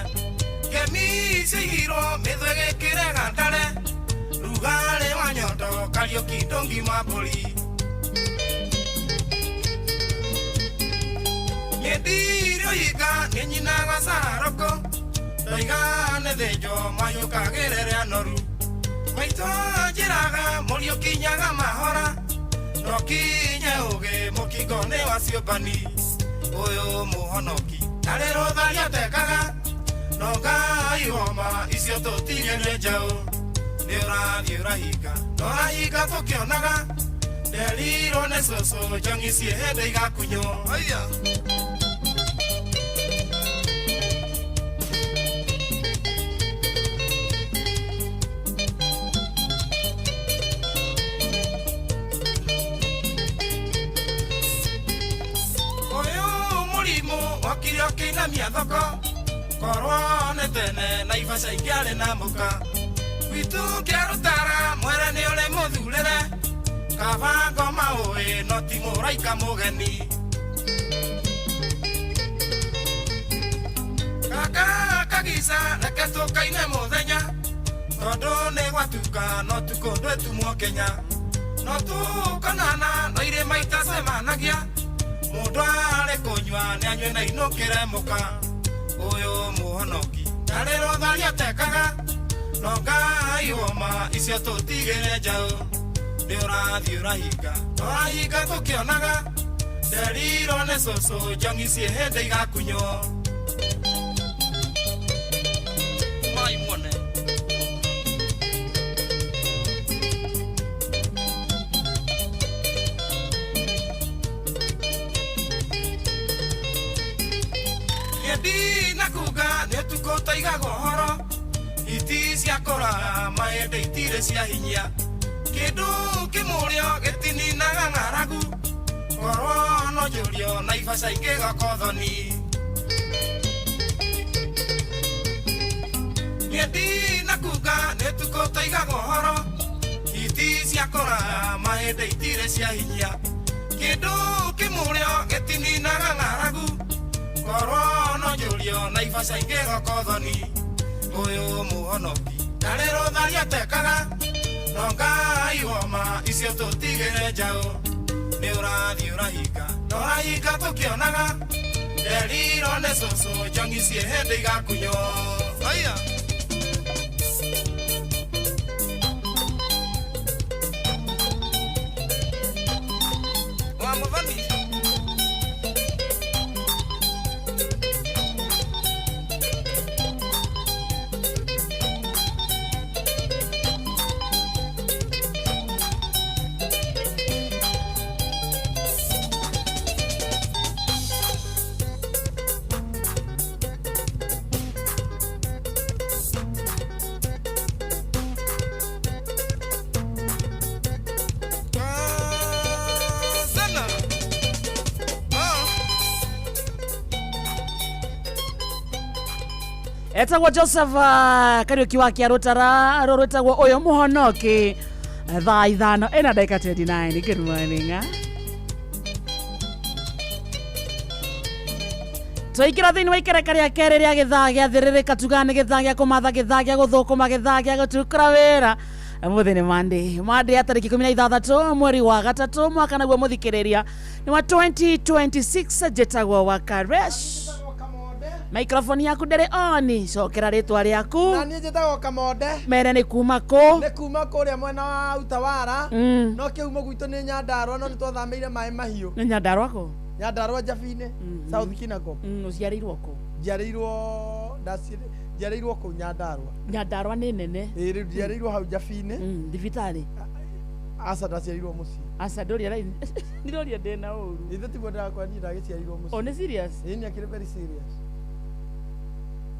ngemi ciaigirwo mĩthwe gĩkĩrega ndare, rugarĩ wa nyondo Kariũki ndũngima mbũri. Nyendirio iga nĩ nyinaga cararũkũ, ndoiga nĩ thĩnjwo mayũkagĩrĩre anoru, maitũ anjĩraga mũriũ kinyaga mahora, no kinye ũgĩ mũkingo nĩ wa ciũmbani, ũyũ mũhonoki ndarĩ rũtharia atekaga, no Ngai woma icio tũtigĩrie njaũ, nĩ ũrathiĩ ũrahinga, ũrahinga tũkĩonaga, nderirwo nĩ cũcũ njong'i ciĩ hĩndĩ igakunywo. Aya. Ũyũ mũrimũ wokire ũkĩinamia thoko, korwo nĩ tene Naivasha ingĩarĩ na mũka, gwitũ kĩarũtara mwere nĩ ũrĩ mũthurĩre, kaba ngoma ũĩ no ti mũraika mũgeni. Kaka kagica reke tũkaine mũthenya, tondũ nĩ gwatuka no tukũ ndwĩtumwo Kenya, no tũkonana no irĩma itacemanagia, mũndũ arĩ kũnyua nĩ anyue na inũkĩre mũka, ũyũ mũhonoki ndarĩ rũtharia atekaga, no Ngai woma icio tũtigĩre njaũ, nĩ ũrathiĩ ũrahinga, ũrahinga tũkĩonaga, nderirwo nĩ cũcũ njong'i ciĩ hĩndĩ igakunywo. Mai muone. Ndina kuga nĩ ũtukũ tũigaga ũhoro, hiti cia kũraya mahĩndĩ itirĩ cia hinya, kĩndũ kĩmũrĩo gĩtininaga ng'aragu, korwo no njũrio Naivasha ingĩgoka ũthoni. Niĩ ndina kuga nĩ ũtukũ tũigaga ũhoro, hiti cia kũraya mahĩndĩ itirĩ cia hinya, kĩndũ kĩmũrĩo gĩtininaga ng'aragu, korwo no njũrio Naivasha ingĩgoka ũthoni, ũyũ mũhonoki ndarĩ rũtharia atekaga, no Ngai woma icio tũtigĩre njaũ, nĩ ũrathiĩ ũrahinga, ũrahinga tũkĩonaga, nderirwo nĩ cũcũ njong'i ciĩ hĩndĩ igakunywo. Aya. Etagwo Joseph Kariuki wa Kiarutara rũrwĩtagwo ũyũ mũhonoki thaa 5 ĩna ndagĩka 29. Good morning. Twaingĩra thĩinĩ wa ikereka rĩa kerĩ rĩa gĩthaa gĩa thĩrĩrĩka tugaga nĩ gĩthaa gĩa kũmatha, gĩthaa gĩa gũthũkũma, gĩthaa gĩa gũtukũra wĩra. Mũthĩ nĩ Monday ya tarĩki 16 mweri wa gatatũ mwaka naguo mũthikĩrĩria nĩ wa 2026. Njĩtagwo wa Karesh. Microphone yaku ndĩrĩ on, cokera rĩtwa rĩaku. Na niĩ njĩtagwo Kamonde. Mere nĩ kuma kũ? Nĩ kuma kũrĩa mwena wa Utawara. No kĩhumo gwitũ nĩ Nyandarua, no nĩ twathamĩire maĩ mahiũ. Nĩ Nyandarua kũ? Nyandarua Njabi-inĩ, South Kinangop. Ũciarĩirwo kũ? Njiarĩirwo kũu Nyandarua. Nyandarua nĩ nene. Ĩĩ, rĩu njiarĩirwo hau Njabi-inĩ. Thibitarĩ? Aca, ndaciarĩirwo mũciĩ. Aca, ndũria raini. Ndiroria ndĩna ũru. Ithe tiguo ndĩrakora, niĩ ndagĩciarĩirwo mũciĩ. Oh, nĩ serious? Ĩĩ, nĩ akĩrĩ very serious.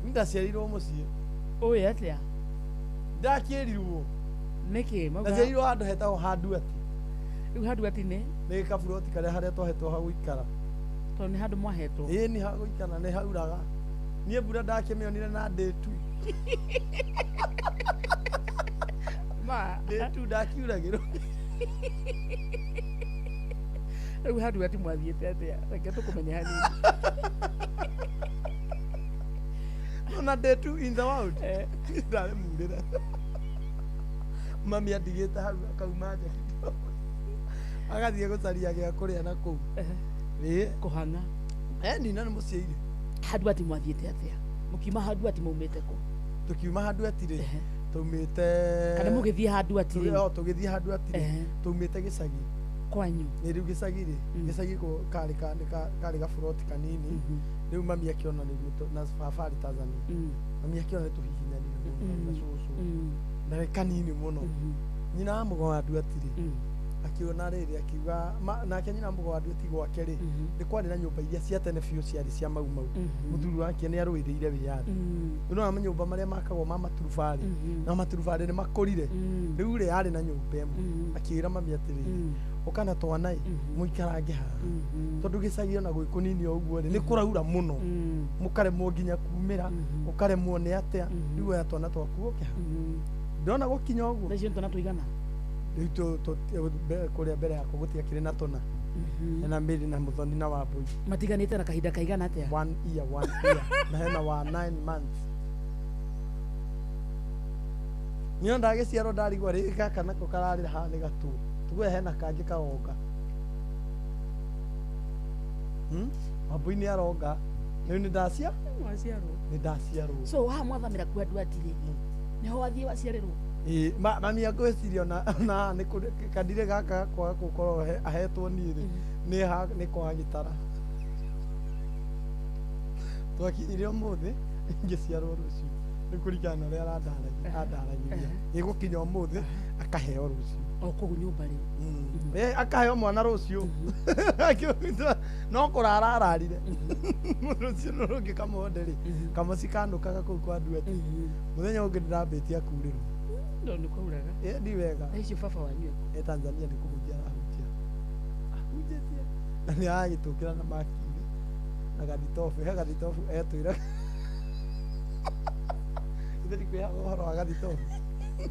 Niĩ ndaciarĩirwo mũciĩ. Ũĩ atĩa? Ndakĩrirwo. Nĩkĩ? Ndaciarĩirwo handũ hetagwo Handuati. Rĩu Handuati nĩ? Nĩ kaburoti karĩa harĩa twahetwo ha gũikara. Tondũ nĩ handũ mwahetwo? Ĩĩ, nĩ ha gũikara, nĩ hauraga. Niĩ mbura ndakĩmĩonire na ndĩtu. Ma. Ndĩtu ndakiuragĩrwo. Rĩu Handuati mwathiĩte atĩa? Reke tũkũmenye hanini. Ona ndĩtu in the world. Ndarĩ murĩre. Mami andigĩte hau akauma nja kidogo. Agathiĩ gũcaria gĩa kũrĩa na kũu. Ĩĩ. Kũhang'a. Nina nĩ mũciĩ-irĩ. Handuati mwathiĩte atĩa? Mũkiuma Handuati maumĩte kũ? Tũkiuma Handuati rĩ, tũmĩte Kana mũgĩthiĩ Handuati rĩ? Tũgĩthiĩ Handuati rĩ, tũmĩte gĩcagi. Kwanyu? Nĩ rĩu gĩcagi rĩ, gĩcagi karĩ karĩ gaburoti kanini. Rĩu mami akĩona rĩu na baba arĩ Tanzania. Mami akĩona nĩ tũhihinyanire mũno na cũcũ. Na nĩ kanini mũno. Nyina wa mũgo wa Nduati rĩ, akiona rĩrĩ akiuga nake nyina mũgo wa Nduati gwake rĩ, nĩ kwarĩ na nyũmba iria cia tene biũ ciarĩ cia Mau Mau. Mũthuri wake nĩ arũĩrĩire wĩyathi. Nĩ manyũmba marĩa makagwo ma maturubarĩ, na maturubarĩ nĩ makũrire. Rĩu rĩ yarĩ na nyũmba ĩmwe. Akĩra mami atĩrĩrĩ, ũka na twana ĩ, mũikarange haha. Tondũ gĩcagi ona gwĩ kũnini o ũguo rĩ, nĩ kũraura mũno. Mũkaremwo nginya kumĩra, ũkaremwo nĩ atĩa. Rĩu oya twana twaku ũke haha. Ndona gũkinya ũguo. Thaa icio nĩ twana tũigana? Rĩu kũrĩa mbere yakwa gũtiakĩrĩ na tũna. Hena Mary na Mũthoni na Wambũi. Matiganĩte na kahinda kaigana atĩa? 1 year, 1 year. Na hena wa 9 months. Niĩ ndagĩciarwo ndarigwo rĩ gaka nako kararĩra haha nĩ gatuo. Tuge hena kangĩ karonga. Wambũi nĩ aronga. Rĩu nĩ Waciarwo. Nĩ ndaciarwo. So haha mwathamĩra kuo Nduati rĩ, nĩho wathiĩ waciarĩrwo? Ĩĩ, mami akwĩciria ona nĩ kandire gaka gakwa gũkorwo ahetwo niĩ rĩ, nĩ kwa gĩtara. Twakinyire ũmũthĩ, ngĩciarwo rũciũ. Nĩ kũringana na ũrĩa arandaragĩria. Ĩgũkinya ũmũthĩ, akaheo rũciũ. O kũu nyũmba rĩu. Akaheo mwana rũciũ. No kũrara ararire. Rũciũ rũngĩ Kamonde rĩ, kamoci kanũkaga kũu kwa Nduati. Mũthenya ũngĩ ndĩrambĩtie akurĩrwo. No nĩ kwauraga. Ĩĩ, ndi wega. Thaa icio baba wanyu ekũ? E Tanzania nĩ kũhunjia arahunjia. Ahunjĩtie. Na nĩ aragĩtũkĩra na makiurĩ. Na gathitobu, he gathitobu etwĩra. Ithe ndikwĩhaga ũhoro wa gathitobu.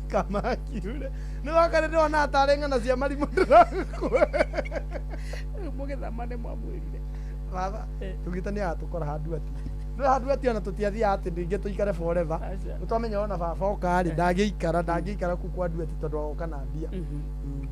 Kamakiure. Nĩ waka nĩ ndĩrona tarĩ ng'ano cia marimũ ndĩrakũhe. Rĩu mũgĩthama nĩ mwamwĩrire. Baba, tugĩte nĩ agatũkora Handuati. No Handuati ona tũtiathiaga atĩ rĩngĩ tũikare forever. Nĩ twamenya ona baba oka rĩ, ndangĩikara kũu kwa Nduati tondũ agoka na mbia.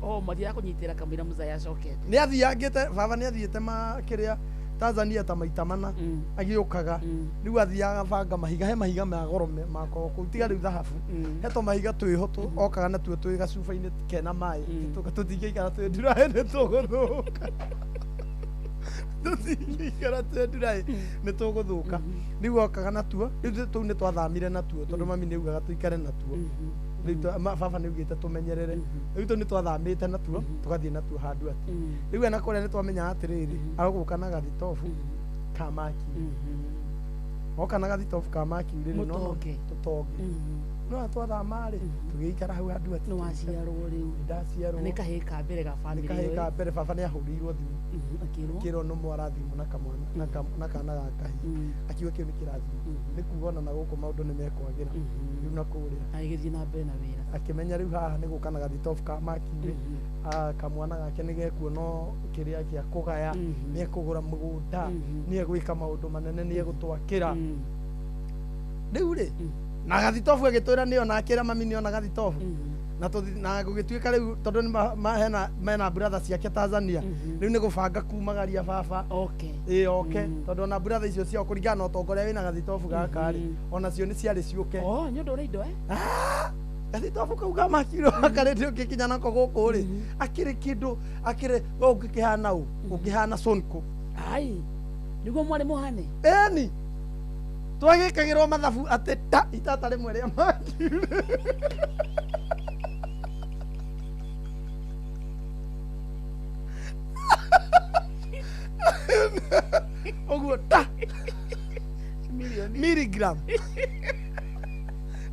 Oh, mathiaga kũnyitĩra kamũira mũzaya acokete. Nĩ athiangĩte, baba nĩ athiĩte ma kĩrĩa Tanzania ta maita mana agĩũkaga. Rĩu athiaga banga mahiga, he mahiga ma goro makoragwo kũu, tiga rĩu thahabu. He tũmahiga twĩho okaga natuo twĩ gacuba-inĩ kena maĩ. Tũtingĩikara twĩ nduraĩ nĩ tũgũthũka. Tũtingĩikara twĩ nduraĩ nĩ tũgũthũka. Rĩu okaga natuo, rĩu tũu nĩ twathamire natuo tondũ mami nĩ augaga tũikare natuo. Rĩu baba nĩ augĩte tũmenyerere. Rĩu tũu nĩ twathamĩte natuo, tũgathiĩ natuo Handuati. Rĩu ena kũrĩa nĩ twamenyaga atĩrĩrĩ, arogũka na gathitobu ka maki. Oka na gathitobu ka maki rĩrĩ, no Mũtonge. tũtonge. No twathama rĩ, tũgĩikara hau handũ atĩ Nĩ waciarwo rĩu? Ndaciarwo. Nĩ kahĩĩ ka mbere ga Nĩ bamĩrĩ kahĩĩ ĩyo, ka ĩ? mbere. Baba nĩ ahũrĩirwo thimũ, Akĩrwo? Akĩrwo nĩ mwarathimwo na kamwana na kana ga kahĩĩ. Akiuga kĩu nĩ kĩrathimo, nĩ kuga ona na gũkũ maũndũ nĩ mekwagĩra rĩu na kũrĩa. Agĩgĩthiĩ na mbere na wĩra. Akĩmenya rĩu haha nĩ gũka na gathitobu ka makiurĩ, kamwana gake nĩ gekuona kĩrĩa gĩa kũgaya, nĩ ekũgũra mũgũnda, nĩ egwĩka maũndũ manene, nĩ egũtwakĩra rĩu rĩ. Na gathitobu agĩtwĩra nĩyo, na akĩra mami nĩona gathitobu na na gũgĩtuĩka rĩu tondũ nĩ hena mena brother ciake Tanzania, rĩu nĩ gũbanga kumagaria baba oke. Ĩ, oke, tondũ ona brother icio ciao, kũringana na ũtonga ũrĩa wĩna gathitobu gaka rĩ, ona cio nĩ ciarĩ ciũke. Oh, nĩ ũndũ ũrĩa indo, eh? Gathitobu kau ga makiro akarĩndĩ ũngĩkinya nako gũkũ rĩ, akĩrĩ kĩndũ akĩrĩ we ũngĩkĩhana ũ ũngĩhana sonko. Ai, nĩguo mwarĩ mũhane? Ĩni, twagĩkagĩrwo mathabu atĩ ta itata rĩmwe rĩa makiro. Ũguo ta milligram.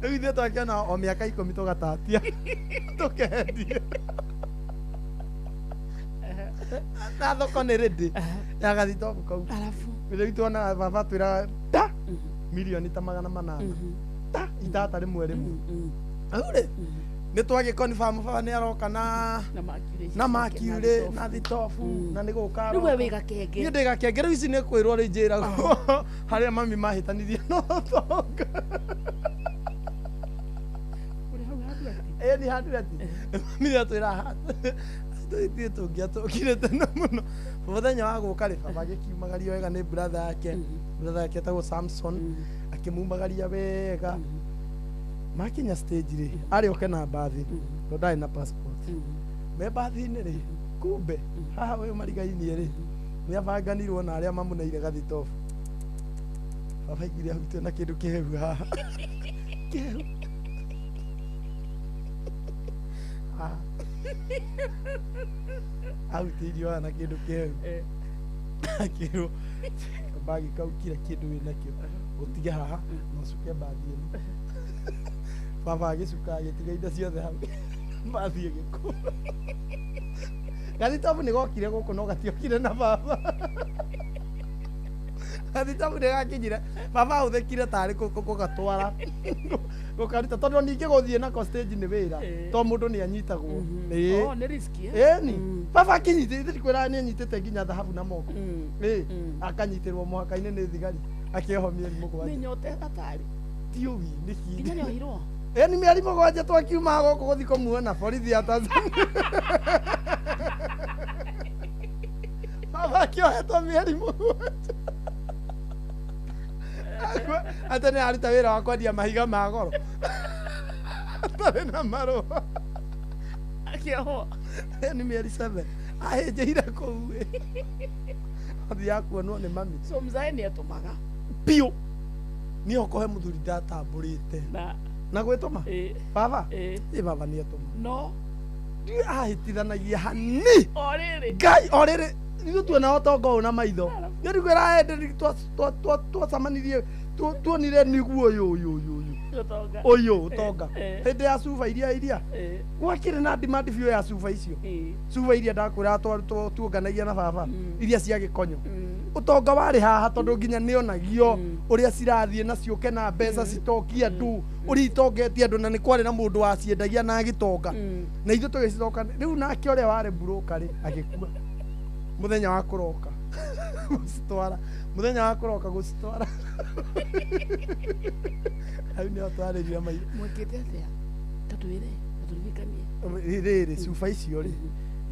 Rĩu ithuĩ twakĩona o mĩaka 10 tũgatatia tũkendia na thoko nĩ rĩndĩ ya gathitobu kau. Arabu Rĩu tuonaga baba twĩraga ta milioni ta 800 ta itata rĩmwe rĩmwe. Rĩu rĩ, nĩ twagĩ confirm baba nĩ aroka na na makiurĩ na makiurĩ na thitobu na nĩ gũka Rĩu we aroka. wĩ gakenge? Niĩ ndĩ gakenge. Rĩu ici nĩ kwĩrwo rĩ, njĩragwo harĩa mami mahĩtanirie no ũtonga. Ĩ, nĩ handũ ati mami nĩ atwĩra ithuĩ tũngĩatũkire tene mũno. Mũthenya wa gũka rĩ, baba agĩkiumagario wega nĩ brother yake. Brother yake etagwo Samson. Akĩmumagaria wega. Makinya stage rĩ, arĩ oke na mbathi tondũ ndarĩ na passport. Me mbathi-inĩ rĩ, kumbe haha ũyũ marigainie rĩ, nĩ abanganirwo na arĩa mamũneire gathitobu. Baba aigire ahutio na kĩndũ kĩhehu haha, kĩhehu. Ah. Ahutĩirio haha na kĩndũ kĩhehu, akĩrwo kabagi kau kira kĩndũ wĩnakĩo ũtige haha na ũcuke mbathi ĩno. Baba agĩcuka, agĩtiga indo ciothe hau, mbathi ĩgĩkũra. Gathitobu nĩ gokire gũkũ no gatiokire na baba. Gathitobu nĩ gakinyire, baba ahũthĩkire tarĩ gũgatwara gũkaruta, tondũ ningĩ gũthiĩ nako stage nĩ wĩra, to mũndũ nĩ anyitagwo. Ĩĩ. Oh, nĩ risk, eh? Ĩni, baba akinyitĩte, ndikwĩra nĩ anyitĩte nginya thahabu na moko. Ĩ, akanyitĩrwo mũhaka-inĩ nĩ thigari, akĩohwo mĩeri Nĩ 7. nyote atarĩ Tiũi nĩkĩ. Nginya nĩ ohirwo? Ĩni, mĩeri 7 twakiuma gũkũ gũthiĩ kũmuona borithi ya Tanzania. Baba akĩohetwo mĩeri 7 atĩ nĩ aruta wĩra wa kwendia mahiga ma goro atarĩ na marũa. Akĩohwo. Nĩ mĩeri 7 ahĩnjĩire kũu ĩ. Athiaga kuonwo nĩ mami. So mzae nĩ atũmaga? Biũ. Niĩ okohe mũthuri ndatambũrĩte na na gwĩtũma baba. Ĩ, baba nĩ etũma. No Ndiũĩ ahĩtithanagia hani. O rĩrĩ. Ngai, o rĩrĩ ithuĩ tuona ũtonga ũyũ na maitho. Nĩ ndikwĩra hĩndĩ twacemanirie, tuonire nĩguo ũyũ ũyũ ũyũ ũyũ Ũtonga. Ũyũ ũtonga Eh. hĩndĩ ya cuba iria gwakĩrĩ na demand biũ ya cuba icio, cuba iria ndakwĩra tuonganagia na baba, iria cia gĩkonyo. Ũtonga warĩ haha tondũ nginya nĩonagio ũrĩa cirathiĩ na ciũke na mbeca citokie andũ, ũrĩa itongetie andũ, na nĩ kwarĩ na mũndũ waciendagia na agĩtonga, na ithuĩ tũgĩcicoka rĩu. Nake ũrĩa warĩ broker rĩ, agĩkua mũthenya wa kũroka gũcitwara, mũthenya wa kũroka gũcitwara hau nĩho twarĩrire maitho. Mwĩkĩte atĩa? Tatwĩre, tatũririkanie. Rĩrĩ cuba icio rĩ,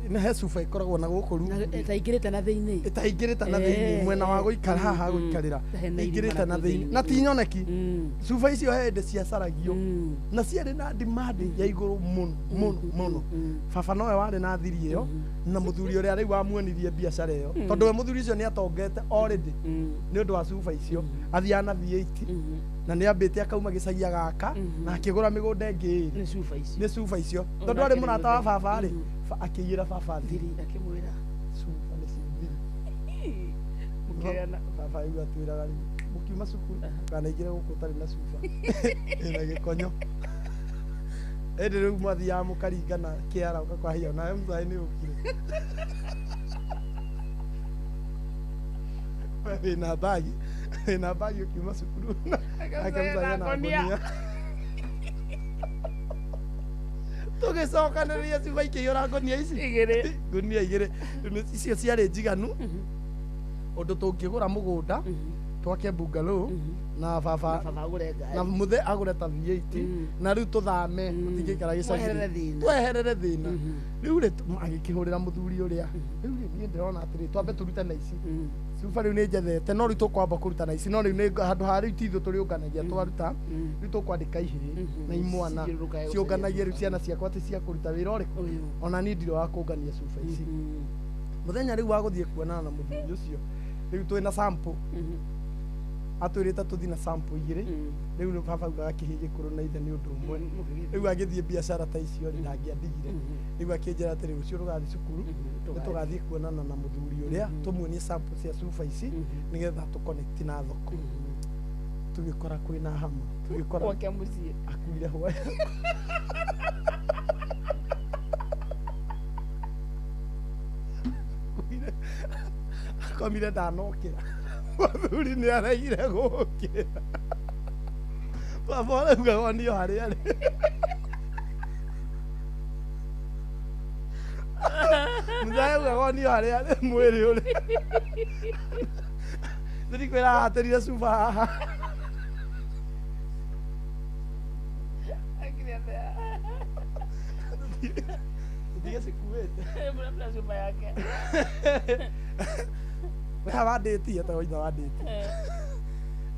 na he cuba ĩkoragwo na gũkũ rungu rĩ. Ĩtaingĩrĩte na thĩinĩ. Ĩtaingĩrĩte na thĩinĩ, mwena wa gũikara haha gũikarĩra. Hena irima Ĩingĩrĩte na na thĩinĩ na ti nyoneki. Cuba icio he hĩndĩ ciacaragio na ciarĩ na demand ya igũrũ mũno mũno mũno. Baba nowe warĩ na thiri ĩyo na mũthuri ũrĩa rĩu wamuonirie biacara ĩyo, tondũ we mũthuri ũcio nĩ atongete already nĩ ũndũ wa cuba icio. Athiaga na V8 na nĩ ambĩte akauma gĩcagi agaka na akĩgũra mĩgũnda ĩngĩ ĩrĩ. Nĩ cuba icio? Nĩ cuba icio, O tondũ nake arĩ nĩ mũrata wa mũthuri. baba rĩ, akĩiyĩra baba thiri. Akĩmwĩra Cuba nĩ thiri. Mũkĩgana. Baba rĩu atwĩraga rĩu Mũkiuma cukuru ndũkanaingĩre gũkũ ũtarĩ na cuba ĩna gĩkonyo. Ĩndĩ rĩu mwathiaga mũkaringana kĩara ũgakwahia onawe mũcai nĩ ũkire. We wĩna bagi, wĩna bagi ũkiuma cukuru nake mũcai ena ngonia. Tũgĩcokanĩrĩria cuba ikĩiyũra ngonia ici Igĩrĩ. Ngonia igĩrĩ. Rĩu icio ciarĩ njiganu ũndũ tũngĩgũra mũgũnda twake bungalow na baba Na baba agũre ngari. Na mũthe agũre ta V8 na rĩu tũthame tũtingĩikara gĩcagi. Tweherere thĩna. Tweherere thĩna. Rĩu rĩ agĩkĩhũrĩra mũthuri ũrĩa, rĩu rĩ niĩ ndĩrona atĩrĩ, twambe tũrute na ici cuba rĩu nĩ njethete, no rĩu tũkwamba kũruta na ici, no rĩu nĩ handũ ha rĩu ti ithuĩ tũrĩũnganagia twaruta, rĩu tũkwandĩka ihĩĩ na imwana Cithiũrũrũkage. Ciũnganagie rĩu ciana ciakwa atĩ cia kũruta wĩra ũrĩkũ, ona niĩ ndirĩ wa kũngania cuba ici. Mũthenya rĩu wa gũthiĩ kuonana na mũthuri ũcio, rĩu twĩna sample, atwĩrĩte tũthiĩ na sample igĩrĩ. Rĩu nĩ baba augaga kĩhĩ gĩkũrũ na ithe nĩ ũndũ ũmwe. Rĩu agĩthiĩ biacara ta icio rĩ, ndangĩandigire. Rĩu akĩnjĩra atĩrĩ, rũciũ rũgathiĩ cukuru nĩ tũgathiĩ kuonana na mũthuri ũrĩa, tũmuonie sample cia cuba ici nĩgetha tũ connect na thoko. Tũgĩkora kwĩna hama, tũgĩkora Gwake mũciĩ. Akuire hwaĩ. Akomire ndanokĩra, mũthuri nĩ aregire gũkĩra. Baba arauga onio harĩa arĩ. Mũthee augaga onio harĩa arĩ mwĩrĩ ũrĩ thirikwĩra ahatĩrire cuba haha. Tũtige cikuĩte. Mna cuba yake. Weha wandĩtie etagwo ithe wandĩtie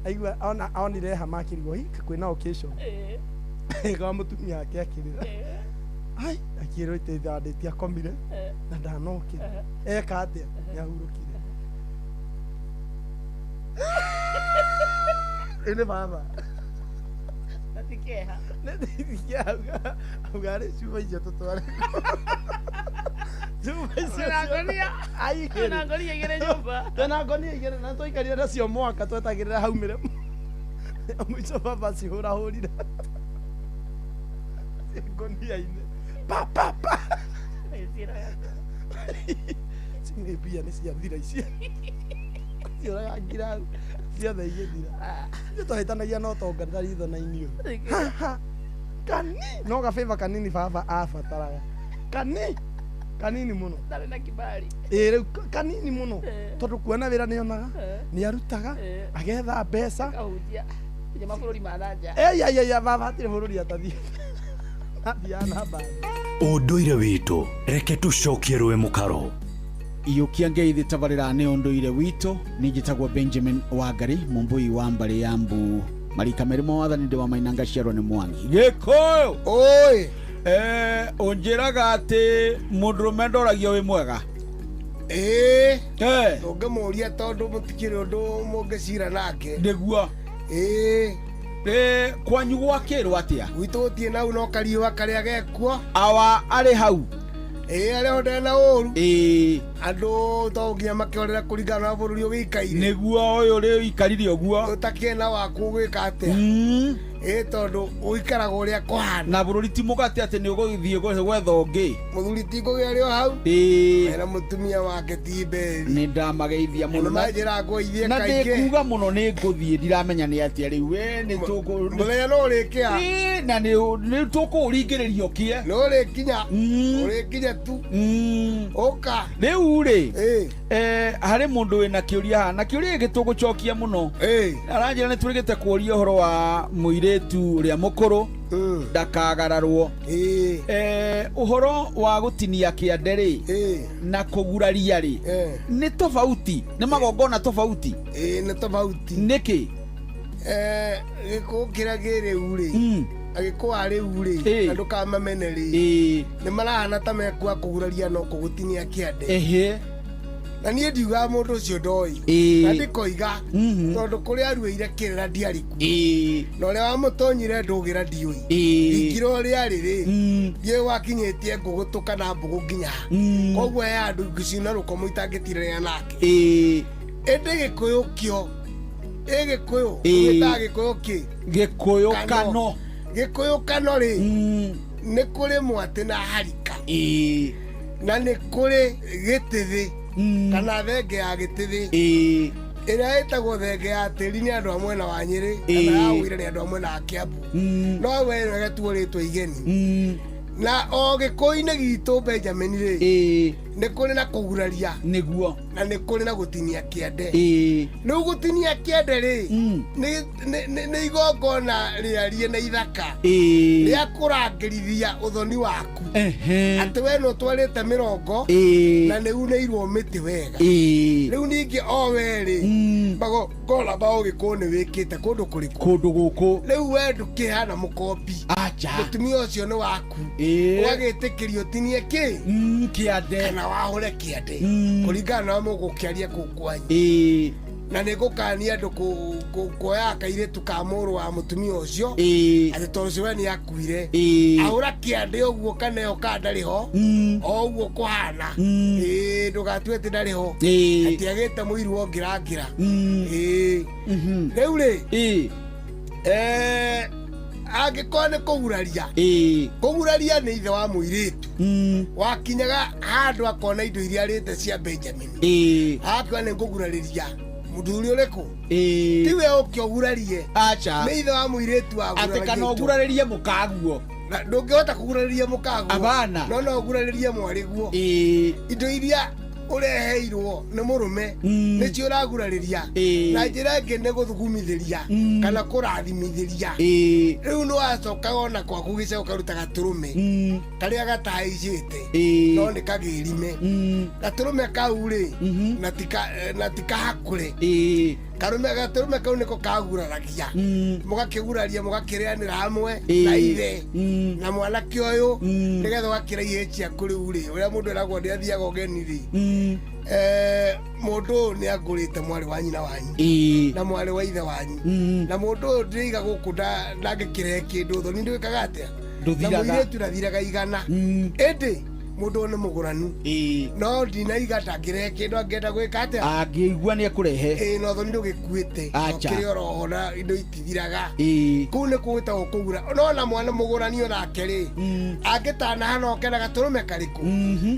aigua ona onire hama akĩrigwo hi kwĩna occasion kwa mũtumia wake akĩrĩra ai akĩrwo ĩtĩ ithe wandĩtie akomire na ndanokĩra eka atĩa nĩ ahurũkire. Ĩ nĩ baba. Na ti kĩeha. Auga auga rĩ cuba icio tũtware cuba icio. Twĩna ngonia. Ai, Twĩna ngonia igĩrĩ nyũmba. Twĩna ngonia igĩrĩ na twaikarire nacio mwaka twetagĩrĩra haumĩre mũico baba cihũrahũrire ngonia-inĩ pa pa pa. Nĩ mbia nĩ ciathira icio ciũraga ngira ciothe igĩthira. Ithuĩ twahĩtanagia na ũtonga ta ritho na iniũrũ. Kani no gabĩba kanini baba abataraga kani kanini mũno. Ndarĩ na kibali. Ĩ rĩu kanini mũno tondũ kuona wĩra nĩonaga nĩ arutaga agetha mbeca. Akahunjia nginya mabũrũri ma na nja. Eiaiaia baba hatirĩ bũrũri atathiĩte, athiaga na mbathi. Ũndũire witũ reke tũcokie rũĩ mũkaro. Iyũkia ngeithi tabarĩra nĩ ũndũire witũ. Nĩ njĩtagwo Benjamin Wangari mũmbũi wa mbarĩ ya mbu marika merĩ ma wathani ndĩ wa maina ngaciarwo nĩ Mwangi Gĩkũyũ. Oi. Ũnjĩraga atĩ mũndũrũme ndoragio wĩ mwega. Ĩĩ ũngĩmũria tondũ mũtikĩrĩ ũndũ mũngĩcira nake. Nĩguo. Ĩĩ. Kwanyu gwakĩrwo atĩa? Gwitũ gũtirĩ nau no kariũa karĩa gekuo. Awa arĩ hau. Ĩĩ arĩ ho ndarĩ na ũru. Ĩĩ. Andũ to nginya makĩorera kũringana na bũrũri ũgĩikaire. Nĩguo ũyũ rĩ ũikarire ũguo. Ũtakĩena waku ũgwĩka atĩa? Ĩĩ tondũ ũikaraga ũrĩa kũhana. Na bũrũri ti mũgate atĩ nĩ ũgũthiĩ gwetha ũngĩ. Mũthuri ti ngũgĩ arĩ o hau. Ĩĩ. Ena mũtumia wake ti mberi. Nĩ ndamageithia mũno. Nĩ manjĩraga ngũithie Na kaingĩ. ndĩkuga mũno nĩ ngũthiĩ ndiramenya nĩ atĩa rĩu we nĩ tũkũ Mũthenya no ũrĩkĩa. Ĩĩ, na nĩ tũkũũringĩrĩria ũkĩe. Nĩ ũrĩkinya. Ũrĩkinya tu. Ũka. Rĩu rĩ harĩ mũndũ wĩna kĩũria haha na kĩũria gĩkĩ tũgũcokia mũno. Aranjĩra nĩ twĩrĩgĩte kũũria ũhoro wa mũirĩtu ũrĩa mũkũrũ ndakagararwo. Ũhoro wa gũtinia kĩande rĩ na kũguraria rĩ nĩ tofauti, nĩ magongona tofauti? Ĩĩ nĩ tofauti. Nĩkĩ? Gĩkũyũ kĩrĩa kĩ rĩu rĩ agĩkũyũ a rĩu rĩ na ndũkamamene rĩ nĩ marahana ta mekua kũguraria no kũgũtinia kĩande. Na niĩ ndiugaga mũndũ ũcio ndoĩ na ndĩkoiga tondũ kũrĩa aruĩire kĩrĩra ndiarĩ kuo na ũrĩa wamũtonyire ndũgĩra ndiũĩ ingĩra ũrĩa arĩ rĩ ndiũĩ wakinyĩtie ngũgũtũ kana mbũgũ nginya ha. Koguo he andũ ngĩcina rũkomo itangĩtirania nake ĩndĩ gĩkũyũ kĩo Ĩ gĩkũyũ Ĩĩ. wĩtaga gĩkũyũ kĩ Gĩkũyũ kano. Gĩkũyũ kano rĩ, nĩ kũrĩ mwatĩ na harika, na nĩ kũrĩ gĩtĩthĩ kana thenge ya gĩtĩthĩ ĩrĩa ĩtagwo thenge ya tĩri nĩ andũ a mwena wa Nyĩrĩ, kana ya Ũira nĩ andũ a mwena wa Kĩambu, no we ĩgatuo rĩtwa igeni. Na o gĩkũyũ-inĩ gitũ, Benjamin rĩ, nĩ kũrĩ na kũguraria nĩguo, na nĩ kũrĩ na gũtinia kĩande. Rĩu gũtinia kĩande rĩ, nĩ igongona rĩarie na ithaka rĩa kũrangĩrithia ũthoni waku, atĩ we nĩ ũtwarĩte mĩrongo na nĩ unĩirwo mĩtĩ wega. Rĩu ningĩ o we rĩ, magongona ma ũgĩkũyũ nĩ wĩkĩte kũndũ kũrĩkũ? Kũndũ gũkũ. Rĩu we ndũkĩhana mũkombi, mũtumia ũcio nĩ waku, ũgagĩtĩkĩrio ũtinie kĩ kĩande kana wahũre kĩande kũringana na mũgũkĩaria kũu kwanyu. Na nĩ ngũkania andũ kuoya kairĩtu ka mũrũ wa mũtumia ũcio, atĩ tondũ ũcio we nĩ akuire, ahũra kĩande ũguo kana ĩyo ka ndarĩ ho, o ũguo kũhana, ĩĩ, ndũgatue atĩ ndarĩ ho, atĩ agĩte mũiru wongĩrangĩra. Ĩĩ, rĩu rĩ, angĩkorwo nĩ kũguraria, kũguraria nĩ ithe wa mũirĩtu wakinyaga handũ akona indo iria arĩte cia Benjamin, akiuga nĩ ngũgurarĩria mũthuri ũrĩkũ, tiwe ũke ũgurarie, nĩ ithe wa mũirĩtu atĩ kana ũgurarĩrie mũkaguo. Na ndũngĩhota kũgurarĩria mũkaguo. Abana. No no ũgurarĩrie mwarĩguo. Indo iria ũreheirwo nĩ mũrũme nĩcio ũragurarĩria, na njĩra ĩngĩ nĩ gũthugumithĩria kana kũrathimithĩria. Rĩu nĩ wacokaga ona kwaku gĩcego ũkaruta gatũrũme karĩa gatahaicĩte no nĩ kagĩrime. Gatũrũme kau rĩ, na tikahakũre karũme, gatũrũme kau nĩko kaguraragia, mũgakĩguraria, mũgakĩrĩanĩra hamwe na ithe na mwanake ũyũ, nĩgetha ũgakĩra ihĩĩ ciaku. Rĩu rĩ, ũrĩa mũndũ eragwo nĩ athiaga ũgeni rĩ, mũndũ ũyũ nĩ angũrĩte mwarĩ wa nyina wanyu na mwarĩ wa ithe wanyu, na mũndũ ũyũ ndĩiga gũkũ ndangĩkĩrehe kĩndũ, thoni ndwĩkaga atĩa na Ndũthiraga. mũirĩtu ndathiraga igana, ĩndĩ mũndũ ũyũ nĩ mũgũranu, no ndinaiga ndangĩrehe kĩndũ, angĩenda gwĩka atĩa? Angĩigua nĩ ekũrehe. Ĩĩ, na ũthoni ndũgĩkuĩte. Acha. Kĩrĩ oroho na indo itithiraga. Kũu nĩ kũgĩtagwo kũgura. No na mwana mũgũrani onake rĩ, angĩtanaha no oke na gatũrũme karĩkũ.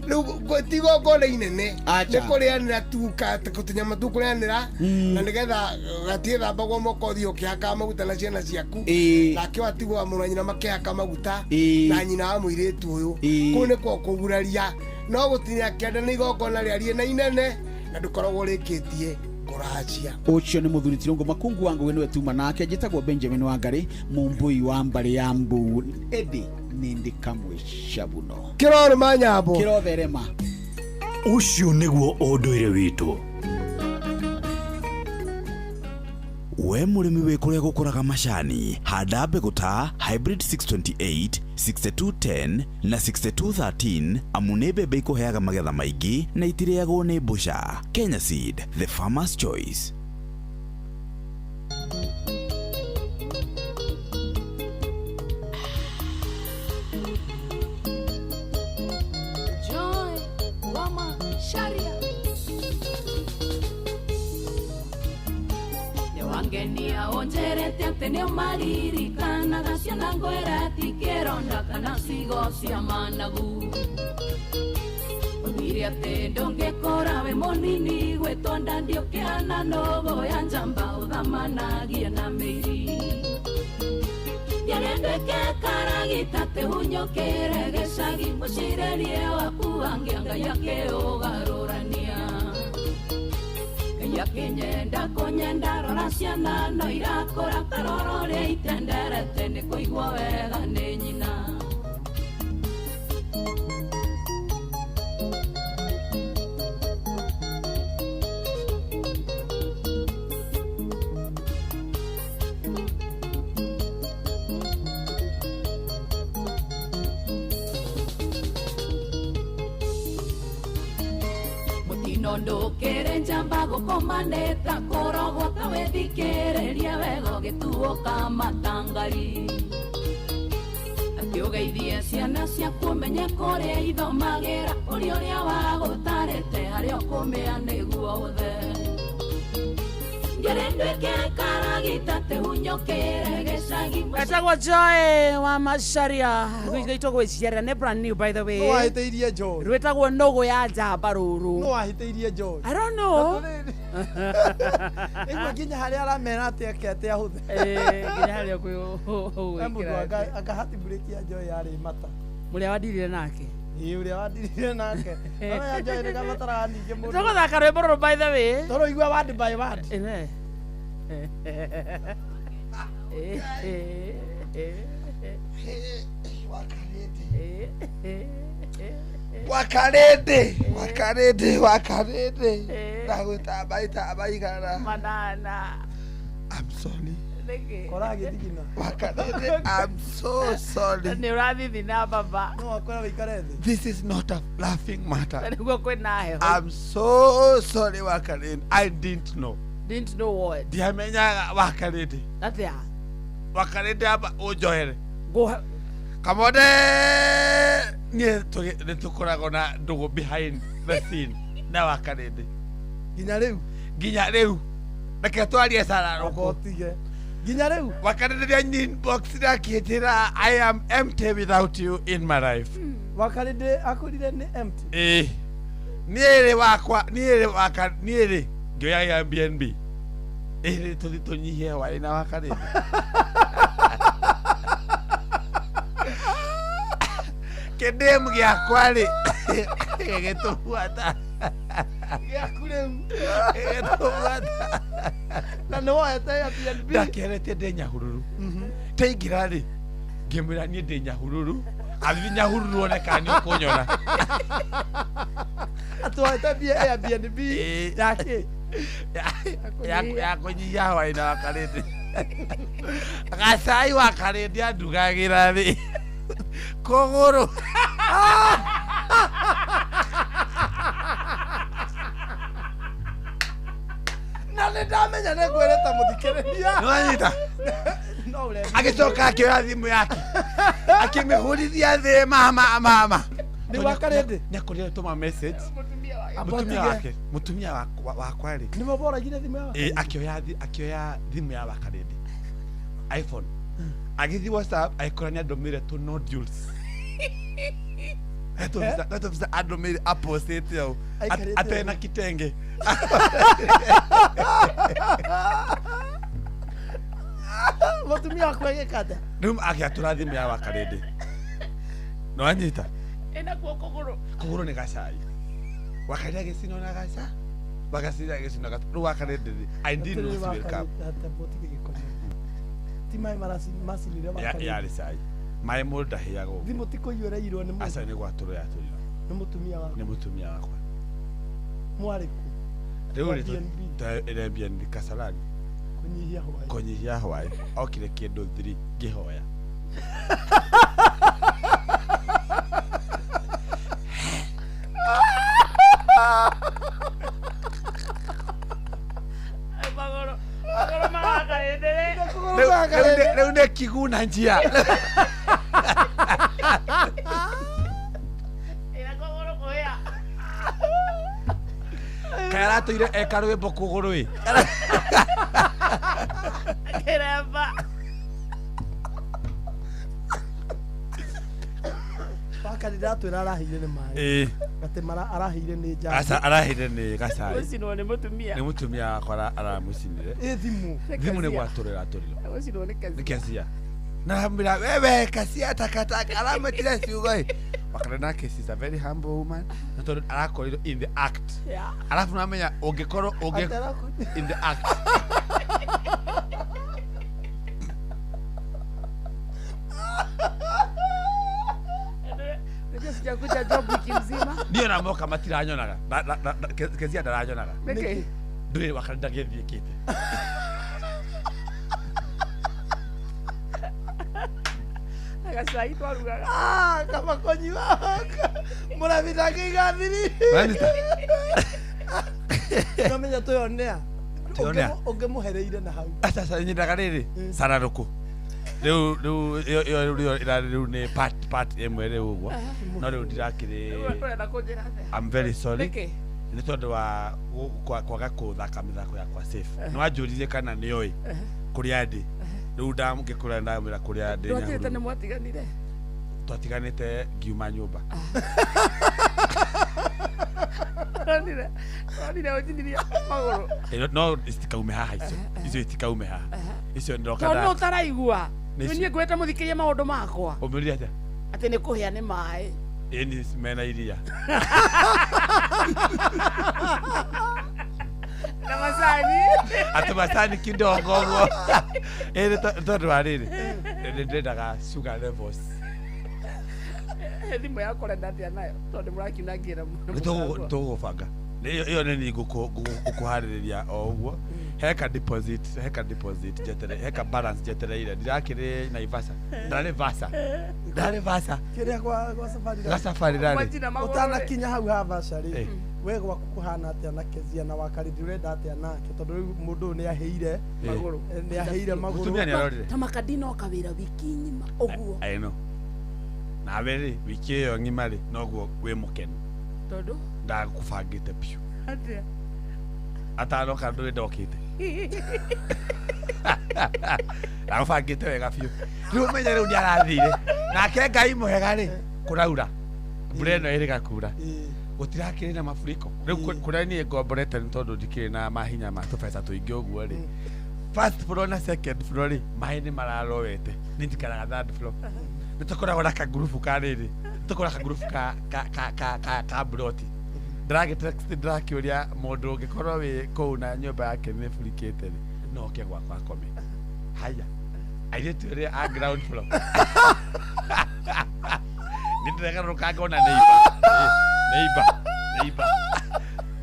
Rĩu ti igongona inene, Acha. nĩ kũrĩanĩra tu, tũnyama tu kũrĩanĩra, na nĩgetha gatiĩthambagwo moko, ũthiĩ ũkĩhakaga maguta na ciana ciaku, nake watigwo wa mũrũ wa nyina makĩhaka maguta na nyina wa mũirĩtu ũyũ. Kũu nĩkuo kũguraria, no gũtinia kĩande nĩ igongona rĩarie na inene na ndũkoragwo ũrĩkĩtie kũracia. Ũcio nĩ mũthuri Tirũngũ Makungu wa Ngũgĩ, nĩwe tuma nake. Njĩtagwo Benjamin Wangari, mũmbũi wa mbarĩ ya mbu, ĩndĩ nĩ ndĩ kamwe cabuno. Kĩrorũma nyambo. Kĩrotherema. Ũcio nĩguo ũndũire witũ. We mũrĩmi wĩ kũrĩa gũkũraga macani, handa mbegũ ta Hybrid 628, 6210 na 6213, amu nĩ mbembe ikũheaga magetha maingĩ na itirĩagwo nĩ mbũca. Kenya Seed, the farmer's choice. Joy Wama Sharia nĩwangenia ũnjĩrĩte atĩ nĩũmaririkanaga ciana, ngwĩra tikĩronda kana cigo cia managu, ũthire atĩ ndũngĩkũra wĩ mũnini gwĩtwo ndandi ũkĩhana nũgũ ya njamba ũthamanagie na mĩiri. Ndiarendeke karagita tĩhunyũkĩre gĩcagi, mũcirĩrie waku angĩa Ngai akĩũgarũrania, Ngai akĩnyenda kũnyenda, rora ciana no irakũra karoro ũrĩa itenderete nĩ kũigua wega nĩ nyina. Mũtino ndũkĩrĩ njamba gũkomanĩta kũrogwo ta wĩthikĩrĩrie wega ũgĩtuo kamatangari, atĩ ũgeithie ciana ciaku ũmenye kũrĩa ithomagĩra, ũrĩa ũrĩa wagũtarĩte harĩa ũkũmĩa nĩguo ũthe. Etagwo Joy wa Macharia gwĩtwo gwĩciarĩra nĩ brand new by the way. No wahĩtĩirie Joy. Rwĩtagwo nũgũ ya njamba rũrũ. No wahĩtĩirie Joy. I don't know. Ĩguo nginya harĩa aramera atĩ ake atĩ ahũthe. Nginya harĩa kwĩ anga hati break ya Joy yarĩ mata. Mũrĩa wandirire nake. Ĩĩ ũrĩa wandirire nake. No ya Joy nĩ gabataraga ningĩ mũndũ. Tũgũthaka rwĩmbo rũrũ by the way. Tũrũigua word by word. Ĩne. Wakarĩndĩ wakarĩndĩ wakarĩndĩ ndagwĩtamba itamba igana manana. I'm sorry. Kora gĩthigina. Wakarĩndĩ, I'm so sorry. Nĩ ũrathithina baba. No wakora wĩikare thĩ. This is not a laughing matter. Nĩguo kwĩna heho. I'm so sorry Wakarĩndĩ. I didn't know. Didn't know what? Ndiamenyaga Wakarĩndĩ. Atĩa? Wakarĩndĩ amba ũnjohere. Kamode niĩ nĩ tũkoragwo na ndũgũ behind the scene na Wakarĩndĩ. Nginya rĩu? Nginya rĩu. Reke twarie cararũkũ. Tige. Nginya rĩu? Wakarĩndĩ nĩ inbox akĩnjĩra I am empty without you in my life. Wakarĩndĩ akorire nĩ empty? Ĩĩ. Niĩ rĩ wakwa, niĩ rĩ waka, niĩ rĩ ngĩoya Airbnb. Ĩrĩ tũthiĩ tũnyihie hwaĩ na Wakarĩndĩ. Kĩndĩmu gĩakwa rĩ gĩgĩtũbuata. Gĩaku rĩu gĩgĩtũbuata. Na nĩ woete Airbnb? Ndakĩeretie ndĩ Nyahururu. Ndaingĩra rĩ ngĩmwĩra niĩ ndĩ Nyahururu. Athiĩ Nyahururu one kana nĩ ũkũnyona. Atĩ woete Airbnb ya kĩ? Ya kũnyihia hwaĩ na Wakarĩndĩ. Gacai Wakarĩndĩ andugagĩra rĩ kũgũrũ. Na nĩ ndamenya nĩ ngwĩrĩte mũthikĩrĩria. Nĩwanyita? Agĩcoka akĩoya thimũ yake akĩmĩhũrithia thĩ mama mama. Nĩ Wakarĩndĩ? Nĩakorire tũma message. Mũtumia wake, mũtumia wakwa rĩ. Nĩwe boragire thimũ ya Wakarĩndĩ? Ĩĩ, akĩoya thimũ ya Wakarĩndĩ. iPhone. Agĩthiĩ WhatsApp agĩkora nĩ andũmĩire tũ nodules. Tũbica andũmĩire apostĩte ũũ atarĩ na kitenge. Mũtumia waku agĩka atĩa? Rĩu agĩatũra thimũ ya Wakarĩndĩ. Nĩwanyita? Ĩna kuo kũgũrũ. Kũgũrũ nĩ gacai. Wakarĩndĩ agĩcinwo na gaca. Wakarĩndĩ agĩcinwo gaca. Rĩu Wakarĩndĩ rĩ, I didn't know she will come. Ti maĩ macinire Wakarĩndĩ. Yarĩ cai. Maĩ mũndũ ndahĩagwo. Thimũ ti kũiywo ĩraiyirwo nĩ mũndũ. Aca nĩ gwatũrwo yatũrirwo. Nĩ mũtumia waku? Nĩ mũtumia wakwa. Mwarĩ kũ? Rĩu rĩ Airbnb Kasarani. Kũnyihia hwaĩ. Kũnyihia hwaĩ. Okire kĩndũ 3 ngĩhoya. Rĩu nĩ kiguna njia. Kaĩ aratũire eka rwĩmbo kũgũrũ ĩ. Kĩremba. Wakarĩndĩ atwĩra araheire nĩ maĩ. Ĩĩ. Atĩ araheire nĩ njamba. Aca araheire nĩ gacai. Gũcinwo nĩ mũtumia. Nĩ mũtumia wakwa aramũcinire. Ĩ thimũ. Thimũ nĩ gwatũrwo ĩratũrirwo. Gũcinwo nĩ Kezia. Nĩ Kezia. Na aramwĩra wewe Kezia takataka aramwĩtire ciugo ĩ. Wakarĩndĩ nake she's a very humble woman. Na tondũ arakorirwo in the act. Arabu namenya ũngĩkorwo ũngĩ in the act. Sijakuja job wiki mzima. Niĩ ona moka matiranyonaga. Kezia ndaranyonaga. Nĩkĩ? Ndũrĩ Wakarĩndĩ ndagĩthiĩkĩte. Gacai twarugaga. Ah, kama kũnyua. Mũrabi ndangĩiga thiri. Wanyita? Namenya twĩonea. Twĩonea. Ũngĩmũhereire na hau. Aca aca nyendaga rĩrĩ cararũkũ. Rĩu rĩu ĩyo rĩu ĩrarĩ rĩu nĩ part ĩmwe rĩu ũguo. No rĩu ndirakĩrĩ. Ũrenda kũnjĩra atĩa? I'm very sorry. Nĩkĩ? Nĩ tondũ wa kwaga kũthaka mĩthako yakwa safe. Nĩ wanjũririe kana nĩoĩ kũrĩa ndĩ. Rĩu ndamũkĩkũra ndamwĩra kũrĩa ndĩ. Ndwatigĩte nĩ mwatiganire? Twatiganĩte ngiuma nyũmba. Ronire ũnjinirie magũrũ. No itikaume haha icio. Icio itikaume haha. Icio ndoka nda. Tondũ ũtaraigua. Niĩ ngwĩte mũthikĩrie maũndũ makwa. Ũmĩrire atĩa? Atĩ nĩ kũhĩa nĩ maĩ. Ĩni mena iria. Na macani. Atĩ macani kidogo ũguo. Ĩni tondũ wa rĩrĩ. Nĩ ndĩrendaga sugar levels. Thimũ yakwa ũrenda atĩa nayo tondũ mũrakiunangĩra. Nĩ tũgũbanga. Ĩyo nĩ niĩ ngũkũharĩrĩria o ũguo. Heka deposit njetere, heka balance njetereire. Ndirakĩrĩ Naivasha. Ndarĩ Vasa. Kĩrĩa gwa safari. Gwa safari rarĩ. Ũtanakinya hau ha Vasa rĩ. We gwaku kũhana atĩa na Kezia na Wakarindi ũrenda atĩa nake tondũ rĩu mũndũ ũyũ nĩahĩire magũrũ. Nĩahĩire magũrũ. Mũtumia nĩarorire. Ta makadino oka wĩra wiki ng'ima ũguo. I know. Nawe rĩ wiki ĩyo ng'ima rĩ noguo wĩ mũkenu. Tondũ ndagũbangĩte biũ. Atĩa? Atanoka ndũrĩ ndokĩte. Ndagũbangĩte wega biũ. Rĩu ũmenye rĩu nĩarathire. Nake Ngai mwega rĩ kũraura. Mbura ĩno ĩrĩga kura. Gũtirakĩrĩ na mafuriko. Rĩu kũrĩa niĩ ngomborete nĩ tondũ ndikĩrĩ na mahinya ma tũbeca tũingĩ ũguo rĩ. First floor na second floor rĩ maĩ nĩ mararowete. Nĩ njikaraga third floor. Nĩ tũkoragwo na kangurubu ka rĩrĩ. Nĩ tũkoragwo kangurubu ka mburoti. Ndĩragĩ ndĩrakĩũria mũndũ ũngĩkorwo wĩ kũu na nyũmba yake nĩ ĩburikĩte rĩ no oke gwakwa akome. Haya. Airĩtu erĩ a ground floor. Nĩ ndĩregarũrũka ngona neighbor. Neighbor.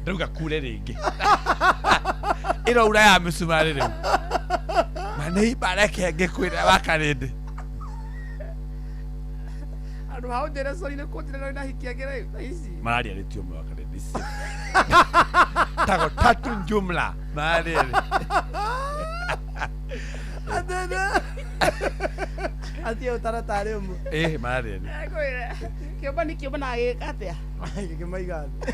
Ndauga kure rĩngĩ. Ĩraura ya mĩcumarĩ rĩu. Ma neighbor reke ngĩkwĩre Wakarindi. Andũ hao njĩra sorry nĩ kũnjĩra na hiki angĩ rĩu ici. Mararia rĩtio ũmwe Wakarindi. Tago tatu jumla. Mararia. Atene. Atia ũtaratarĩ ũmwe. Mararia. Ngwĩre. Kĩũmba nĩ kĩũmba na agĩka atĩa? Gĩkĩmaiga thĩ.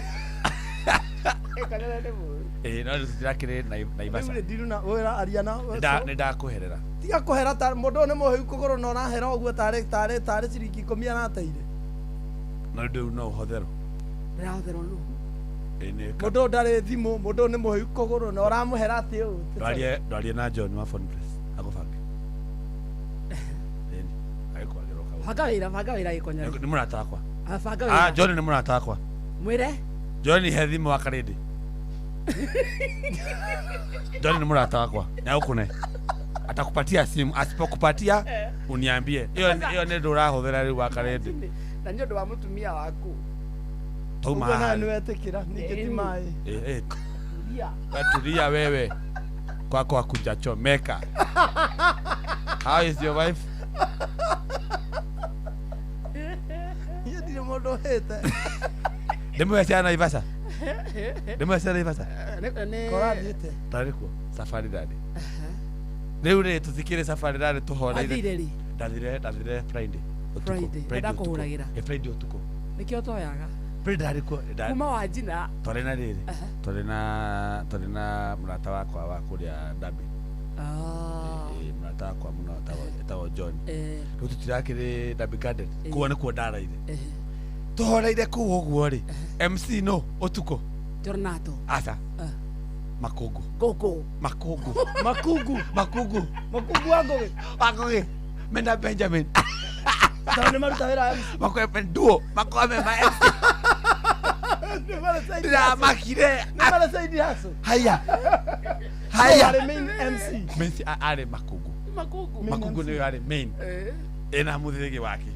Ĩkanene nĩ mũru. No tũtirakĩrĩ Naivasha. Rĩu rĩ ndiruna wĩra aria na. Nĩ ndakũherera. Tiga kũhera ta mũndũ ũyũ nĩ mũhĩu kũgũrũ na ũrahera ũguo tarĩ ciringi 10 arateire. No rĩu no ũhotherwo. Ndĩrahotherwo nũ? Mũndũ ũyũ ndarĩ thimũ, mũndũ ũyũ nĩ mũhĩu kũgũrũ na ũramũhera atĩ ũũ. Ndwarie na John wa Phone Press agũbange. Ĩni agĩkwagĩra ũka. Banga wĩra Gĩkonyore. Nĩ mũrata wakwa. Banga wĩra. John nĩ mũrata wakwa. Mwĩre. John he thimũ Wakarindi. John ni mũrata wakwa. Nĩagũkũne. Atakupatia simu, asipokupatia uniambie. Hiyo nĩ ndũrahũthĩra rĩu Wakarindi. Na nĩ ũndũ wa mũtumia waku. Tauma. Ũguo nawe nĩwetĩkĩra ningĩ ti maĩ. Tulia wewe. Kwako hakujachomeka. How is your wife? Niĩ ndirĩ mũndũ ũhĩte. Ndĩmũhe ciana Naivasha. Ndĩmũhe ciana Naivasha. Korathiĩte. Ndarĩ kuo safari rally. Rĩu rĩ tũtikĩrĩ safari rally tũhoreire. Wathire rĩ? Ndathire Friday. Friday. Ndakũhũragĩra. Friday ũtukũ. Nĩkĩo ũtoyaga. Friday ndarĩ kuo. Kuma wanjina. Twarĩ na rĩrĩ. Twarĩ na mũrata wakwa wa kũrĩa Derby. Mũrata wakwa mũno etagwo John. Rĩu tũtirakĩrĩ Derby Garden. Kũu nĩkuo ndaraire. Tũhoreire kũu ũguo rĩ. MC no ũtukũ. Jornato. Aca. Makungu. Gogo. Makungu. Makungu. Makungu. Makungu wa Ngũgĩ. Wa Ngũgĩ. Mena Benjamin. Tondũ nĩ maruta wĩra MC. Makwembe nduo. Makwembe ma MC. Ndĩramakire. Nĩ marĩ side hustle. Haya. Haya. Arĩ main MC. Main arĩ Makungu. Makungu. Makungu nĩwe arĩ main. Ena mũthĩgi wake.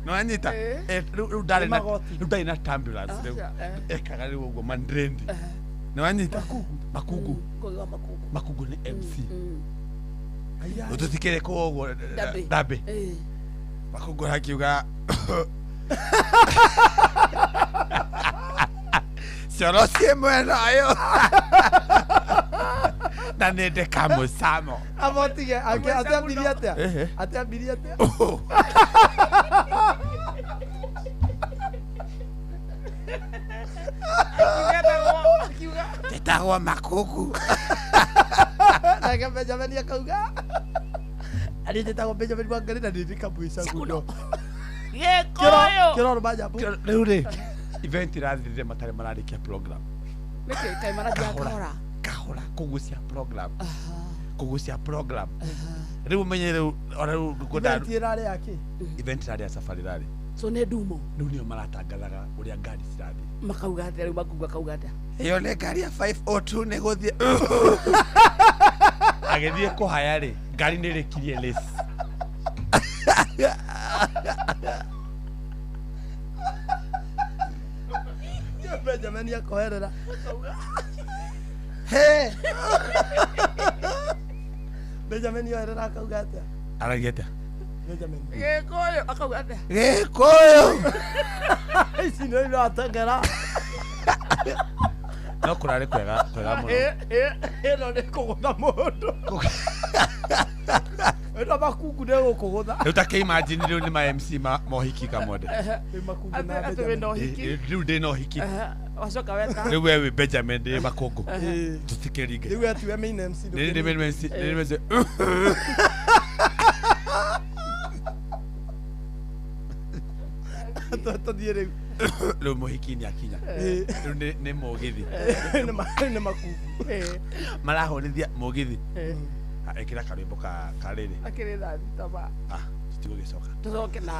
No anyita. Rĩu ndarĩ na rĩu ndarĩ na ambulance rĩu. Ekaga rĩu ũguo mandrendi. No anyita. Makungu. Makungu nĩ MC. Tũtikĩrĩ kũu ũguo Derby. Makungu akiuga Cioro ciĩ mwena ũyũ. Na nĩ ndĩkamũcamo. Abotige ateambirie atĩa? Ateambirie atĩa? Akiuga Tetagwo Makungu. Nake Benjamin akauga ari njĩtagwo Benjamin Wangari na ndĩ kamũica guno. Gĩkũyũ. Kĩroro majambo. Rĩu rĩ event irathirire matarĩ mararĩkia program. Nĩkĩ kaĩ marathiaga kahora? Kahora kũgucia program. Kũgucia program. Rĩu ũmenye rĩu ona rĩu ngwenda Event ĩrarĩ ya kĩ? Event ĩrarĩ ya safari rally. So nĩ ndumo. Rĩu nĩo maratangathaga ũrĩa ngari cirathiĩ. Makauga atĩa rĩu Makungu akauga atĩa? Ĩyo nĩ ngari ya 502 nĩ gũthiĩ. Agĩthiĩ kũhaya rĩ ngari nĩ ĩrĩkirie race. Benjamin akoherera. He. Benjamin yoherera akauga atĩa? Aragia atĩa? Benjamin. Gĩkũyũ akauga atĩa? Gĩkũyũ. Ici nĩ irateng'era. No kũrarĩ kwega kwega mũno. Ĩno nĩ kũgũtha mũndũ. Ĩno Makungu nĩ gũkũgũtha. Rĩu ta kĩ-imagine rĩu nĩ ma MC ma mohiki Kamonde. Nĩ Makungu na Atĩ wĩna ũhiki. Rĩu ndĩ na ũhiki. Wacoka weta. Rĩu we wĩ Benjamin ndĩ Makungu. Tũtikĩringe. Rĩu atiwe main MC. Nĩ main MC, nĩ MC. Tũthiĩ rĩu. Rĩu mũhiki nĩ akinya. Rĩu nĩ mũgithi. Nĩ Makungu. Marahũrithia mũgithi. Ĩkĩra karwĩmbo ka rĩrĩ. Akĩrĩ thaa thita ma. Tũtigũgĩcoka. Tũcoke na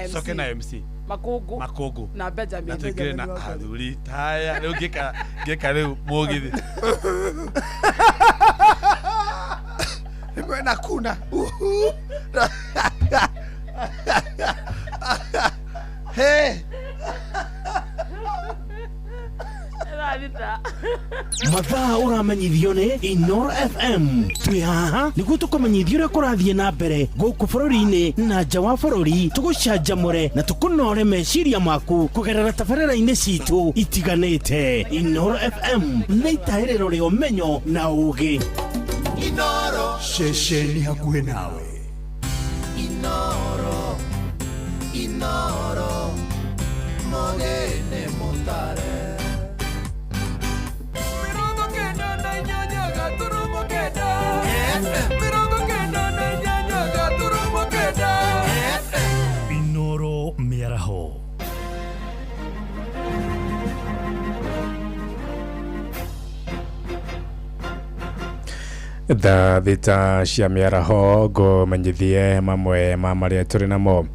MC. Tũcoke na MC. Makungu. Makungu. Na Benjamin. Na tũingĩre na athuri taya. Rĩu ngĩka rĩu mũgithi. Rĩmwe na kuna. Hey. Mathaa ũramenyithio nĩ Inoro FM. Twĩ haha nĩguo tũkũmenyithia ũrĩa kũrathiĩ na mbere gũkũ bũrũri-inĩ na nja wa bũrũri, tũgũcanjamũre na tũkũnore meciria maku kũgerera tabarĩra-inĩ citũ itiganĩte. Inoro FM nĩ itahĩrĩro rĩa ũmenyo na ũũgĩ. Inoro ceceni hakuhĩ nawe. Inoro Inoro mogene mutare. Inoro mĩaraho. Thaa thita cia mĩaraho ngũmenyithie mamwe ma marĩa tũrĩ namo.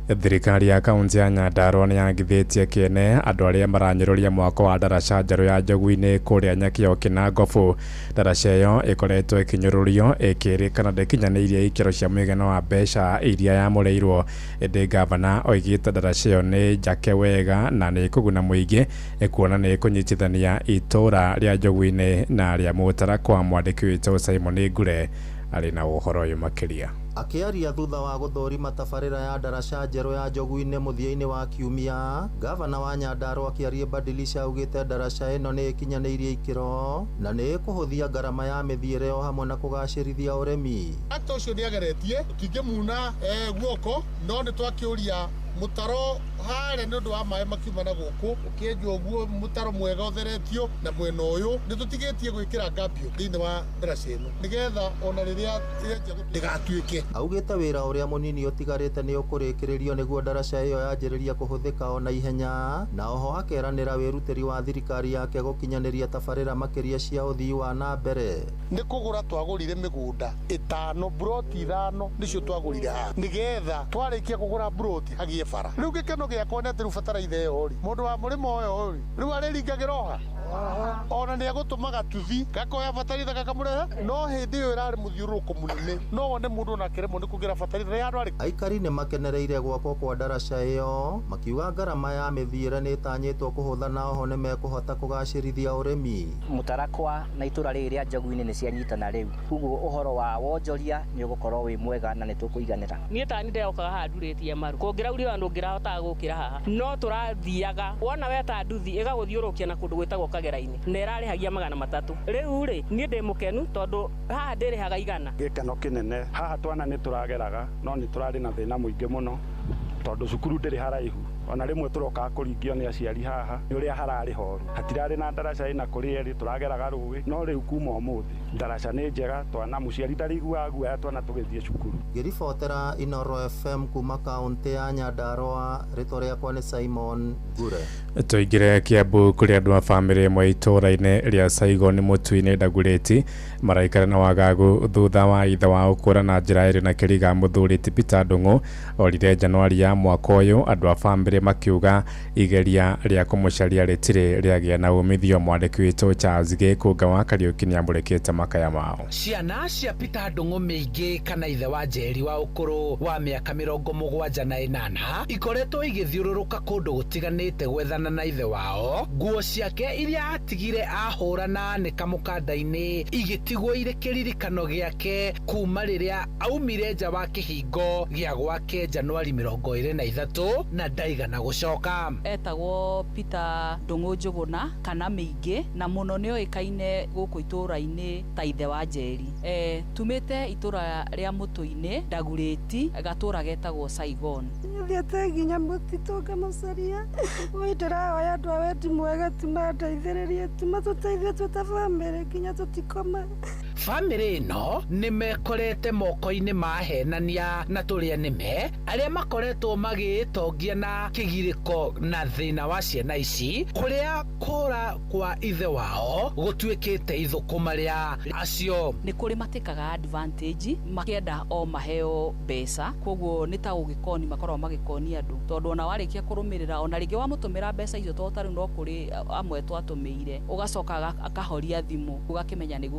Thirikari ya kaunti ya Nyandarua nĩ yagithĩtie kĩene andũ arĩa maranyũrũria mwako wa ndaraca njerũ ya Njogu-inĩ kũrĩa Nyakĩo Kĩnangobu. Ndaraca ĩyo ĩkoretwo ĩkĩnyũrũrio ĩkĩrĩkana ndĩkinyanĩirie ikĩro cia mũigana wa mbeca iria yamũrĩirwo, ĩndĩ gavana oigĩte ndaraca ĩyo nĩ njake wega na nĩ ĩkũguna mũingĩ kuona nĩ ĩkũnyitithania itũũra rĩa Njogu-inĩ na rĩa Mũtara kwa mwandĩki witũ Simon Ngure arĩ na ũhoro ũyũ makĩria. Akĩaria thutha wa gũthũrima tabarĩra ya ndaraca njerũ ya Njogu-inĩ mũthia-inĩ wa kiumia, gavana wa Nyandarua akĩaria Badilisha augĩte ndaraca ĩno nĩ ĩkinyanĩirie ikĩro na nĩ ĩkũhũthia ngarama ya mĩthiĩre o hamwe na kũgacĩrithia ũrĩmi. Akta ũcio nĩ ageretie tũtingĩmuna guoko no nĩ twakĩũria mutaro harĩa nĩ ũndũ wa maĩ makiuma na gũkũ ũkĩenjwo ũguo mũtaro mwega ũtheretio na mwena ũyũ nĩ tũtigĩtie gwĩkĩra ngambio thĩinĩ wa ndaraca ĩno nĩgetha ona rĩrĩa ĩrenjia ndĩgatuĩke. Augĩte wĩra ũrĩa mũnini ũtigarĩte nĩ ũkũrĩkĩrĩrio nĩguo ndaraca ĩyo yanjĩrĩria kũhũthĩka ona ihenya, na oho akeranĩra wĩrutĩri wa thirikari yake gũkinyanĩria tabarĩra makĩria cia ũthii wa na mbere. Nĩ kũgũra twagũrire mĩgũnda ĩtano broti ithano nĩcio twagũrire haha nĩgetha twarĩkia kũgũra broti hagie bara. Rĩu gĩkeno gĩakwa nĩ atĩ rĩu bataraitha ĩyo rĩ mũndũ wa mũrĩmo ũyũ rĩ rĩu arĩringagĩra oha ona nĩ egũtũma gatuthi gakoya bataraitha gakamũrehe no hĩndĩ ĩyo ĩrarĩ mũthiũrũrũko mũnene no wone mũndũ ona akĩremwo nĩ kũgĩra bataraitha nĩ handũ arĩ. Aikari nĩ makenereire gwakwo kwa ndaraca ĩyo makiuga ngarama ya mĩthiĩre nĩ ĩtanyĩtwo kũhũtha na oho nĩ mekũhota kũgacĩrithia ũrĩmi. Mũtarakwa na itũra rĩrĩ rĩa Njogu-inĩ nĩ cianyitana rĩu koguo ũhoro wa wonjoria nĩ ũgũkorwo wĩ mwega na nĩ tũkũiganĩra. Niĩ tani ndeokaga haha ndurĩtie maru kũngĩrauria ona ndũngĩrahotaga gũkĩra haha no tũrathiaga wona weta nduthi ĩgagũthiũrũrũkia na kũndũ gwĩtagwo Kagera-inĩ na ĩrarĩhagia 300. Rĩu rĩ niĩ ndĩ mũkenu tondũ haha ndĩrĩhaga 100. Gĩkeno kĩnene haha twana nĩ tũrageraga no nĩ tũrarĩ na thĩna mũingĩ mũno tondũ cukuru ndĩrĩ haraihu. Ona rĩmwe tũrokaga kũringio nĩ aciari haha nĩ ũrĩa hararĩ horu, hatirarĩ na ndaraca ĩna kũrĩ erĩ, tũrageraga rũĩ, no rĩu kuma ũmũthĩ ndaraca nĩ njega, twana mũciari ndariguaga guoya twana tũgĩthiĩ cukuru. Ngĩribotera Inoro FM kuma kaunti ya Nyandarua, rĩtwa rĩakwa nĩ Simon Ngure. Tũingĩre Kiambu kũrĩ andũ a bamĩrĩ ĩmwe itũũra-inĩ rĩa Saigon Mũtui-inĩ Dagoretti maraikara na wagagu thutha wa ithe wao kũra na njĩra ĩrĩ na kĩriga. Mũthuri ti Peter Ndung'u orire Januari ya mwaka ũyũ, andũ a bamĩrĩ makiuga igeria rĩa kũmũcaria rĩtirĩ rĩagĩa na umithio. Mwandĩki witũ Charles Gĩkũnga wa Kariũki nĩamũrĩkĩte makaya mao. Ciana cia Peter Ndung'u mĩingĩ kana ithe wa Njeri wa ũkũrũ wa mĩaka 78 ikoretwo igĩthiũrũrũka kũndũ gũtiganĩte gwethana na ithe wao. Nguo ciake iria atigire ahũrana nĩ kamũkanda-inĩ igĩtigwo irĩ kĩririkano gĩake kuma rĩrĩa aumire nja wa kĩhingo gĩa gwake Januari 23 na ndaigana gũcoka. Etagwo Peter Ndung'u Njũgũna kana mĩingĩ, na mũno nĩoĩkaine gũkũ itũũra-inĩ ta ithe wa Njeri. Tumĩte itũũra rĩa Mũtũ-inĩ Dagoretti, gatũũra getagwo Saigon. Thiĩte nginya mũtitũ ngamũcaria, oi ndĩrahoya andũ a wendi mwega timandeithĩrĩrie, timatũteithie twĩ ta bamĩrĩ nginya tũtikome. Bamĩrĩ ĩno nĩ mekorete moko-inĩ ma ahenania na tũrĩa nĩme arĩa makoretwo magĩĩtongia na kĩgirĩko na thĩna wa ciana ici, kũrĩa kũra kwa ithe wao gũtuĩkĩte ithũkũma rĩa acio. Nĩ kũrĩ matĩkaga advantage makĩenda o maheo mbeca, koguo nĩ ta ũgĩkoni makoragwo magĩkonia andũ, tondũ ona warĩkia kũrũmĩrĩra ona rĩngĩ wamũtũmĩra mbeca icio, tondũ ta rĩu no kũrĩ amwe twatũmĩire, ũgacoka akahoria thimũ ũgakĩmenya nĩ